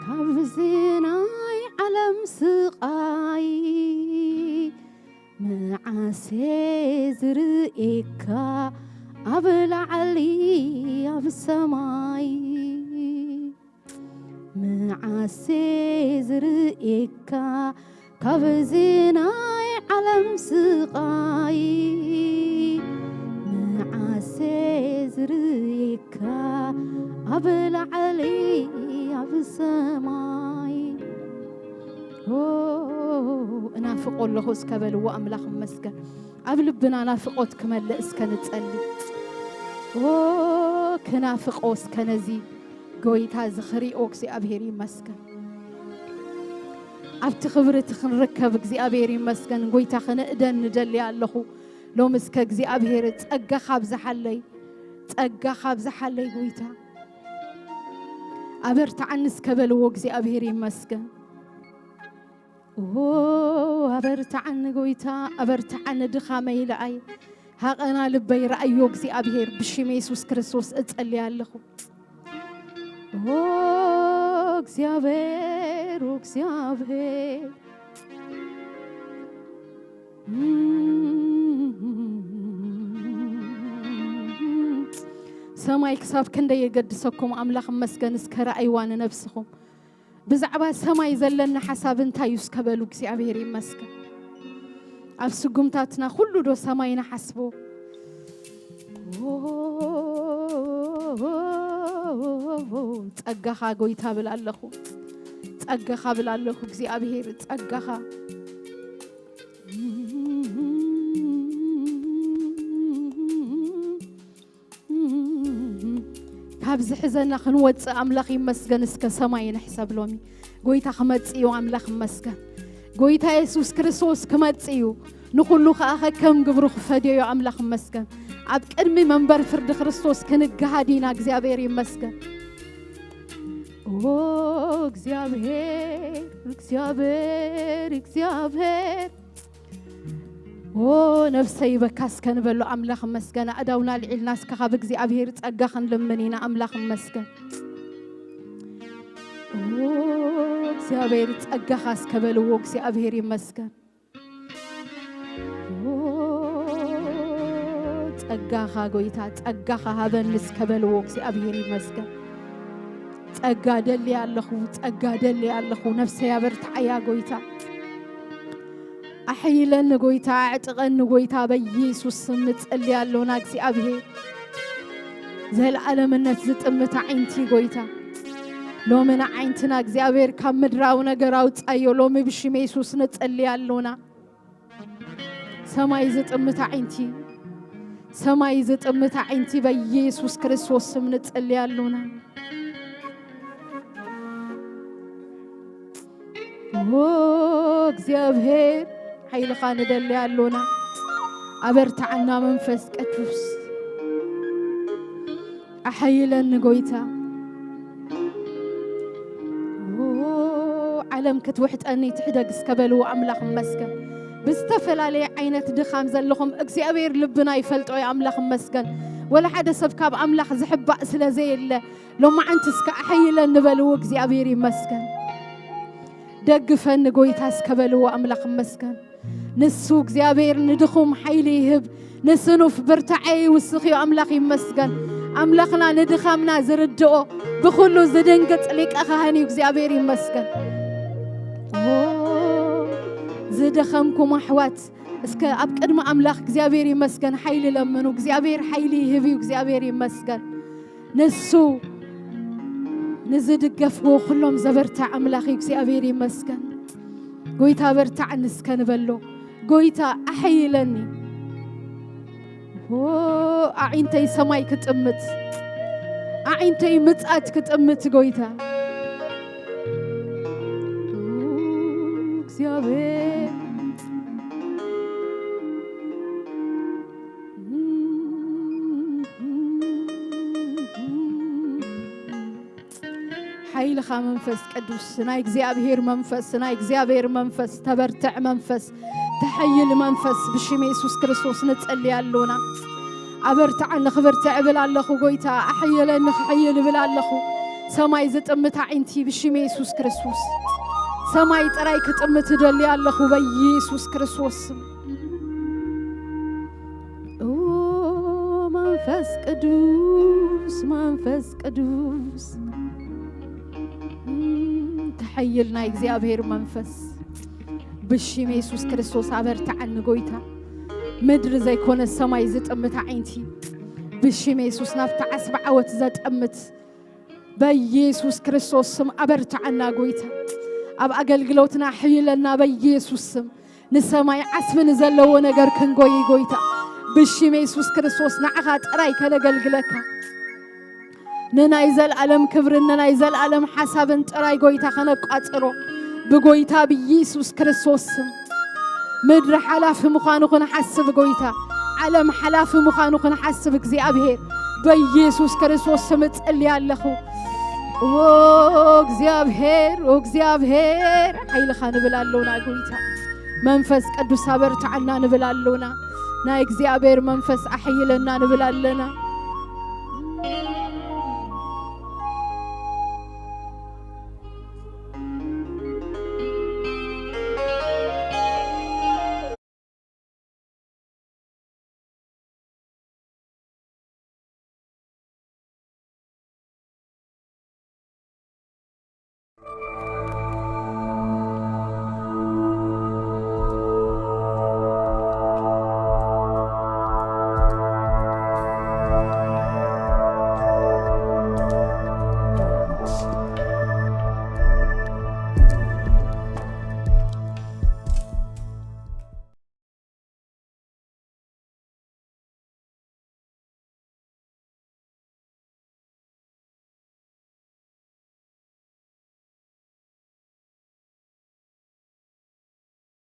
ካብዚ ናይ ዓለም ስቓይ መዓሴ ዝርእየካ ኣብ ላዕሊ ኣብ ሰማይ። መዓሴ ዝርእየካ ካብዚ ናይ ዓለም ስቓይ፣ መዓሴ ዝርእየካ ኣብ ላዕሊ ኣብ ሰማይ። ኦ፣ እናፍቆ ኣለኹ እስከ በልዎ፣ ኣምላኽ ይመስገን። ኣብ ልብና ናፍቆት ክመልእ እስከ ንጸሊ። ኦ፣ ክናፍቆ እስከ ነዚ ጎይታ እዚ ክሪኦ እግዚኣብሔር ይመስገን። ኣብቲ ክብሪ እቲ ክንርከብ እግዚኣብሔር ይመስገን። ጎይታ ክንእደን ንደሊ ኣለኹ። ሎም እስከ እግዚኣብሔር ጸጋኻ ኣብዝሓለይ፣ ጸጋኻ ኣብዝሓለይ ጎይታ። ኣበርትዓኒ እስከ በልዎ እግዚኣብሔር ይመስገን። ኦ፣ ኣበርትዓኒ ጎይታ፣ ኣበርትዓኒ ድኻመይ ልኣይ። ሃቐና ልበይ ረኣዮ እግዚኣብሔር ብሽም የሱስ ክርስቶስ እጸልይ ኣለኹ። ኦ፣ እግዚኣብሔር፣ ኦ፣ እግዚኣብሔር። ሰማይ ክሳብ ክንደይ የገድሰኩም ኣምላኽ ይመስገን። እስከ ረኣይዋ ንነብስኹም። ብዛዕባ ሰማይ ዘለኒ ሓሳብ እንታይ እዩ እስከ በሉ። እግዚኣብሔር ይመስገን። ኣብ ስጉምታትና ኩሉ ዶ ሰማይ ንሓስቦ? ጸጋኻ ጎይታ ብል ኣለኹ። ጸጋኻ ብል ኣለኹ እግዚኣብሔር፣ ጸጋኻ። ካብ ዝሕዘና ክንወፅእ ኣምላኽ ይመስገን። እስከ ሰማይ ንሕሰብ ሎሚ። ጎይታ ክመፅእ እዩ። ኣምላኽ ይመስገን። ጎይታ የሱስ ክርስቶስ ክመፅእ እዩ። ንኹሉ ኸዓ ከከም ግብሩ ክፈድዮ እዩ። ኣምላኽ ይመስገን። ኣብ ቅድሚ መንበር ፍርዲ ክርስቶስ ክንገሃድ ኢና። እግዚኣብሔር ይመስገን። ኦ፣ እግዚኣብሔር፣ እግዚኣብሔር፣ እግዚኣብሔር። ኦ፣ ነፍሰይ ይበካ እስከ ንበሎ። ኣምላኽ ይመስገን። ኣእዳውና ኣልዒልና እስከ ካብ እግዚኣብሔር ጸጋ ክንልምን ኢና። ኣምላኽ ይመስገን። ኦ፣ እግዚኣብሔር ጸጋኻ እስከ በልዎ። እግዚኣብሔር ይመስገን። ኦ፣ ጸጋኻ ጎይታ፣ ጸጋኻ ሃበኒ እስከ በልዎ። እግዚኣብሔር ይመስገን። ጸጋ ደሊ ኣለኹ፣ ጸጋ ደሊ ኣለኹ። ነፍሰይ ኣበርትዓያ ጎይታ። ኣሕይለኒ ጎይታ፣ ኣዕጥቐኒ ጎይታ፣ በኢየሱስ ስም ንጸሊ ኣሎና እግዚኣብሔር። ዘልኣለምነት ዝጥምት ኣዒንቲ ጎይታ። ሎሚ ንዓይንትና እግዚኣብሔር ካብ ምድራዊ ነገር ኣውጻዮ። ሎሚ ብሽም የሱስ ንጸሊ ኣሎና። ሰማይ ዝጥምት ኣዒንቲ፣ ሰማይ ዝጥምት ኣዒንቲ በኢየሱስ ክርስቶስ ስም ንጸሊ ኣሎና። ኦ እግዚኣብሔር፣ ሓይልኻ ንደሊ ኣሎና። ኣበርትዓና መንፈስ ቅዱስ። ኣሐይለኒ ጎይታ። ኦ፣ ዓለም ክትውሕጠኒ ትሕደግ እስከ በልዎ ኣምላኽ ይመስገን። ብዝተፈላለየ ዓይነት ድኻም ዘለኹም እግዚኣብሔር ልብና ይፈልጦ እዩ ኣምላኽ ይመስገን። ወላ ሓደ ሰብ ካብ ኣምላኽ ዝሕባእ ስለ ዘየለ ሎማዓንቲ እስከ ኣሐይለኒ በልዎ እግዚኣብሔር ይመስገን። ደግፈኒ ጎይታ እስከ በልዎ ኣምላኽ ይመስገን። ንሱ እግዚኣብሔር ንድኹም ሓይሊ ይህብ፣ ንስኑፍ ብርታዐ ይውስኽ እዩ። ኣምላኽ ይመስገን። ኣምላኽና ንድኻምና ዝርድኦ፣ ብኹሉ ዝድንግጽ ሊቀ ካህን እዩ። እግዚኣብሔር ይመስገን። ኦ፣ ዝደኸምኩም ኣሕዋት፣ እስከ ኣብ ቅድሚ ኣምላኽ እግዚኣብሔር ይመስገን ሓይሊ ለምኑ። እግዚኣብሔር ሓይሊ ይህብ እዩ። እግዚኣብሔር ይመስገን። ንሱ ንዝድገፍዎ ኩሎም ዘበርትዕ ኣምላኽ እዩ። እግዚኣብሔር ይመስገን። ጎይታ በርትዓኒ እስከ ንበሎ። ጎይታ ኣሐይለኒ። ኦ፣ ኣዒንተይ ሰማይ ክጥምት፣ ኣዒንተይ ምጻት ክጥምት ጎይታ። ኦ፣ እግዚኣብሔር። ሓይልኻ መንፈስ ቅዱስ፣ ናይ እግዚኣብሔር መንፈስ፣ ናይ እግዚኣብሔር መንፈስ፣ ተበርትዕ መንፈስ፣ ተሐይል መንፈስ፣ ብሽም የሱስ ክርስቶስ ንጸሊ ኣሎና። ኣበርትዓኒ ክብርትዕ እብል ኣለኹ ጎይታ፣ ኣሐየለኒ ክሕይል እብል ኣለኹ። ሰማይ ዝጥምት ኣዒንቲ ብሽም የሱስ ክርስቶስ። ሰማይ ጥራይ ክጥምት እደሊ ኣለኹ በኢየሱስ ክርስቶስ ስም። ኦ መንፈስ ቅዱስ፣ መንፈስ ቅዱስ። ሓይል ናይ እግዚኣብሔር መንፈስ ብሽም የሱስ ክርስቶስ ኣበርትዓኒ ጎይታ። ምድሪ ዘይኮነ ሰማይ ዝጥምት ኣዒንቲ ብሽም የሱስ ናብቲ ዓስቢ ዓወት ዘጠምት በኢየሱስ ክርስቶስ ስም ኣበርትዓና ጎይታ። ኣብ ኣገልግሎትና ሕይለና በኢየሱስ ስም። ንሰማይ ዓስቢ ንዘለዎ ነገር ክንጎይ ጎይታ። ብሽም የሱስ ክርስቶስ ንዓኻ ጥራይ ከነገልግለካ። ንናይ ዘልኣለም ክብርን ንናይ ዘልኣለም ሓሳብን ጥራይ ጎይታ ከነቋጽሮ ብጎይታ ብኢየሱስ ክርስቶስ ስም። ምድሪ ሓላፊ ምዃኑ ክንሓስብ ጎይታ፣ ዓለም ሓላፊ ምዃኑ ክንሓስብ እግዚኣብሔር በኢየሱስ ክርስቶስ ስም እጽሊ ኣለኹ። ኦ እግዚኣብሔር፣ ኦ እግዚኣብሔር፣ ሓይልኻ ንብል ኣሎና ጎይታ። መንፈስ ቅዱስ ኣበርትዓና ንብል ኣሎና። ናይ እግዚኣብሔር መንፈስ ኣሕይለና ንብል ኣለና።